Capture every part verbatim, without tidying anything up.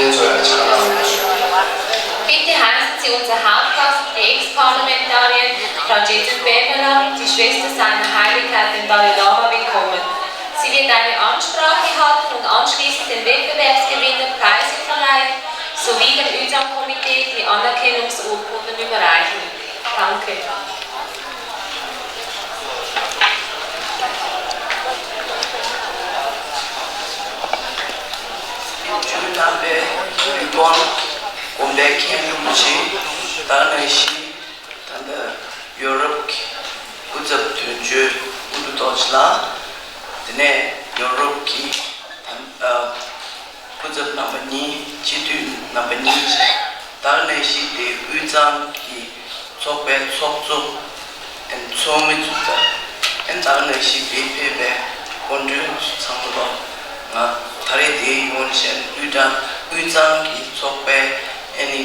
Bitte heißen Sie unser Hauptgast, die Ex-Parlamentarin Ranjitun Pemala, die Schwester seiner Heiligkeit, den Dalai Lama, willkommen. Sie wird eine Ansprache halten und anschliessend den Wettbewerbsgewinner Preise verleihen sowie dem Ütam-Komitee die Anerkennungsurkunden überreichen. Danke. དགོན་པའི་མཁན་རིན་པོ་ཆེ་དང་ནང་བཞིན། ད་ལྟ་ཡོ་རོབ་ཀྱི་སྐུ་ཚབ་དོན་གཅོད་ཨུ་ཏུ་ཏོ་ཅི་ལགས། དེ་ནས་ཡོ་རོབ་ཀྱི་ཨ་སྐུ་ཚབ་རྣམ་པ་གཉིས། སྤྱི་འཐུས་རྣམ་པ་གཉིས། ད་ག་ནང་བཞིན་དེ་དབུས་གཙང་གི་ཚོགས་པའི་ཚོགས་གཙོ། ཨན་ཚོགས་མི་ཚོ་དང་། ཨན་ད་ག་ནང་བཞིན་དེ་ཕེབས་པའི་སྐུ་མགྲོན་ཚོ་ཚང་མ་ལོ། ང་ད་རེས་དེ་ཡོང་བྱས་དབུས་གཙང་དབུས་གཙང་གི་ཚོགས་པའི་ཨ་ནི་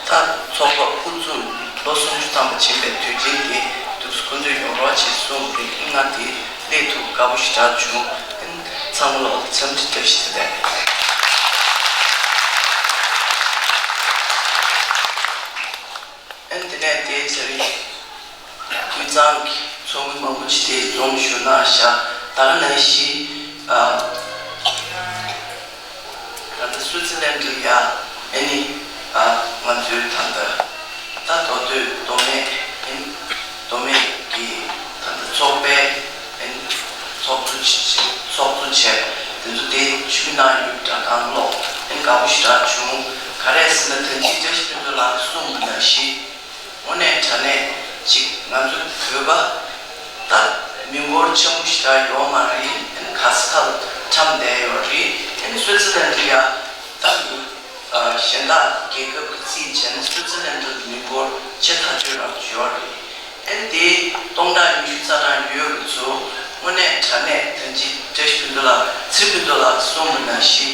ད་ཚོགས་པ་དབུ་འཛུགས་ལོ་སུམ་ཅུ་ཐམ་པ་ཕྱིན་པའི་དུས་ཆེན་དེ་འདུག་སེ་ཁོང་ཚོས་ཡོང་རོགས་བྱེད་གསུངས་པ་རེད། ང་དེ་སླེབས་ཐུབ་དགའ་པོ་ཞེ་དྲག་བྱུང་། ཨན་ཚང་མ་ལོ་འཚམས་འདྲི་བཀྲ་ཤིས་བདེ་ལེགས། ཨན་དེ་ནས་དེའི་ཚེ་རིང་དབུས་གཙང་གི་ཚོགས་མི་མང་པོ་ཅིག་དེ་འཛོམས་བཞུགས་གནང་ཤག་ད་ག་ནང་བཞིན་ཨ་ད་ལྟ་སུའི་ཙི་ལན་ཌི་ལ་ཡ་ཨ་ནི་ཨ་ང་ཚོའི་ད་ལྟ་ད་མདོ་སྟོད་མདོ་སྨད་ཨ་ནི་མདོ་སྨད་ཀྱི་ད་ལྟ་ཚོགས་པའི་ཨ་ནི་ཚོགས་གཙོ་ཆེ་ཚོགས་གཙོ་བྱས་དེ་ཚོ་དེ་ཆུ་ནང་ཡོད་དྲ་གང་ལོག་ཨ་ནི་དགའ་པོ་ཞེ་དྲག་བྱུང་། ག་རེ་ཟེར་ན་ད་ཅི་བཀྲ་ཤིས་ཕུན་ཚོགས་ལགས་གསུངས་པ་ནང་བཞིན། དངོས་གནས་དྲང་གནས་ཅིག་ང་ཚོ་བོད་པ་ད་མི་འབོར་ཆེན་པོ་ཞིག་ད་ཡོད་མ་རེད། ཨན་ག་ས་ག་ལ་འཁྲམ་བསྡད་ཡོད་རེད། ཨན་སུའི་ཙི་ལན་ཌི་ཡ་ད་མི་གཞན་དག་རྒྱལ་ཁབ་ཀྱི་རྩིས་བྱས་ན་སུའི་ཙི་ལན་ཌི་ལ་མི་འབོར་ཆེ་ཐག་ཆོད་རང་ཡོད་རེད། ཨན་དེ་སྟོང་ཕྲག་ཉི་ཤུ་རྩ་གྲངས་ཡོད་པ་ཚོ་དངོས་གནས་དྲང་གནས་ད་ཅི་བཀྲ་ཤིས་ཕུན་ཚོགས་ལགས་ཚེ་རིང་ཕུན་ཚོགས་ལགས་གསུངས་པ་ནང་བཞིན་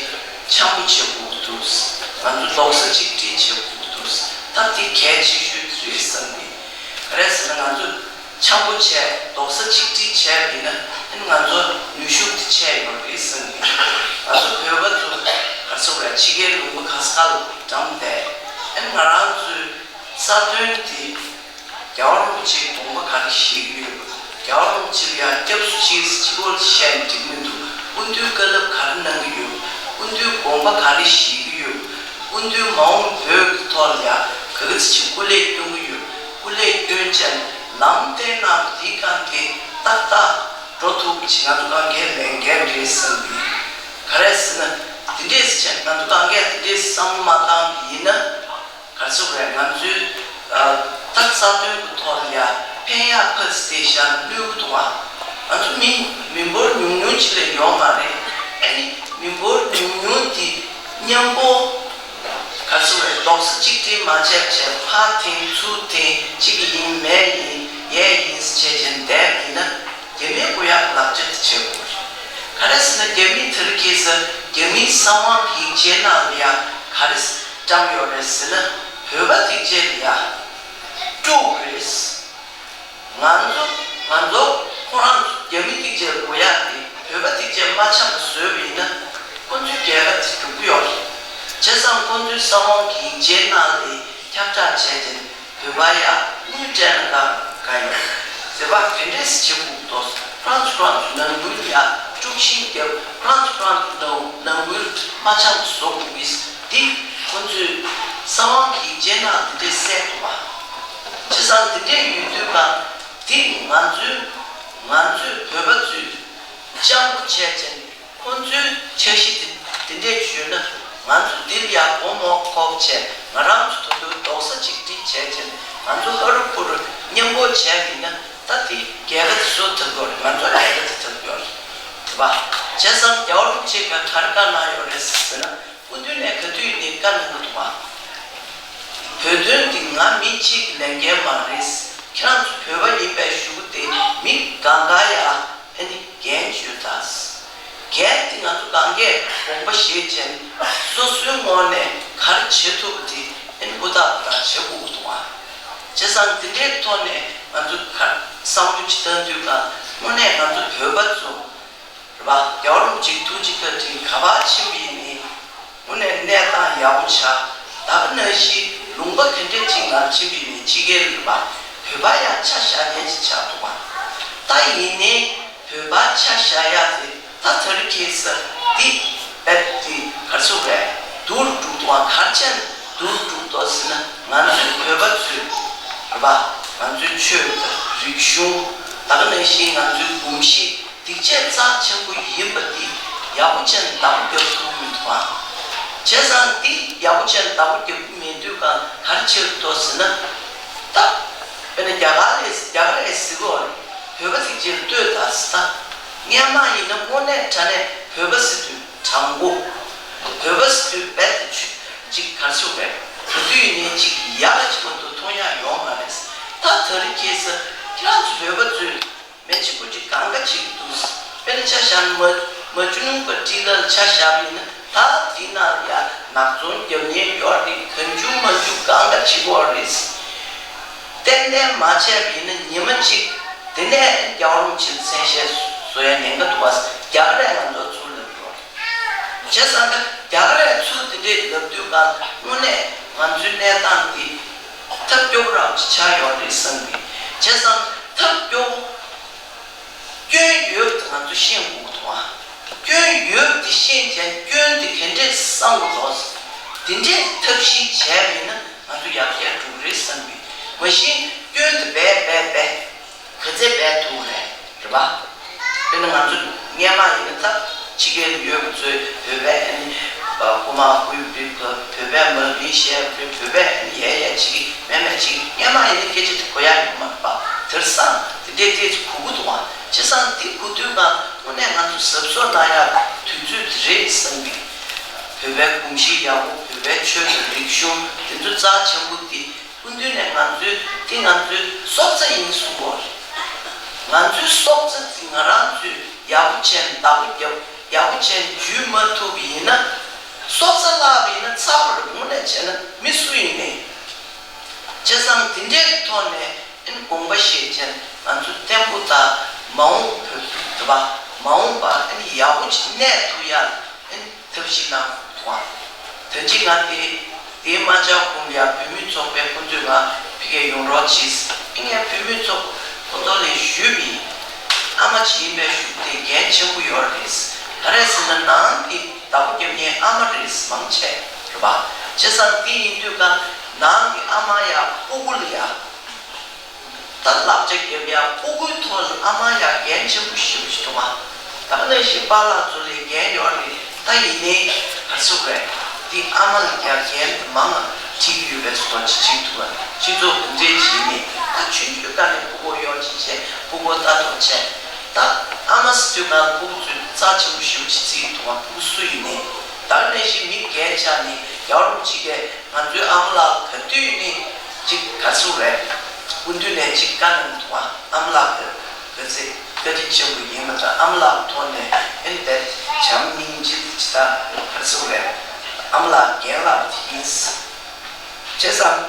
འཆམ་པོ་བྱེད་དགོས་འདུག་ང་ཚོ་རྡོག་རྩ་གཅིག་སྒྲིལ་བྱེད་དགོས་འདུག་ད་དེ་གལ་ཆེ་ཤོས་རེད་བསམ་གི། ག་རེ་ཟེར་ན་ང་ཚོ་འཆམ་པོ་བྱས་རྡོག་རྩ་གཅིག་སྒྲིལ་བྱས་པ་ཡིན་ན་ཨ་ནི་ང་ཚོ་ནུས་ཤུགས་དེ་ཆེ་ཡོད་རེད་བསམ་གི། ང་ཚོ་བོད་པ་ཚོ་ག་རེ་ཟེར་དགོས་རེད། ཕྱི་རྒྱལ་ལུང་པ་ག་ས་ག་ལ་འགྲམ་བསྡད། ཨ་ནི་ང་རང་ཚོའི་རྩ་དོན་དེ་རྒྱལ་བ་རིན་པོ་ཆེའི་དགོངས་པ་ག་རེ་བཞེས་ཀྱི་ཡོད། རྒྱལ་བ་རིན་པོ་ཆེ་ལ་ཡང་སྐྱབས་སུ་མཆི། གཅིག་པོ་བཤད་ནས་འགྲིག་མི་འདུག་སྐུ་མདུན་བཀའ་སློབ་ག་རེ་གནང་གི་ཡོད། སྐུ་མདུན་དགོངས་པ་ག་རེ་བཞེས་ཀྱི་ཡོད། སྐུ་མདུན་མ་འོངས་བོད་ཀྱི་ཐོག་ལ་ཡང་ག་གི་ཚེ་ཆེ་སྐུ་ལས་སྐྱོན་གྱི་ཡོད། སྐུ་ལས་སྐྱོན་བྱས་ནས་ལམ་སྟོན་གནང་བ་དེའི་སྒང་གི་ཏག་ཏག་འགྲོ་ཐུབ་ཅིག་ང་ཚོ་གང་གའི་ལས་འགན་རེད་བསམ་གི། ག་རེ་ཟེར་ན་དེ་འདྲས་བྱས་ང་ཚོ་གང་གས་དེ་འདྲས་བསམ་བློ་མ་བཏང་གི་ཡིན་ན། ག་ཚོད་རེད། ང་ཚོའི་ད་རྩ་དོན་གྱི་ཐོག་ལ་ཡ་ཕན་ཡག་ཕ་ཚི་དེ་ཤ་ནུས་གི་འདུག་ཨ། ང་ཚོ་མི་མི་འབོར་ཉུང་ཉུང་ཅིག་ལས་ཡོང་མ་རེད། ཨ་ནི་མི་འབོར་ཉུང་ཉུང་དེ་མཉམ་པོ་ག་ཚོད་རེད། རྡོག་རྩ་གཅིག་སྒྲིལ་མ་བྱས་བྱས་ཕར་འཐེན་ཚུར་འཐེན་གཅིག་ཡིན་མེད་ཡིན་ཡས་ཡིན་ཟེར་བྱས་བྱས་བསྡད་ཡིན་ན། རྒྱ་མིའི་དགོས་ཡག་ལག་ཁྱེར་དེ་བྱེད་དགོས་རེད། ག་རེ་ཟེར་ན་རྒྱ་མིའི་དེ་རིང་ཁ་སང་རྒྱ་མིའི་གསང་བ་གི་ཡིག་ཆའི་ནང་ལ་ཡ་ག་རེ་བཀྲམ་ཡོད་རེད་ཟེར་ན་བོད་པ་ཐིག་ཆེ་ལ་ཡ་དཀྲུག་རེད། ང་ཚོ་ང་ཚོ་ཁོ་རང་ཚོ་རྒྱ་མི་ཐིག་ཆེ་དགོས་ཡག་དེ་བོད་པ་ཐིག་ཆེ་མ་ཆགས་པ་བཟོས་པ་ཡིན་ན་ཁོ་ཚོའི་རྒྱལ་ཁབ་དེ་འགྲུབ་ཀྱི་ཡོད་རེད། བྱས་ཙང་ཁོ་ཚོའི་གསང་བ་གི་ཡིག་ཆའི་ནང་ལ་ཁྱབ་བསྒྲགས་བྱས་ཏེ། བོད་པ་ཡ་དངུལ་སྤྲད་ན་དགའ་དགའ་ཡོད། བོད་པ་ག་འདྲས་སེ་བྱེད་དགོས་འདུག་ཁོ་རང་ཚོ་ཁོ་རང་ཚོ་ནང་ཁུལ་ཡ་དཀྲུག་ཤིང་རྒྱབ། ཁོ་རང་ཚོ་ཁོ་རང་ཚོ་ནང་ནང་ཁུལ་མ་འཆམ་བཟོ་དགོས་ཀྱི་འདི་ཁོ་ཚོས་གསང་བ་གི་རྗེས་ནང་འདི་འདྲས་གསལ་འདུག་པ། བྱས་ཙང་འདི་འདྲས་ཡོད་དུས་ལ་འདི་ང་ཚོའི་ང་ཚོའི་བོད་པ་ཚོས། སྤྱང་པོ་བྱས་ཅན། ཁོང་ཚོའི་འཆར་གཞི་དེ་དེ་འདྲས་བརྗོད་ན་ང་ཚོ་འདིར་ཡར་སྒོ་མོ་ཁོག་བྱས་ང་རང་ཚོ་ད་དུང་རྡོག་རྩ་གཅིག་སྒྲིལ་བྱས་ཅན་ང་ཚོ་ཧ་རུ་ཕུ་རུ་མཉམ་པོ་བྱས་ཡིན་ན་ད་དེ་རྒྱལ་ཁ་དེ་སུ་ཐོབ་ཀྱི་ཡོད་རེད། ང་ཚོ་རྒྱལ་ཁ་དེ་ཐོབ་ཀྱི་ཡོད་རེད། དེ་བ། བྱས་ཙང་རྒྱལ་བ་རིན་པོ་ཆེ་ག་ག་རེ་བཀའ་གནང་ཡོད་རེད་ཟེར་ན། སྐུ་མདུན་ནས་ག་དུས་ནས་བཀའ་གནང་གི་འདུག་པ། བོད་དོན་འདི་ང་མི་གཅིག་གི་ལས་འགན་མ་རེད། ཁྱེད་རང་ཚོ་བོད་པ་ཡིན་པའི་ཞུ་སྐུལ་དེ་མི་གང་ག་ཡ་ཨ་ནི་འགན་བཞེས་དང་། འགན་འདི་ང་ཚོ་གང་གས་དགོངས་པ་བཞེས་ཅན་སོ་སོའི་ངོས་ནས་ག་རེ་བྱེད་ཐུབ་པ་དེ་ཨ་ནི་ཧུར་ཐག་ཧུར་ཐག་བྱེད་དགོས་ཀྱི་འདུག་པ། བྱས་ཙང་འདི་འདྲའི་ཐོག་ནས་ང་ཚོ་ག་བསམ་བློ་ཅིག་བཏང་དུས་ཀ་དངོས་གནས་ང་ཚོ་བོད་པ་ཚོ། རེད་པ། རྒྱལ་བ་རིན་པོ་ཆེའི་ཐུགས་རྗེ་བཀའ་དྲིན་ག་པར་ཆེན་པོ་ཡིན་མིན། དངོས་གནས་གནས་སྟངས་ ཡག་པོ་ཆགས། ད་ག་ནང་བཞིན་ལུང་པ་ག་འདྲས་ཅིག་ནང་ཕྱིན་པ་ཡིན་ནའི་ཕྱི་རྒྱལ་རེད་པ། བོད་པ་ཡང་ཆ་བཞག་མཁན་ཅིག་ཆགས་འདུག་པ། ད་ཡིན་ནའི་བོད་པ་ཆ་བཞག་ཡག་དེ་ད་དེ་རིང་ཁ་སང་འདི་རྦད་དེ་ག་རེ་ཟེར་དགོས་རེད། སྡུག་རུ་འགྲོ་འདུག་པ། ག་རེ་བྱས་ནས་སྡུག་རུ་འགྲོ་འདུག་ཟེར་ན། ང་ཚོའི་བོད་པ་ཚོས་རེད་པ། ང་ཚོའི་ཆོས་དང་རིག་གཞུང་། ད་ག་ནང་བཞིན་ང་ཚོའི་གོམས་གཤིས། སྡིག་ཆེ་རྩ་ཆེན་པོ་ཡིན་པ་འདི་ཡག་པོ་བྱས་ནས་བདག་པོ་རྒྱབ་ཐུབ་ཀྱི་མི་འདུག་ཨང་། བྱས་ཙང་འདི་ཡག་པོ་བྱས་ནས་བདག་པོ་རྒྱབ་ཀྱི་མི་འདུག་ག་ག་རེ་བྱེད་དགོས་ཟེར་ན། ད་དཔེར་ན་རྒྱ་གར་ལ་རྒྱ་གར་ལ་ཟེར་གྱི་ཡོད་རེད། བོད་པ་ཚོ་ཅིག་ལ་ལྟོས་དང་ཟེར། ད་སྔོན་མ་ཡིན་ན་དངོས་གནས་དྲང་གནས་བོད་པ་ཟེར་དུས་དྲང་པོ། བོད་པ་ཟེར་དུས་རྦད་དེ་ཅིག་ག་རེ་ཟེར་དགོས་རེད། ག་དུས་ཡིན་ནའི་ཅིག་ཡག་ག་ཅིག་མ་གཏོགས་མཐོང་ཡག་ཡོད་མ་རེད། ད་དེ་རིང་ཁ་སང་ཁྱེད་རང་ཚོ་བོད་པ་ཚོས། མི་གཅིག་པོ་གཅིག་གང་ག་བྱེད་ཀྱི་འདུག། དཔེར་ན་ཆ་བཞག་ན་མ་མ་ཇུ་ནུ་པ་ཊི་ལ་ཆ་བཞག་པ་ཡིན་ན། ད་དེའི་ནང་ལ་ཡ་ནག་ཚོང་རྒྱབ་མཁན་ཡོད་རེད། གང་བྱུང་མང་བྱུང་གང་ག་བྱེད་ཀྱི་ཡོད་རེད། ཏན་ཏན་མ་བྱས་པ་ཡིན་ན་ཉི་མ་གཅིག་དེ་ནས་རྒྱལ་བ་རིན་པོ་ཆེ་ལ་མཚན་ཤས་བཟོ་ཡ་ཉེན་ཁ་འདུག་པ། རྒྱ་གར་ལ་ང་ཚོ་ཚུར་ལབ་ཡོད་རེད། བྱས་ཙང་ད་རྒྱ་གར་ལ་ཚུར་དེ་འདྲས་ལབ་དུས་གང་དངོས་གནས་ང་ཚོའི་གནས་སྟངས་འདི་ཐབས་སྐྱོ་པོ་རང་ཅིག་ཆགས་ཡོད་རེད་བསམ་གི། བྱས་ཙང་ཐབས་སྐྱོ་པོ། སྐྱོན་ཡོད་པ་དེ་ང་ཚོས་ཤེས་དགོས་ཀྱི་འདུག་ཨ། སྐྱོན་ཡོད་པ་དེ་ཤེས་བྱས་སྐྱོན་དེ་ག་འདྲས་སེལ་དགོས་འདུག། དེ་འདྲས་ཐབས་ཤེས་བྱས་པ་ཡིན་ན་ང་ཚོ་ཡར་རྒྱས་འགྲོ་གི་རེད་བསམ་གི། མ་གཞི་སྐྱོན་དེ་རྦད་རྦད་རྦད། ག་ཚད་རྦད་ཐུབ་རེད། རེད་པ། དཔེར་ན་ང་ཚོ་སྔོན་མ་ཡིན་ན་ད་ཕྱི་རྒྱལ་ལ་ཡོད་པ་ཚོས་བོད་པའི་ཨ་ནི་རྐུ་མ་རྐུ་ཡག་རེད། བོད་པའི་མ་ཎི་བཤད་ཡག་རེད། བོད་པའི་ཨ་ནི་ཡ་ཡ་བྱེད་ཀྱི་མེད་མེད་བྱེད་ཀྱི། སྔོན་མ་ཡིན་ན་སྐད་ཆ་དེ་གོ་ཡག་ཡོད་མ་རེད་པ། དེང་སང་དེ་འདྲས་ཏོག་ཙམ་གོ་གི་འདུག་པ། བྱས་ཙང་དེ་གོ་དུས་གང་དངོས་གནས་ང་ཚོ་གཟབ་གཟབ་གནང་ཡག་དུས་ཚོད་དེ་རེད་བསམ་གི། བོད་པའི་གོམས་གཤིས་ཡག་པོ། བོད་པའི་ཆོས་དང་རིག་གཞུང་དེ་ཚོ་རྩ་ཆེན་པོ་དེ། སྐུ་མདུན་ནས་ང་ཚོའི་དེ་ང་ཚོའི་སྲོག་རྩ་ཡིན་གསུངས་པ་རེད། ང་ཚོའི་སྲོག་རྩ་དེ་ང་རང་ཚོས་ཡག་པོ་བྱས་ནས་བདག་པོ་རྒྱབ། ཡག་པོ་བྱས་ནས་འཇུས་མ་ཐུབ་པ་ཡིན་ན། སྲོག་རྩ་བརླག་པ་ཡིན་ན་ཚར་བ་རེད། དངོས་གནས་བྱས་ན་མི་སུ་ཡིན་ནའི། བྱས་ཙང་དེ་འདྲའི་ཐོག་ནས་ཨ་ནི་དགོངས་པ་བཞེས་བྱས་ནས་ང་ཚོ་བརྟན་པོ་དང་མ་འོངས་བོད་དུ་བ་མ་འོངས་པ་ཨ་ནི་ཡག་པོ་ཅིག་གནས་ཐུབ་ཡག་ལ་ཨ་ནི། ཐབས་ཤེས་གནང་དགོས་འདུག་ཨ། ད་ཅི་ང་དེ་དེའི་མ་ཆག་གོང་ལ་ཡ་བུད་མེད་ཚོགས་པའི་ཁོང་ཚོས་ང་ཕ་གིར་ཡོང་རོགས་གྱིས། ཨེ་ངས་བུད་མེད་ཚོགས་ཁོང་ཚོ་ལ་ཞུས་པ་ཡིན། ཨ་མ་ཅིག་ཡིན་པའི་ཤུགས་དེ་འགན་ཆེན་པོ་ཡོད་རེད། ག་རེ་ཟེར་ན་ནང་གི་བདག་པོ་རྒྱབ་མཁན་ཨ་མ་རེད། མང་ཆེ་རེད་པ། བྱས་ཙང་དེ་ཡིན་དུས་གང་ནང་གི་ཨ་མ་ཡ་སྤུ་གུ་ལ་ཡ། ད་བསླབ་བྱ་རྒྱབ་ཡ་སྤུ་གུའི་ཐོག་ལ་ཨ་མ་ཡ་འགན་ཆེན་པོ་ཞེ་པོ་ཞིག་འདུག་པ། ད་ག་ནང་བཞིན་པཱ་ལགས་ཚོ་ལ་འགན་ཡོད་རེད། ད་ཡིན་ནའི་ག་རེ་ཟེར་དགོས་རེད། འདི་ཨ་མ་ལ་རྒྱབ་འགན་དེ་མང་ང་ཁྲིད་ཀྱི་ཡོད་པའི་བཟོ་འདྲ་ཅིག་བྱེད་འདུག་པ། སྤྱི་ཚོགས་གང་འདྲས་བྱས་ནས་ད་ཆུང་ཆུང་སྒང་ནས་ཕྲུ་གུ་གཡོག་ཅིག་བྱས། ཕྲུ་གུ་ལྟ་རྟོག་བྱས། ད་ཨ་མ་ཟེར་དུས་ང་ལ་ཕྲུ་གུ་ཚོས་རྩ་ཆེན་པོ་ཞེ་པོ་ཅིག་བརྩི་གི་འདུག་པ། ཕྲུ་གུ་སུ་ཡིན་ནའི། ད་ག་ནང་བཞིན་མི་རྒན་ཆགས་ནས་ཡར་རུ་ཅིག་གས། ང་ཚོའི་ཨ་མ་ལགས་ག་དུས་ནས་ཅིག་ག་རེ་ཟེར་དགོས་རེད། སྐུ་མདུན་ནས་ཅིག་བཀའ་གནང་འདུག་པ། ཨ་མ་ལགས་ཀྱི་ག་ཚོད་བཀའ་དྲིན་ཆེན་པོ་ཡིན་པ་དང་། ཨ་མ་ལགས་ཐོག་ནས་ཨེ་འདི་བྱམས་སྙིང་རྗེ་ཅིག་དང་ག་རེ་ཟེར་དགོས་རེད། ཨ་མ་ལགས་རྒན་ལགས་དེ་ཡིན། བྱས་ཙང་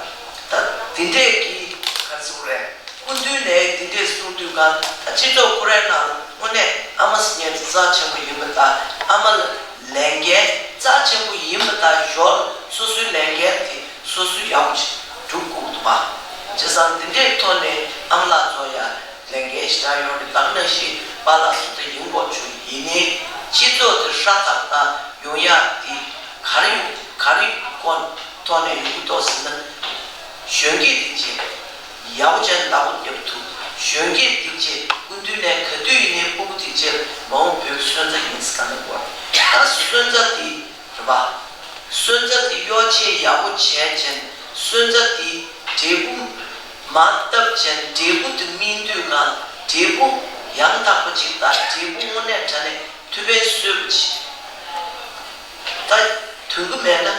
ད་དེ་འདྲས་ཀྱི་ག་རེ་ཟེར་དགོས་རེད། སྐུ་མདུན་ནས་འདི་འདྲས་གསུངས་དུས་གང་ད་སྤྱི་ཚོགས་ཁོ་རའི་ནང་དངོས་གནས་ཨ་མ་ཟེར་མཁན་དེ་རྩ་ཆེན་པོ་ཡིན་པ་དང་། ཨ་མ་ལ་ལས་འགན་རྩ་ཆེན་པོ་ཡིན་པ་དང་། ཞོར་སོ་སོའི་ལས་འགན་དེ་སོ་སོས་ཡག་པོ་ཞིག་སྒྲུབ་དགོས་འདུག་པ། བྱས་ཙང་འདི་འདྲའི་ཐོག་ནས་ཨ་མ་ལགས་ཚོ་ཡ་ལས་འགན་ཞེ་དྲག་ཡོད་རེད། ད་ག་ནང་བཞིན་པཱ་ལགས་ཚོ་དེ་ཡིན་དགོས་བྱུང་། ཡིན་ནའི་སྤྱི་ཚོགས་དེ་ཧྲ་ཐག་ཐག་ཡོང་ཡག་དེ་ག་རེ་ཡོང་ག་རེ་སྐོར་ཐོག་ནས་ཡོང་གི་འདུག་ཟེར་ན། གཞོན་སྐྱེས་དེ་ཚོས་ཡག་པོ་བྱས་ནས་བདག་པོ་རྒྱབ་ཐུབ། གཞོན་སྐྱེས་དེ་ཚོས་སྐུ་མདུན་ནས་ག་དུས་ཡིན་ནའི་སྤུ་གུ་དེ་ཚོ་མ་འོངས་བོད་ཀྱི་སོན་རྩ་ཡིན་ཟེར་ག་ནས་གོ་རེད། ད་སོན་རྩ་དེ་རེད་པ། སོན་རྩ་དེ་གཡོ་ཇུས་ཡག་པོ་བྱས་བྱས་ནས་སོན་རྩ་དེ་འབྲས་བུ་མར་བཏབ་བྱས་ནས་འབྲས་བུ་དེ་སྨིན་དུས་གང་འབྲས་བུ་ཡང་དག་པ་ཅིག་དང་། འབྲས་བུ་དངོས་གནས་དྲང་གནས་ཐུགས་ཕན་གསོས་པ་ཅིག་ད་ཐོན་གྱི་མེད་ན་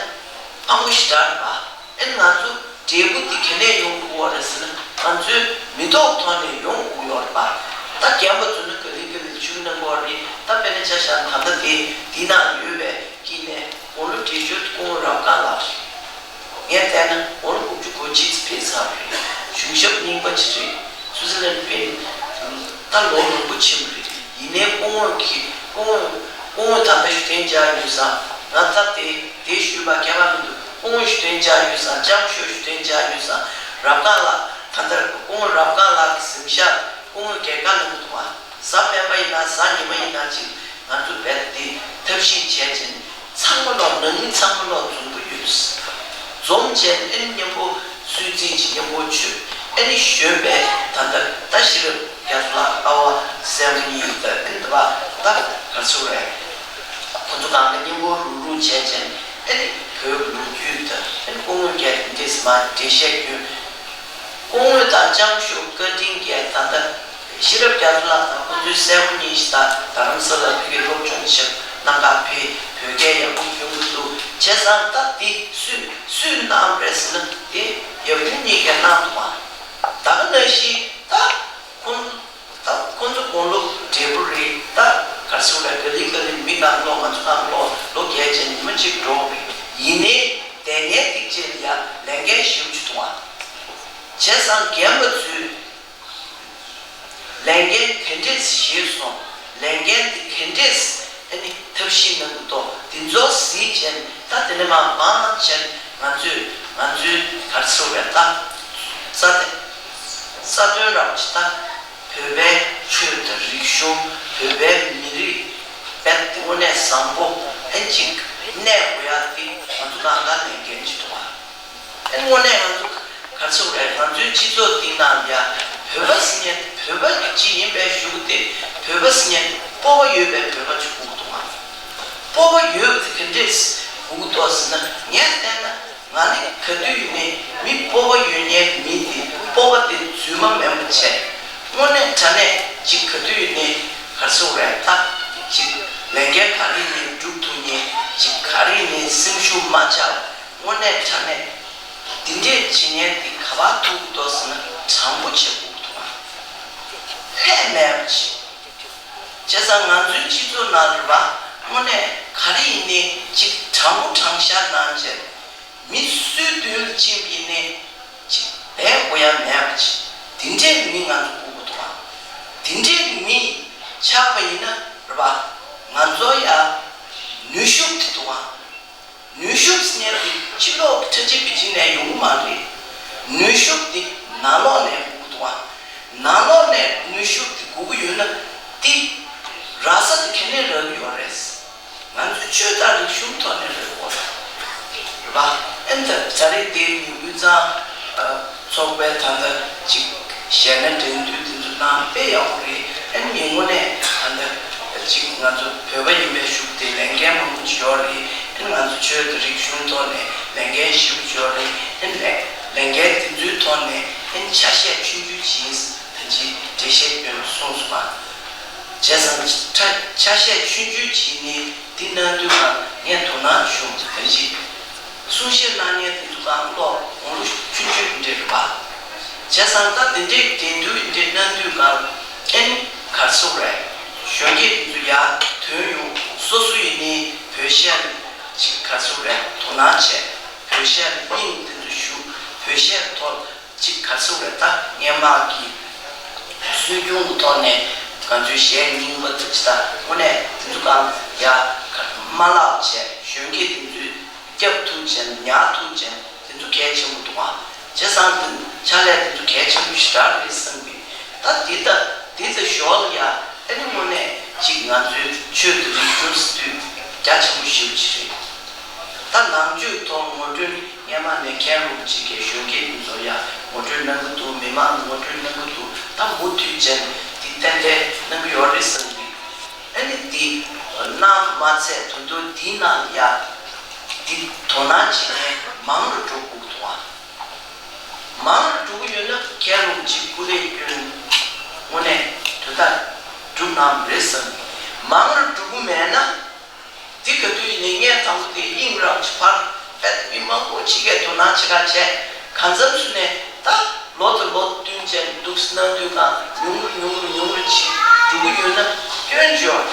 ཕངས་པོ་ཞེ་དྲག་རེད་པ། ཨེ་ང་ཚོ་འབྲས་བུ་འདི་ག་ནས་ཡོང་དགོས་པ་རེད་ཟེར་ན། ང་ཚོའི་མི་ཐོག་ཐོག་ནས་ཡོང་དགོས་ཡོད་རེད་པ། ད་རྒན་པ་ཚོ་ནི་ག་ལེ་ག་ལེ་ཆུ་ནང་གོ་རེད། ད་དཔེར་ན་ཆ་བཞག་ན་ད་ལྟ་དེ་འདི་ན་ཡོད་པའི་དཀྱིལ་ནས་དགུང་ལོ་བགྲེས་ཤོས་དེ་སྐུ་ངོ་རབ་དཀར་ལགས་རེད། ངས་བལྟས་ན་དགུང་ལོ་དགུ་བཅུ་གོ་གཅིག་ཙམ་ཕེབས་ཚར་བ་རེད། གཞུང་ཞབས་རྙིང་པ་ཅིག་རེད། སུའུ་ཙི་ལན་ཕེབས་ད་ལོ་མང་པོ་ཕྱིན་པ་རེད། ཡིན་ནའི་སྐུ་ངོ་གི་སྐུ་ངོ་སྐུ་ངོ་ད་ལྟ་ཞུ་མཁན་མཇལ་ཡོད་ས། ང་སྟབས་བདེ་བདེ་ཞུས་པ་ཁྱད་པར་མི་འདུག་སྐུ་ངོ་ཞུ་དོན་བྱ་ཡུལ་སང་ལྕམ་ཞོ་ཞུ་དོན་བྱ་ཡུལ་སང་རབ་དཀར་ལགས། ད་ལྟར་སྐུ་ངོ་རབ་དཀར་ལགས་ཀྱི་གཟིམ་ཤག་སྐུ་ངོ་སྒེར་ཁ་ནང་དུ་བ། གཟའ་སྤེན་པ་ཡིན་ན་གཟའ་ཉི་མ་ཡིན་ན་ཅིག་ང་ཚོ་བེད་དེ་ཐབས་ཤེས་བྱས་ཅན་ཚང་མ་ལོག་ནང་མི་ཚང་མ་ལོག་འཛོམས་པོ་ཡོད། འཛོམས་བྱས་ཨེ་ནི་མཉམ་པོ་གསོལ་ཚིགས་ཅིག་མཉམ་པོ་མཆོད། ཨེ་ནི་གཞོན་པའི་ད་ལྟ་ད་ཤེས་རབ་རྒྱ་མཚོ་ལགས་ཨ་བ་སྲས་མོ་གཉིས་ད་ཨེ་ནི་ད་བ་ད་ག་ཚོད་རེད། ཁོ་ཚོ་གང་ག་མཉམ་པོ་རུག་རུག་བྱས་བྱས་ཨེ་ནི་བོད་ལོ་རྒྱུས་དང་ཨེ་ནི་སྐུ་ངོ་རྒྱལ་དེ་འདྲས་མ་འགྲེལ་བཤད་སྐྱོན། སྐུ་ངོ་དང་ལྕམ་ཞོ་བཀའ་དྲིན་རྒྱལ་ད་ལྟ་ཤེས་རབ་རྒྱ་མཚོ་ལགས་དང་ཁོ་ཚོའི་སྲས་མོ་གཉིས་ཤིག་དང་རྡ་རམ་ས་ལ་ཕ་གིར་སློབ་སྦྱོང་བྱེད་གནང་ག་ཕེབས། བོད་སྐད་ཡག་པོ་སྐྱོན་གྱི་འདུག་བྱས་ཙང་ད་འདི་སུས་སུས་གནང་རེད་ཟེར་ན་དེ་ཡབ་ཡུམ་གཉིས་ཀས་གནང་འདུག་པ། ད་ག་ནང་བཞིན་ད་ཁོང་ད་ཁོང་ཚོ་དགུང་ལོ་བགྲེས་པོ་རེད། ད་ག་རེ་ཟེར་དགོས་རེད། ག་ལེ་ག་ལེ་མི་ནང་ལོག་ང་ཚོ་ནང་ལོག་ལོ་རྒས་བྱས་ཉི་མ་གཅིག་འགྲོ་བ་རེད། ཡིན་ནའི་དེ་ངས་ཏིག་ཅེ་ལ་ཡ་ལས་འགན་ཞེ་པོ་ཅིག་འདུག་ཨ། བྱས་ཙང་རྒན་པ་ཚོས་ལས་འགན་ག་འདྲས་བཞེས་སོང་། ལས་འགན་དེ་ག་འདྲས་ཨ་ནི་ཐབས་ཤེས་གནང་གི་འདུག་དེ་ཚོ་གཟིགས་བྱས་ད་དེ་ནས་མར་མང་བྱས་ང་ཚོས་ང་ཚོའི་ག་རེ་ཟེར་དགོས་རེད། ད་རྩ་དེ་རྩ་དོན་རང་ཅིག་ད། བོད་པའི་ཆོས་དང་རིག་གཞུང་། བོད་པའི་མི་རིགས་དཔལ་དངོས་གནས་བཟང་པོ་ཨེ་ཅིག་གནས་དགོས་ཡ་དེ་ང་ཚོ་གང་ག་ལས་འགན་ཅིག་འདུག་ཨ། ཨེ་དངོས་གནས་ང་ཚོ་ག་ཚོད་རེད། ང་ཚོའི་སྤྱི་ཚོགས་འདི་ནང་ཡ་བོད་པ་ཟེར་མཁན་བོད་པ་ཅིག་ཡིན་པའི་གཞུག་དེ་བོད་པ་ཟེར་མཁན་སྤོབས་པ་ཡོད་པའི་བོད་པ་ཅིག་དགོས་ཀྱི་འདུག་ཨ། སྤོབས་པ་ཡོད་པ་དེ་ག་འདྲས་དགོས་ཀྱི་འདུག་ཟེར་ན་ངས་བལྟས་ན། ང་ནི་ག་དུས་ཡིན་ནའི་མི་སྤོབས་པ་ཡོད་མཁན་མི་དེ་སྤོབས་པ་དེ་རྫུན་མ་མིན་པ་བྱས། དངོས་གནས་དྲང་གནས་ཅིག་ག་དུས་ཡིན་ནའི་ག་རེ་ཟེར་དགོས་རེད། ད་ཅིག་ལས་འགན་ག་རེ་ཡིན་ནའི་སྒྲུབ་ཐུབ་མཁན། ཅིག་ག་རེ་ཡིན་ནའི་སེམས་ཤུགས་མ་ཆག་དངོས་གནས་དྲང་གནས་འདི་འདྲས་བྱེད་མཁན་དེ་ག་པར་ཐུག་གི་འདུག་ཟེར་ན་དྲང་པོ་བྱེད་དགོས་ཀྱི་འདུག་ཨ། ལྷད་མེད་པ་བྱེད། བྱས་ཙང་ང་ཚོའི་སྤྱི་ཚོགས་ནང་རེད་པ། དངོས་གནས་ག་རེ་ཡིན་ནའི་ཅིག་དྲང་པོ་དྲང་བཞག་གནང་བྱས། མི་སུའི་མདུན་ལ་ཕྱིན་པ་ཡིན་ནའི་ཅིག་བས་དགོས་ཡ་མེད་པ་ཅིག་དེ་འདྲའི་མི་ང་ཚོ་དགོས་ཀྱི་འདུག་ག་དེ་འདྲའི་མི་ཆགས་པ་ཡིན་ན་རེད་པ། ང་ཚོ་ཡ་ནུས་ཤུགས་དེ་འདུག་ག་ནུས་ཤུགས་ཟེར་མཁན་དེ་ཕྱི་ལོགས་ཀྱི་ཁྲ་ཆིལ་པི་ཆིལ་ནས་ཡོང་གི་མ་རེད། ནུས་ཤུགས་དེ་ནང་ལོགས་ནས་དགོས་ཀྱི་འདུག་ག་ནང་ལོགས་ནས་ནུས་ཤུགས་དེ་དགོས་ཀྱི་ཡོད་ན་དེ་རག་ས་དེ་ག་ནས་རག་གི་ཡོད་རེད། ང་ཚོས་ཆོས་དང་རིག་གཞུང་ཐོག་ནས་རེད་གོ། རེད་པ། ཨེ་ད་ད་རེས་དེ་ནི་དབུས་གཙང་ཚོགས་པའི་ད་ལྟ་ཅིག་ཞལ་ནས་འགྲན་བསྡུར་དེ་ཚོ་གནང་དཔེ་ཡག་པོ་རེད། ཨེ་ནི་དངོས་གནས་ད་ལྟ་ཅིག་ང་ཚོ་བོད་པ་ཡིན་པའི་ཤུགས་དེ་ལས་འགན་མང་པོ་ཅིག་ཡོད་རེད། ཨེ་ནི་ང་ཚོ་ཆོས་དང་རིག་གཞུང་ཐོག་ནས་ལས་འགན་ཞེ་པོ་ཅིག་ཡོད་རེད། ཨེ་ནི་ལས་ལས་འགན་དེ་ཚོའི་ཐོག་ནས་ཨེ་ནི་ཆ་ཤས་ཆུང་ཆུང་ཅིག་ཡིན། ད་ཅི་འགྲེལ་བཤད་སྐྱོན་གསུངས་སོང་ང་། བྱས་ཙང་ཆ་ཆ་ཤས་ཆུང་ཆུང་བྱས་ནས་འདི་གནང་དུས་ང་ངས་དོ་སྣང་བྱུང་། ད་ཅི་གསུང་བཤད་གནང་མཁན་དེ་ཚོ་གང་ལོག་དགུང་ལོ་ཆུང་ཆུང་འདྲ་རེད་པ། བྱས་ཙང་ད་དེ་འདྲའི་འགྲན་བསྡུར་འདྲ་གནང་དུས་གང་ཨེ་ནི་ག་རེ་ཟེར་དགོས་རེད། གཞོན་སྐྱེས་དེ་ཚོ་ཡར་ཐོན་ཡོང་། སོ་སོ་ཡིན་ནའི་བོད་གཞས་ལ་ཅིག་ག་རེ་ཟེར་དགོས་རེད། དོ་སྣང་བྱས། བོད་གཞས་ལ་སྙིང་དེ་ཚོ་ཞུ། བོད་གཞས་ཐོག་ཅིག་ག་རེ་ཟེར་དགོས་རེད། ད་སྔས་མ་གི་སྲོལ་རྒྱུན་གྱི་ཐོག་ནས་ང་ཚོའི་གཞས་རྙིང་པ་དེ་ཅི་ད་དངོས་གནས་དེ་ཚོ་གང་ཡ་ག་མ་བརླག་བྱས། གཞོན་སྐྱེས་དེ་ཚོས་སྐྱབས་ཐུབ་བྱས། ཉར་ཐུབ་བྱས། དེ་ཚོ་གལ་ཆེན་པོ་འདུག་ཨ། བྱས་ཙང་དེ་ཕྱག་ལས་དེ་ཚོ་གལ་ཆེན་པོ་ཞེ་དྲག་རེད་བསམ་གི། ད་འདི་ད་འདི་ད་ཞོར་ལ་ཡ་ཨ་ནི་དངོས་གནས་ཅིག་ང་ཚོའི་ཆོས་དང་རིག་གཞུང་ཟེར་དུས་རྒྱ་ཆེན་པོ་ཞེ་པོ་ཅིག་རེད། ད་ནང་ཆོས་ཐོག་ངོ་སྤྲོད་སྔས་མ་ནས་མཁན་རིན་པོ་ཆེ་གིས་གཞོན་སྐྱེས་ཀུན་ཚོ་ཡ་ངོ་སྤྲོད་གནང་གི་འདུག་མི་མང་ལ་ངོ་སྤྲོད་གནང་གི་འདུག་ད་མུ་མཐུད་ཅན་འདི་ཏན་ཏན་གནང་གི་ཡོད་རེད་བསམ་གི། ཨ་ནི་འདི་གནང་མ་ཚད་ད་དུང་འདིའི་ནང་ཡ་འདི་དོ་སྣང་བྱེད་མཁན་མང་རུ་འགྲོ་དགོས་འདུག་ཨ། མང་རུ་འགྲོ་གི་ཡོད་ན་མཁན་རིན་པོ་ཆེ་སྐུ་ལས་བསྐྱོན་དངོས་གནས་དོན་དག་འགྲུབ་གནང་རེད་བསམ། མང་རུ་འགྲོ་གི་མེད་ན། འདི་ག་དུས་ཡིན་ནའི་ངས་དང་པོ་དེ་དབྱིངས་རང་ཅིག་ཕར་ཕེབས། མི་མང་པོ་ཅིག་གིས་དོ་སྣང་བྱེད་ག་བྱས། གང་འཚམ་ཞིག་ནས་ད་ལོ་དང་ལོ་བསྟུན་བྱས་འདུག་སེ་གནང་དུས་གང་ཉུང་རུ་ཉུང་རུ་ཉུང་རུ་ཅིག་འགྲོ་གི་ཡོད་ན་སྐྱོན་བརྗོད་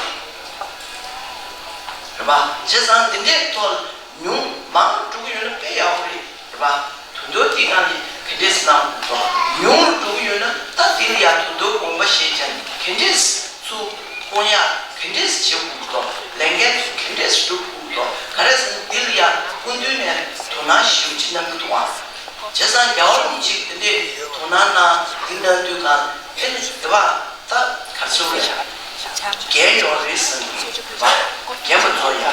རེད་པ། བྱས་ཙང་འདི་འདྲའི་ཐོག་ཉུང་མང་འགྲོ་གི་ཡོད་ན་དཔེ་ཡག་པོ་རེད། རེད་པ། དོན་དག་འདི་ང་ནི་ག་འདྲས་གནང་དགོས་འདུག་ཉུང་རུ་འགྲོ་གི་ཡོད་ན་ད་འདི་ལ་ཡང་དོན་དག་དགོངས་པ་བཞེས་ཀྱང་ག་འདྲས་ཚུར་སྐོང་ཡག་ག་འདྲས་བྱེད་དགོས་འདུག་ལས་འགན་ག་འདྲས་སྒྲུབ་དགོས་ ག་རེ་ཟེར་ན་འདི་ལ་ཡང་སྐུ་མདུན་ནས་དོ་སྣང་ཞེ་པོ་ཅིག་གནང་གི་འདུག་ཨང་། བྱས་ཙང་རྒྱལ་བ་རིན་པོ་ཆེས་འདི་འདྲའི་དོ་སྣང་གནང་འདི་གནང་དུས་གང་ཨེ་ནི་དེ་བ་ད་ག་ཚོད་རེད། རྒན་ཡོད་རེད་བསམ་གི་རེད་པ། རྒན་པ་ཚོ་ཡ།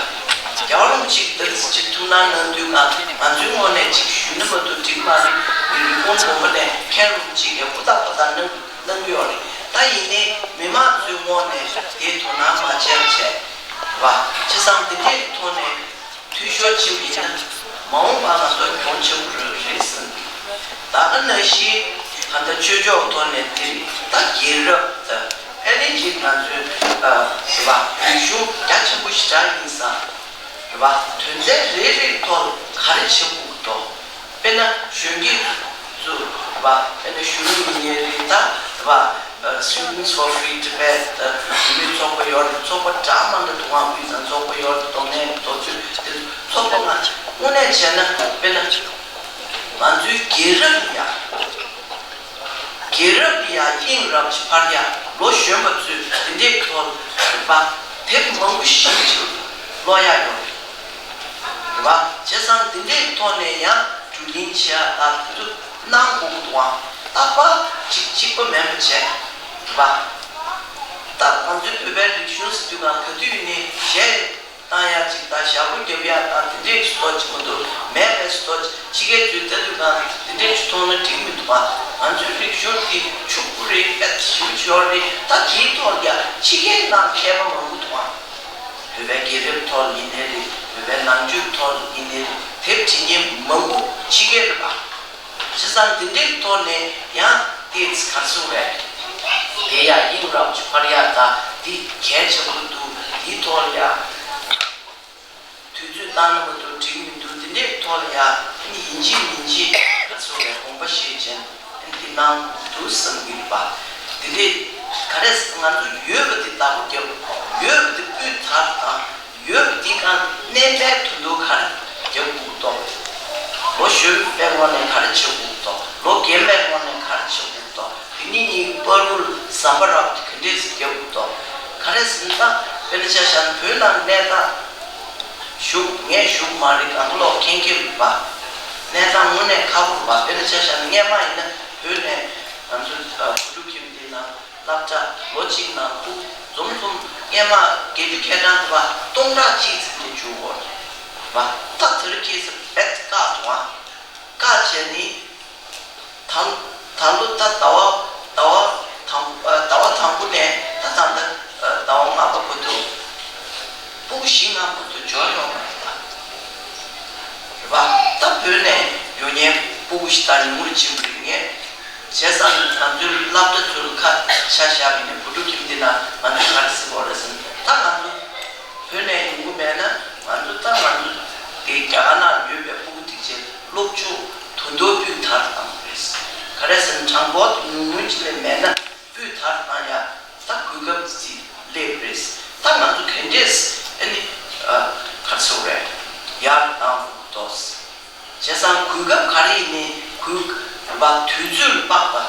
རྒྱལ་བ་རིན་པོ་ཆེས་འདི་ལ་ཅིག་ཐུགས་སྣང་གནང་དུས་གང་ང་ཚོའི་ངོས་ནས་ཅིག་ཞུས་ན་མ་གཏོགས་འགྲིག་མ་རེད། འདི་རི་ཀོན་དགོན་པ་ནས་མཁན་རིན་པོ་ཆེ་གིས་ཧུར་ཐག་པ་ཐག་གནང་། གནང་གི་ཡོད་རེད། ད་ཡིན་ནའི་མི་མང་ཚོའི་ངོས་ནས་དེའི་དོ་སྣང་མ་བྱས་བྱས། རེད་པ། བྱས་ཙང་དེ་འདྲའི་ཐོག་ནས་འཐུས་ཤོར་ཕྱིན་པ་ཡིན་ན་མ་འོངས་པ་ང་ཚོ་གྱོང་ཆེན་པོ་རེད་རེད་བསམ་གི། ད་ག་ནང་བཞིན་ད་ལྟ་ཆོས་ཕྱོགས་ཐོག་ནས་དེ་ད་རྒྱལ་རབས་ད་ཨ་ནི་ཅིག་ང་ཚོའི་ཨ་རེད་པ། རིག་གཞུང་རྒྱ་ཆེན་པོ་ཞེ་དྲག་ཡིན་ཙང་། རེད་པ། དོན་ཚན་རེ་རེའི་ཐོག་ལ་ག་རེ་བྱེད་དགོས་འདུག་དཔེར་ན་གཞོན་སྐྱེས་ཚོ་རེད་པ། དཔེར་ན་གཞོན་ནུ་ཡིན་ནའི་རེད། ད་རེད་པ། Students for Free Tibet ད་བུད་མེད་ཚོགས་པ་ཡོད་རེད། ཚོགས་པ་འདྲ་མི་འདྲ་འདུག་ཨང་། དབུས་གཙང་ཚོགས་པ་ཡོད་རེད། རྡོ་སྨད་རྡོ་ཆོས་དེ་ཚོགས་པ་ང་དངོས་གནས་བྱས་ན་དཔེར་ན་ང་ཚོའི་རྒྱལ་རབས་ཡ། རྒྱལ་རབས་ལ་ཡ་དབྱིངས་རབ་ཀྱི་ཕར་ཡ་ལོ་གཞོན་པ་ཚོས་དེ་འདྲའི་ཐོག་རེད་པ། དེབ་མང་པོ་ཞིག་ཅིག་ཀློག་ཡ་ཡོད་རེད་པ། བྱས་ཙང་དེ་འདྲའི་ཐོག་ནས་ཡང་བསྐྱར་ལེན་བྱེད་ཡ་ད་དེ་ཚོ་གནང་དགོས་ཀྱི་འདུག་ཨང་། རྟག་པར་གཅིག་གཅིག་པ་མིན་པ་བྱས་རེད་པ། ད་ང་ཚོའི་བོད་པའི་རིག་གཞུང་ཟེར་དུས་གང་ག་དུས་ཡིན་ནའི་གཞས། བཏང་ཡ་ཅིག་དང་ཞབས་བྲོ་རྒྱབ་ཡ་དང་དེ་འདྲས་ཀྱི་བཟོ་ཅིག་མ་གཏོགས་མེད་པའི་བཟོ་ཅིག་ཕྱི་རྒྱལ་ཚོས་ལྟ་དུས་གང་དེ་འདྲས་ཅིག་མཐོང་ན་འགྲིག་མི་འདུག་པ། ང་ཚོའི་རིག་གཞུང་འདི་ཕྱུག་པོ་རེད། དཔེ་ཞིབ་ཅིག་ཡོད་རེད། ད་དེའི་ཐོག་ལ་ཡ་ཕྱི་རྒྱལ་ནང་མཁས་པ་མང་པོ་འདུག་པ། བོད་པའི་རྒྱལ་རབས་ཐོག་ཡིན་ནའི་རེད། བོད་པའི་ནང་ཆོས་ཐོག་ཡིན་ནའི་རེད། དེབ་བྲིས་མཁན་མང་པོ་ཕྱི་རྒྱལ་རེད་པ། བྱས་ཙང་དེ་འདྲའི་ཐོག་ནས་ཡང་ཏོག་ཙམ་ག་རེ་ཟེར་དགོས་རེད། དེ་ཡང་དབྱིངས་རབ་ཀྱི་ཕར་ཡ་ད་འདི་གལ་ཆེན་པོ་འདུག་འདིའི་ཐོག་ལ་ཡ་དུས་ཚོད་བཏང་ན་མ་གཏོགས་འགྲིག་མི་འདུག་འདི་འདྲའི་ཐོག་ལ་ཡ་ཡིན་གཅིག་མིན་གཅིག་ག་རེ་ཟེར་དགོས་རེད། དགོངས་པ་བཞེས་བྱས་འདི་གནང་འདུག་བསམ་གྱི་རེད་པ། འདི་འདྲའི་ག་རེ་ང་ཚོ་ཡོད་པ་འདི་བདག་པོ་རྒྱབ། ཡོད་པ་འདི་སྤུས་དག་དང་། ཡོད་པ་འདི་གང་གནས་པའི་དོན་དུ་ག་རེ་རྒྱབ་དགོས་འདུག་ལོ་གཞོན་པའི་ངོས་ནས་ག་རེ་བྱེད་དགོས་འདུག་ལོ་རྒན་པའི་ངོས་ནས་ག་རེ་བྱེད་དགོས་འདུག་དེ་གཉིས་གཉིས་བར་དུ་ཟམ་པ་རག་གི་འདྲས་སུ་རྒྱབ་དགོས་འདུག་ག་རེ་ཟེར་ན་ད་དཔེར་ན་ཆ་བཞག་ན་བོད་ནང་གནས་སྟངས་བཞུགས་ངས་བཞུགས་མ་རེད། གང་ལོག་མཁྱེན་མཁྱེན་རེད་པ། གནས་སྟངས་དངོས་གནས་ཁག་པོ་རེད་པ། དཔེར་ན་ཆ་བཞག་ན་སྔས་མ་ཡིན་ན་བོད་ནས་ང་ཚོ་བུ་ཕྲུག་ཁྱིམ་སྡེ་ནང་སློབ་གྲྭ་ལོ་གཅིག་ནང་ཕྲུ་གུ་འཛོམས་འཛོམས་སྔས་མ་དགེ་རྒྱུ་སྐད་གྲགས་འདུག་པ་སྟོང་ཕྲག་གཅིག་ཙམ་ནས་བཅུག་གོ་རེད་པ། ད་དེ་རིང་ཁ་སང་རྦད་དེ་བཀག་འདུག་ཨ། བཀག་བྱས་ནི་ད་ད་ལོ་ད་ཟླ་བ་ཟླ་བ་དང་ཟླ་བ་དང་པོ་ནས་ད་ད་ལྟ་ཟླ་བ་ལྔ་པ་བར་དུ་ཕྲུ་གུ་བཞི་ལྔ་བར་དུ་འབྱོར་ཡོང་བ་རེད་པ། རེད་པ། ད་བོད་ནས་ཡོང་མཁན་ཕྲུ་གུ་ཞིག་ད་ཉུང་རུ་ཕྱིན་པ་རེད། ངས་བྱས་ཙང་ང་ཚོའི་སློབ་གྲྭ་ཚོ་ལ་ཁ་ཆ་བཞག་པ་ཡིན་ན་བུ་ཕྲུག་ཁྱིམ་སྡེ་ནང་ང་ཚོས་ག་རེ་ཟེར་དགོས་རེད་ཟེར་ན། ད་ང་ཚོ་བོད་ནས་ཡོང་གི་མེད་ན་ང་ཚོ་ད་ང་ཚོ་དེ་རྒྱ་གར་ནང་ཡོད་པའི་ཕྲུ་གུ་དེ་ཚོས་སློབ་སྦྱོང་དོན་དུ་སྤུས་དག་བཏང་དགོས་རེད། ག་རེ་ཟེར་ན་གྲངས་འབོར་དེ་ཉུང་ཉུང་ཅིག་ལས་མེད་ན། སྤུས་དག་བཏང་ཡ་ད་གོ་སྐབས་ཅིག་སླེབས་རེད། ད་ང་ཚོ་ག་འདྲས་ཨ་ནི་ཨ་ག་རེ་ཟེར་དགོས་རེད། ཡར་བཏང་དགོས་འདུག་བྱས་ཙང་གོ་སྐབས་ག་རེ་ཡིན་ནའི་གོ་སྐབས་དུས་ཚོད་ལ་དཔག་པ།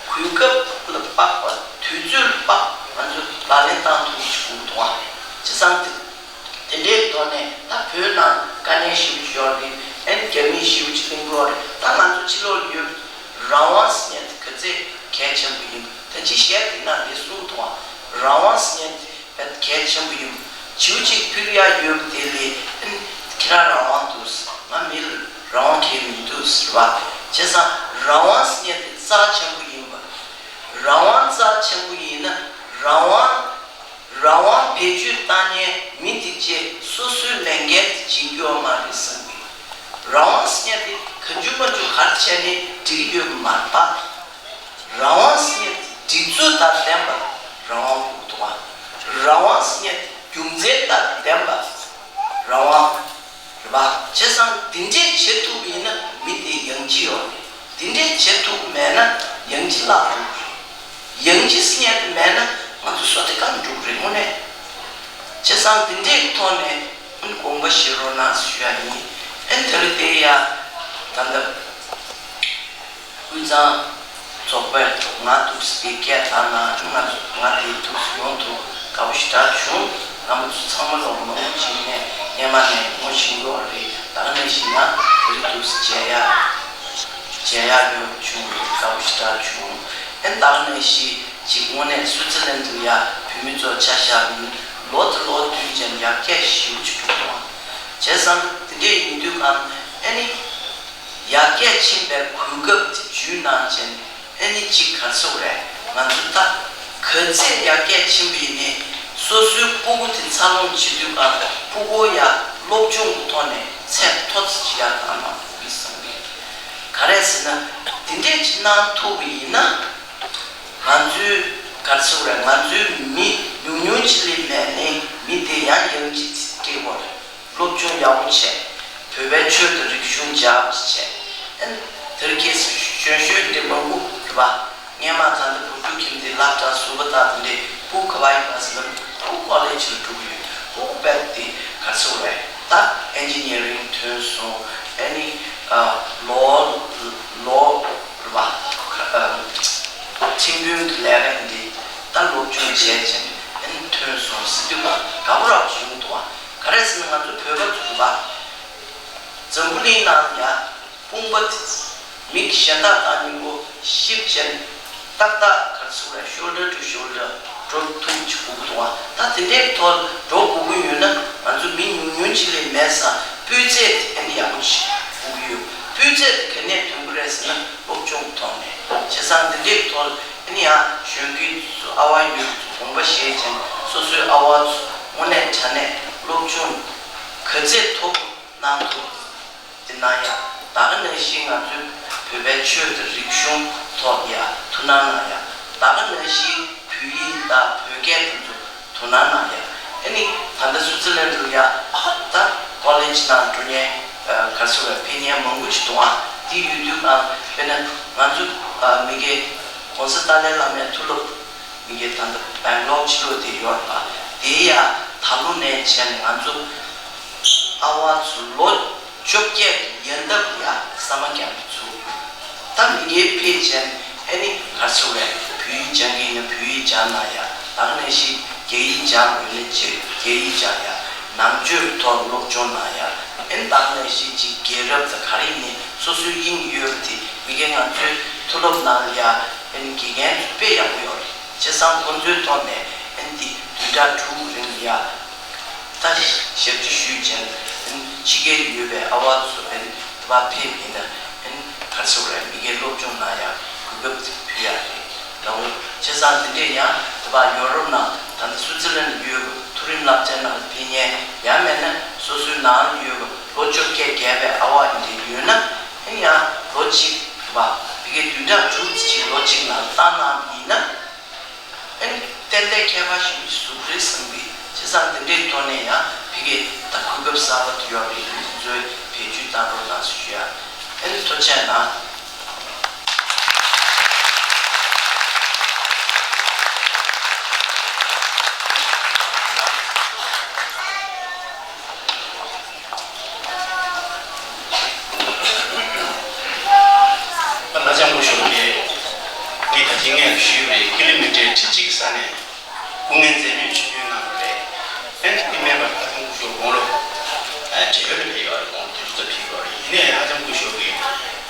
གོ་སྐབས་ལ་དཔག་པ་དུས་ཚོད་ལ་དཔག་ང་ཚོས་ལག་ལེན་བཏང་ཐུབ་ཀྱི་ཞིག་དགོས་འདུག་ཨ། བྱས་ཙང་དེ་དེ་འདྲའི་ཐོག་ནས་ད་བོད་ནང་དཀའ་ངལ་ཞེ་པོ་ཅིག་ཡོད་རེད། ཨ་ནི་རྒྱ་མི་ཞེ་པོ་ཅིག་གླེང་གི་ཡོད་རེད། ད་ང་ཚོ་ཕྱི་ལོགས་ལ་ཡོད་རང་དབང་ཟེར་མཁན་དེ་ག་ཚད་གལ་ཆེན་པོ་ཡིན་པ། ད་ཅི་གཞས་དེ་ནང་དེ་གསུངས་འདུག་ཨ། རང་དབང་ཟེར་མཁན་དེ་གལ་ཆེན་པོ་ཡིན་པ། བྱིའུ་གཅིག་ཕུལ་ཡ་ཡོད་པ་དེ་ལས་ཨ་ནི་ཁྱེད་རང་རང་དབང་འདུག་ང་མི་ལ་རང་དབང་གང་ཡང་མི་འདུག་ཟེར་བ། བྱས་ཙང་རང་དབང་ཟེར་མཁན་དེ་རྩ་ཆེན་པོ་ཡིན་པ། རང་དབང་རྩ་ཆེན་པོ་ཡིན་ན་རང་དབང་རང་དབང་བེད་སྤྱོད་བཏང་མཁན་མི་དེ་ཚོས་སོ་སོའི་ལས་འགན་དེ་བྱེད་རྒྱུ་ཡོད་མ་རེད་བསམ་གི། རང་དབང་ཟེར་མཁན་དེ་གང་བྱུང་མང་བྱུང་ག་རེ་བྱས་ནས་འགྲིག་གི་ཡོད་པ་མ་རེད་པ། རང་དབང་ཟེར་མཁན་དེ་སྒྲིག་འཛུགས་དང་ལྡན་པ་རང་དབང་དགོས་འདུག་པ། རང་དབང་ཟེར་མཁན་དེ་རྒྱུ་མཚན་དང་ལྡན་པ་རང་དབང་རེད་པ། བྱས་ཙང་དེ་འདྲས་བྱེད་ཐུབ་པ་ཡིན་ན་མི་དེ་ཡང་ཅི་ཡོད་རེད། དེ་འདྲས་བྱེད་ཐུབ་མེད་ན་ཡང་ཅི་ལབ་ཐུབ་རེད། ཡང་ཅི་ཟེར་མཁན་དེ་མེད་ན་ང་ཚོ་བཟོ་དེ་གང་འགྲུབ་རེད་དངོས་གནས། བྱས་ཙང་དེ་འདྲའི་ཐོག་ནས་ཨ་ནི་དགོངས་པ་བཞེས་རོགས་གནང་ཞུ་ཡ་ཡིན། ཨ་ནི་དེ་རིང་དེ་ཡ་ད་ལྟ་དབུས་གཙང་ཚོགས་པས་ང་ཐུགས་སུ་དེ་སྐད་བཏང་ན་ང་ང་དེ་ཐུགས་སུ་ཡོང་ཐུབ་དགའ་པོ་ཞེ་དྲག་བྱུང་། རྣམ་པ་ཚོ་ཚང་མ་ལོག་མང་པོ་བྱས་ནས་ སྔོན་མ་ནས་ངོ་ཤེས་ཡོད་རེད། ད་ག་ནང་བཞིན་ང་བོད་རིགས་འདུག་སེ་མཇལ་ཡག་མཇལ་ཡག་ཡོད་བྱུང་རེད། དགའ་པོ་ཞེ་དྲག་བྱུང་། ཨེ་ད་ག་ནང་བཞིན་ཅིག་དངོས་གནས་སུའི་ཙི་ལན་དུ་ཡ་བོད་མི་ཚོ་ཆ་བཞག་ཡིན་ལོ་དང་ལོ་བསྟུན་ཅན་ཡར་རྒྱས་ཞེ་པོ་ཅིག་འགྲོ་གི་འདུག་བྱས་ཙང་དེ་འདྲས་ཡིན་དུས་གང་ཨེ་ནི། ཡར་རྒྱས་ཕྱིན་པའི་གོ་སྐབས་དེ་བརྒྱུད་གནང་བྱས་ཨེ་ནི་གཅིག་ག་རེ་ཟེར་དགོས་རེད། ང་ཚོ་ད་ག་ཚད་ཡར་རྒྱས་ཕྱིན་པ་ཡིན་ནའི་སོ་སོའི་སྤུ་གུ་དེ་འཚར་ལོངས་བྱེད་དུས་ཀ་སྤུ་གུ་ཡ་སློབ་སྦྱོང་གི་ཐོག་ནས་ཚད་མཐོ་ཙམ་ཅིག་ཡར་བཏང་གནང་དགོས་ཀྱི་བསམ་གི། ག་རེ་ཟེར་ན་དེ་འདྲས་ཅིག་གནང་ཐུབ་པ་ཡིན་ན་ང་ཚོའི་ག་རེ་ཟེར་དགོས་རེད། ང་ཚོའི་མི་ཉུང་ཉུང་ཅིག་ལས་མེད་ནའི་མི་དེ་ཡང་ཡང་ཅིག་སྤྲད་དགོས་རེད། སློབ་སྦྱོང་ཡག་པོ་བྱས། བོད་པའི་ཆོས་དང་རིག་གཞུང་འཇགས་པོ་བྱས། ཨན། དེར་ཁེ་སི་གཞོན་གཞོན་འདྲེ་མང་པོ་རེད་པ། སྔན་མ་ད་ལྟ་བུ་ཕྲུག་ཁྱིམ་དེ་སློབ་གྲྭ་ཟུར་པ་དག་དེ་འདྲས་སྤུ་གུ་ག་པར་ཡིན་པ་ཟེར་ན་སྤུ་གུ་ཀོ་ལེཇ་ལ་འགྲོ་གི་ཡོད། སྤུ་གུ་བེད་དེ་ག་རེ་ཟེར་དགོས་རེད། ད་ཨེན་ཇི་ནི་ཡ་རིང་ཐོན་སོང་། ཨ་ནི་ཨ་ལོ་ལོ་རེད་པ། ཁ་ཨ་ཁྲིམས་དཔོན་གྱི་ལས་ཀ་འདི་ད་སློབ་སྦྱོང་བྱས་བྱས་ཨ་ནི་ཐོན་སོང་ཟེར་དུས་དགའ་པོ་རབ་བྱུང་འདུག་བ། ག་རེ་ཟེར་ན་ང་ཚོ་བོད་པ་ཚོ་རེད་པ། འཛམ་བུ་གླིང་ནང་ཡ་དཔུང་པ་དེ་མི་གཞན་དག་དང་མཉམ་པོ་གཤིབ་བྱས་ཏག་ཏག་ག་རེ་ཟེར་དགོས་རེད། ཤོལ་ཌར་ཊུ་ཤོལ་ཌར་འགྲོ་ཐུབ་ཅིག་དགོས་ཀྱི་འདུག་བ། ད་དེ་འདྲའི་ཐོག་འགྲོ་དགོས་ཀྱི་ཡོད་ན་ང་ཚོ་མི་ཉུང་ཉུང་ཅིག་ལས་མེད་ཙང་སྤུས་ཚད་དེ་ཨ་ནི་ཡག་པོ་ཅིག་དགོས་ཀྱི་ཡོད། སྤུས་ཚད་དེ་ག་ནས་ཐོན་གྱི་རེད་ཟེར་ན་སློབ་སྦྱོང་གི་ཐོག་ནས། བྱས་ཙང་དེ་འདྲའི་ཐོག་ཨ་ནི་ཡང་གཞོན་སྐྱེས་ཚོ་ཨ་བ་ཡོད་ཚོ་དགོངས་པ་བཞེས་བྱས་སོ་སོའི་ཨ་བ་ཚོ་དངོས་གནས་དྲང་གནས་སློབ་སྦྱོང་ག་ཚད་མཐོ་པོ་གནང་ཐུབ། དེ་གནང་ཡ། ད་ག་ནང་བཞིན་ང་ཚོའི་བོད་པའི་ཆོས་དང་རིག་གཞུང་ཐོག་ཡ་ཐུགས་སྣང་གནང་ཡ། ད་ག་ནང་བཞིན་བོད་ཡིག་དང་བོད་སྐད་དེ་ཚོ་ཐུགས་སྣང་གནང་ཡ། ཨ་ནི་ད་ལྟ་སུའི་ཙི་ལན་དུ་ཡ་ད་ཀོ་ལེཇ་ནང་འགྲོ་མཁན་ག་རེ་ཟེར་བའི་ཕེབས་མཁན་མང་པོ་ཞིག་འདུག་ཨ། དེ་ཡོད་དུས་ཨ་དཔེར་ན་ང་ཚོ་མི་སྒེར་༸གོང་ས་ཏཱ་ལའི་བླ་མའི་མཐུ་སློབ། མི་སྒེར་ད་ལྟ་སྦེང་ལོར་ཕྱི་ལོགས་དེ་ཡོད་པ། དེ་ཡ་ད་ལོ་ནས་བྱས་ནས་ང་ཚོ་ཨ་བ་ཚོ་ལོ་བཅོ་བརྒྱད་ཀྱི་ཡན་འདབ་ཡ་ཟ་མ་རྒྱག་གི་ཚུལ། ད་མི་སྒེར་ཕེབས་བྱས་ནས་ཨ་ནི་ག་རེ་ཟེར་དགོས་རེད། བོད་ཡིག་སྦྱང་གི་ཡིན་ན་བོད་ཡིག་སྦྱང་གནང་ཡ། ད་ག་ནང་བཞིན་རྒྱ་ཡིག་སྦྱང་དགོས་ན་རྒྱ་རྒྱ་ཡིག་སྦྱང་ཡ། ནང་ཆོས་ཐོག་སློབ་སྦྱོང་གནང་ཡ། ཨ་ནི་ད་ག་ནང་བཞིན་ཅིག་རྒྱལ་རབས་དང་ག་རེ་ཡིན་ནའི་སོ་སོའི་དབྱིངས་ཡོད་པ་དེ་མི་སྒེར་ང་ཚོའི་མཐུ་སློབ་ནང་ལ་ཡ་ཨ་ནི་དགེ་རྒན་ཚོ་དཔེ་ཡག་པོ་ཡོད་རེད། བྱས་ཙང་ཁོང་ཚོའི་ཐོག་ནས་ཨ་ནི་འདི་བདུན་ཕྲག་དྲུག་རིང་ལ་ཡ། ད་ཞབས་ཕྱི་ཞུས་བྱས་ཨ་ནི་ཕྱི་རྒྱལ་ཡོད་པའི་ཨ་བ་ཚོ་ཨ་ནི་དེ་བ་ཕེབས་ཡིན་ན་ཨ་ནི་ག་རེ་ཟེར་དགོས་རེད། མི་སྒེར་སློབ་སྦྱོང་གནང་ཡ་གོ་སྐབས་དེ་ཕུལ་ཡ་རེད་ལབ་འོ། བྱས་ཙང་དེ་འདྲས་ཡང་དེ་བ་ཡོ་རོབ་ནང་ད་ལྟ་སུའི་ཙི་ལན་ཡོད་མཐོ་རིམ་བསླབ་བྱ་ནང་ཕེབས་མཁན་ཡང་མེད་ན་སོ་སོའི་ནང་ལ་ཡོད་པ་ལོ་བཅོ་བརྒྱད་བརྒལ་བའི་ཨ་བ་ཡིན་དེ་ཡོད་ན་ཨ་ནི་ཡང་ལོ་གཅིག་དེ་བ་ཕ་གི་བདུན་ཕྲག་དྲུག་ཙམ་ཅིག་ལོ་གཅིག་ནང་བཏང་གནང་བ་ཡིན་ན། ཨ་ནི་ཏན་ཏན་ཁྱད་པར་ཞིག་བཟོ་གི་རེད་བསམ་གི། བྱས་ཙང་དེ་འདྲའི་ཐོག་ནས་ཡང་ཕ་གི་ད་གོ་སྐབས་གསར་པ་དེ་ཡོད་རེད། དེ་ཚོའི་བེད་སྤྱོད་བཏང་རོགས་གནང་ཞུ་ཡ། ཨ་ནི་ཐུགས་རྗེ་གནང་། ལྷ་ལྕམ་སྐུ་ཞབས་ཀྱིས་ངས་ད་ཅི་ངས་ཞུས་པའི་ཀི་ལོ་མི་ཊར་ཁྲི་གཅིག་གི་ས་ནས་སྐུ་ངལ་འཛེམས་མེད་ཆིབས་བསྒྱུར་གནང་བ་རེད། ཨ་ནི་དེ་མིན་པར་ལྷ་ལྕམ་སྐུ་ཞབས་དགུང་ལོ་བགྲེས་ཡོལ་ལ་ཕེབས་ཡོད་རེད། དགུང་ལོ་བདུན་ཅུ་ཙམ་ཕེབས་ཡོད་རེད། ཡིན་ནའི་ལྷ་ལྕམ་སྐུ་ཞབས་ཀྱིས་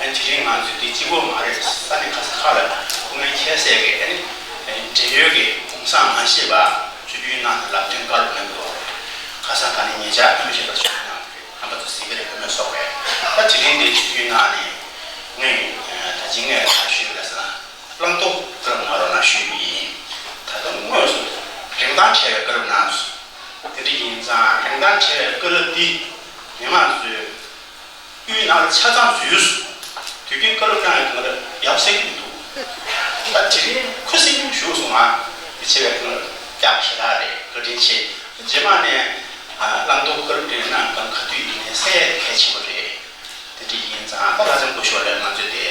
ཨ་ནི་དེ་རིང་ང་ཚོས་འདི་གཅིག་པོ་མ་རེད། ས་གནས་ག་ས་ག་ལ་སྐུ་ངལ་ཁྱད་བསད་ཀྱིས་ཨ་ནི་བགྲེས་ཡོལ་གྱི་གུང་སེང་མ་བཞེས་པར་ཆིབས་བསྒྱུར་གནང་ནས་ལམ་སྟོན་བཀའ་སློབ་གནང་གི་ཡོད་རེད། ཁ་སང་ད་ནི་ཉེ་ཆར་ཨ་མི་རི་ཀར་ཆིབས་བསྒྱུར་གནང་གི་རེད། རྣམ་པ་ཚོ་གཟིགས་ཀྱི་རེད། བུ་མོ་སོགས་རེད། ད་དེ་རིང་འདིར་ཆིབས་བསྒྱུར་གནང་ནས་ངས་ད་ཅི་ངས་ག་ཞུས་ཡོད་ལབ་ཟེར་ན། བླང་དོར་བཀའ་སློབ་གནང་རོགས་གནང་ཞུས་པ་ཡིན། ད་དུང་དངོས་སུ་རིན་ཐང་བྲལ་བའི་བཀའ་སློབ་གནང་སོང་། དེ་འདྲ་ཡིན་ཙང་རིན་ཐང་བྲལ་བའི་བཀའ་སློབ་འདི་མི་མང་ཚོས་དབུས་ནང་ལ་ཆ་ཚང་འཛུལ་སོང་། དུས་རྒྱུན་བཀའ་སློབ་གནང་ཡག་གང་ལ་ཡག་གསལ་གྱི་མི་འདུག་ད་དེ་རིང་ཁུ་སིམ་ཞུགས་སོང་ང་། དེ་བྱས་པའི་གང་ལ་ཡག་ཞེ་དྲག་རེད། བཀའ་དྲིན་ཆེ། རྗེས་མ་ནས་བླང་དོར་བཀའ་སློབ་དེ་གནང་གང་ག་དུས་ཡིན་ནའི་གསན་ཡས་གལ་ཆེན་པོ་རེད། དེ་འདྲ་ཡིན་ཙང་ད་ལྷ་ལྕམ་སྐུ་ཞབས་ལ་ང་ཚོས་དེ་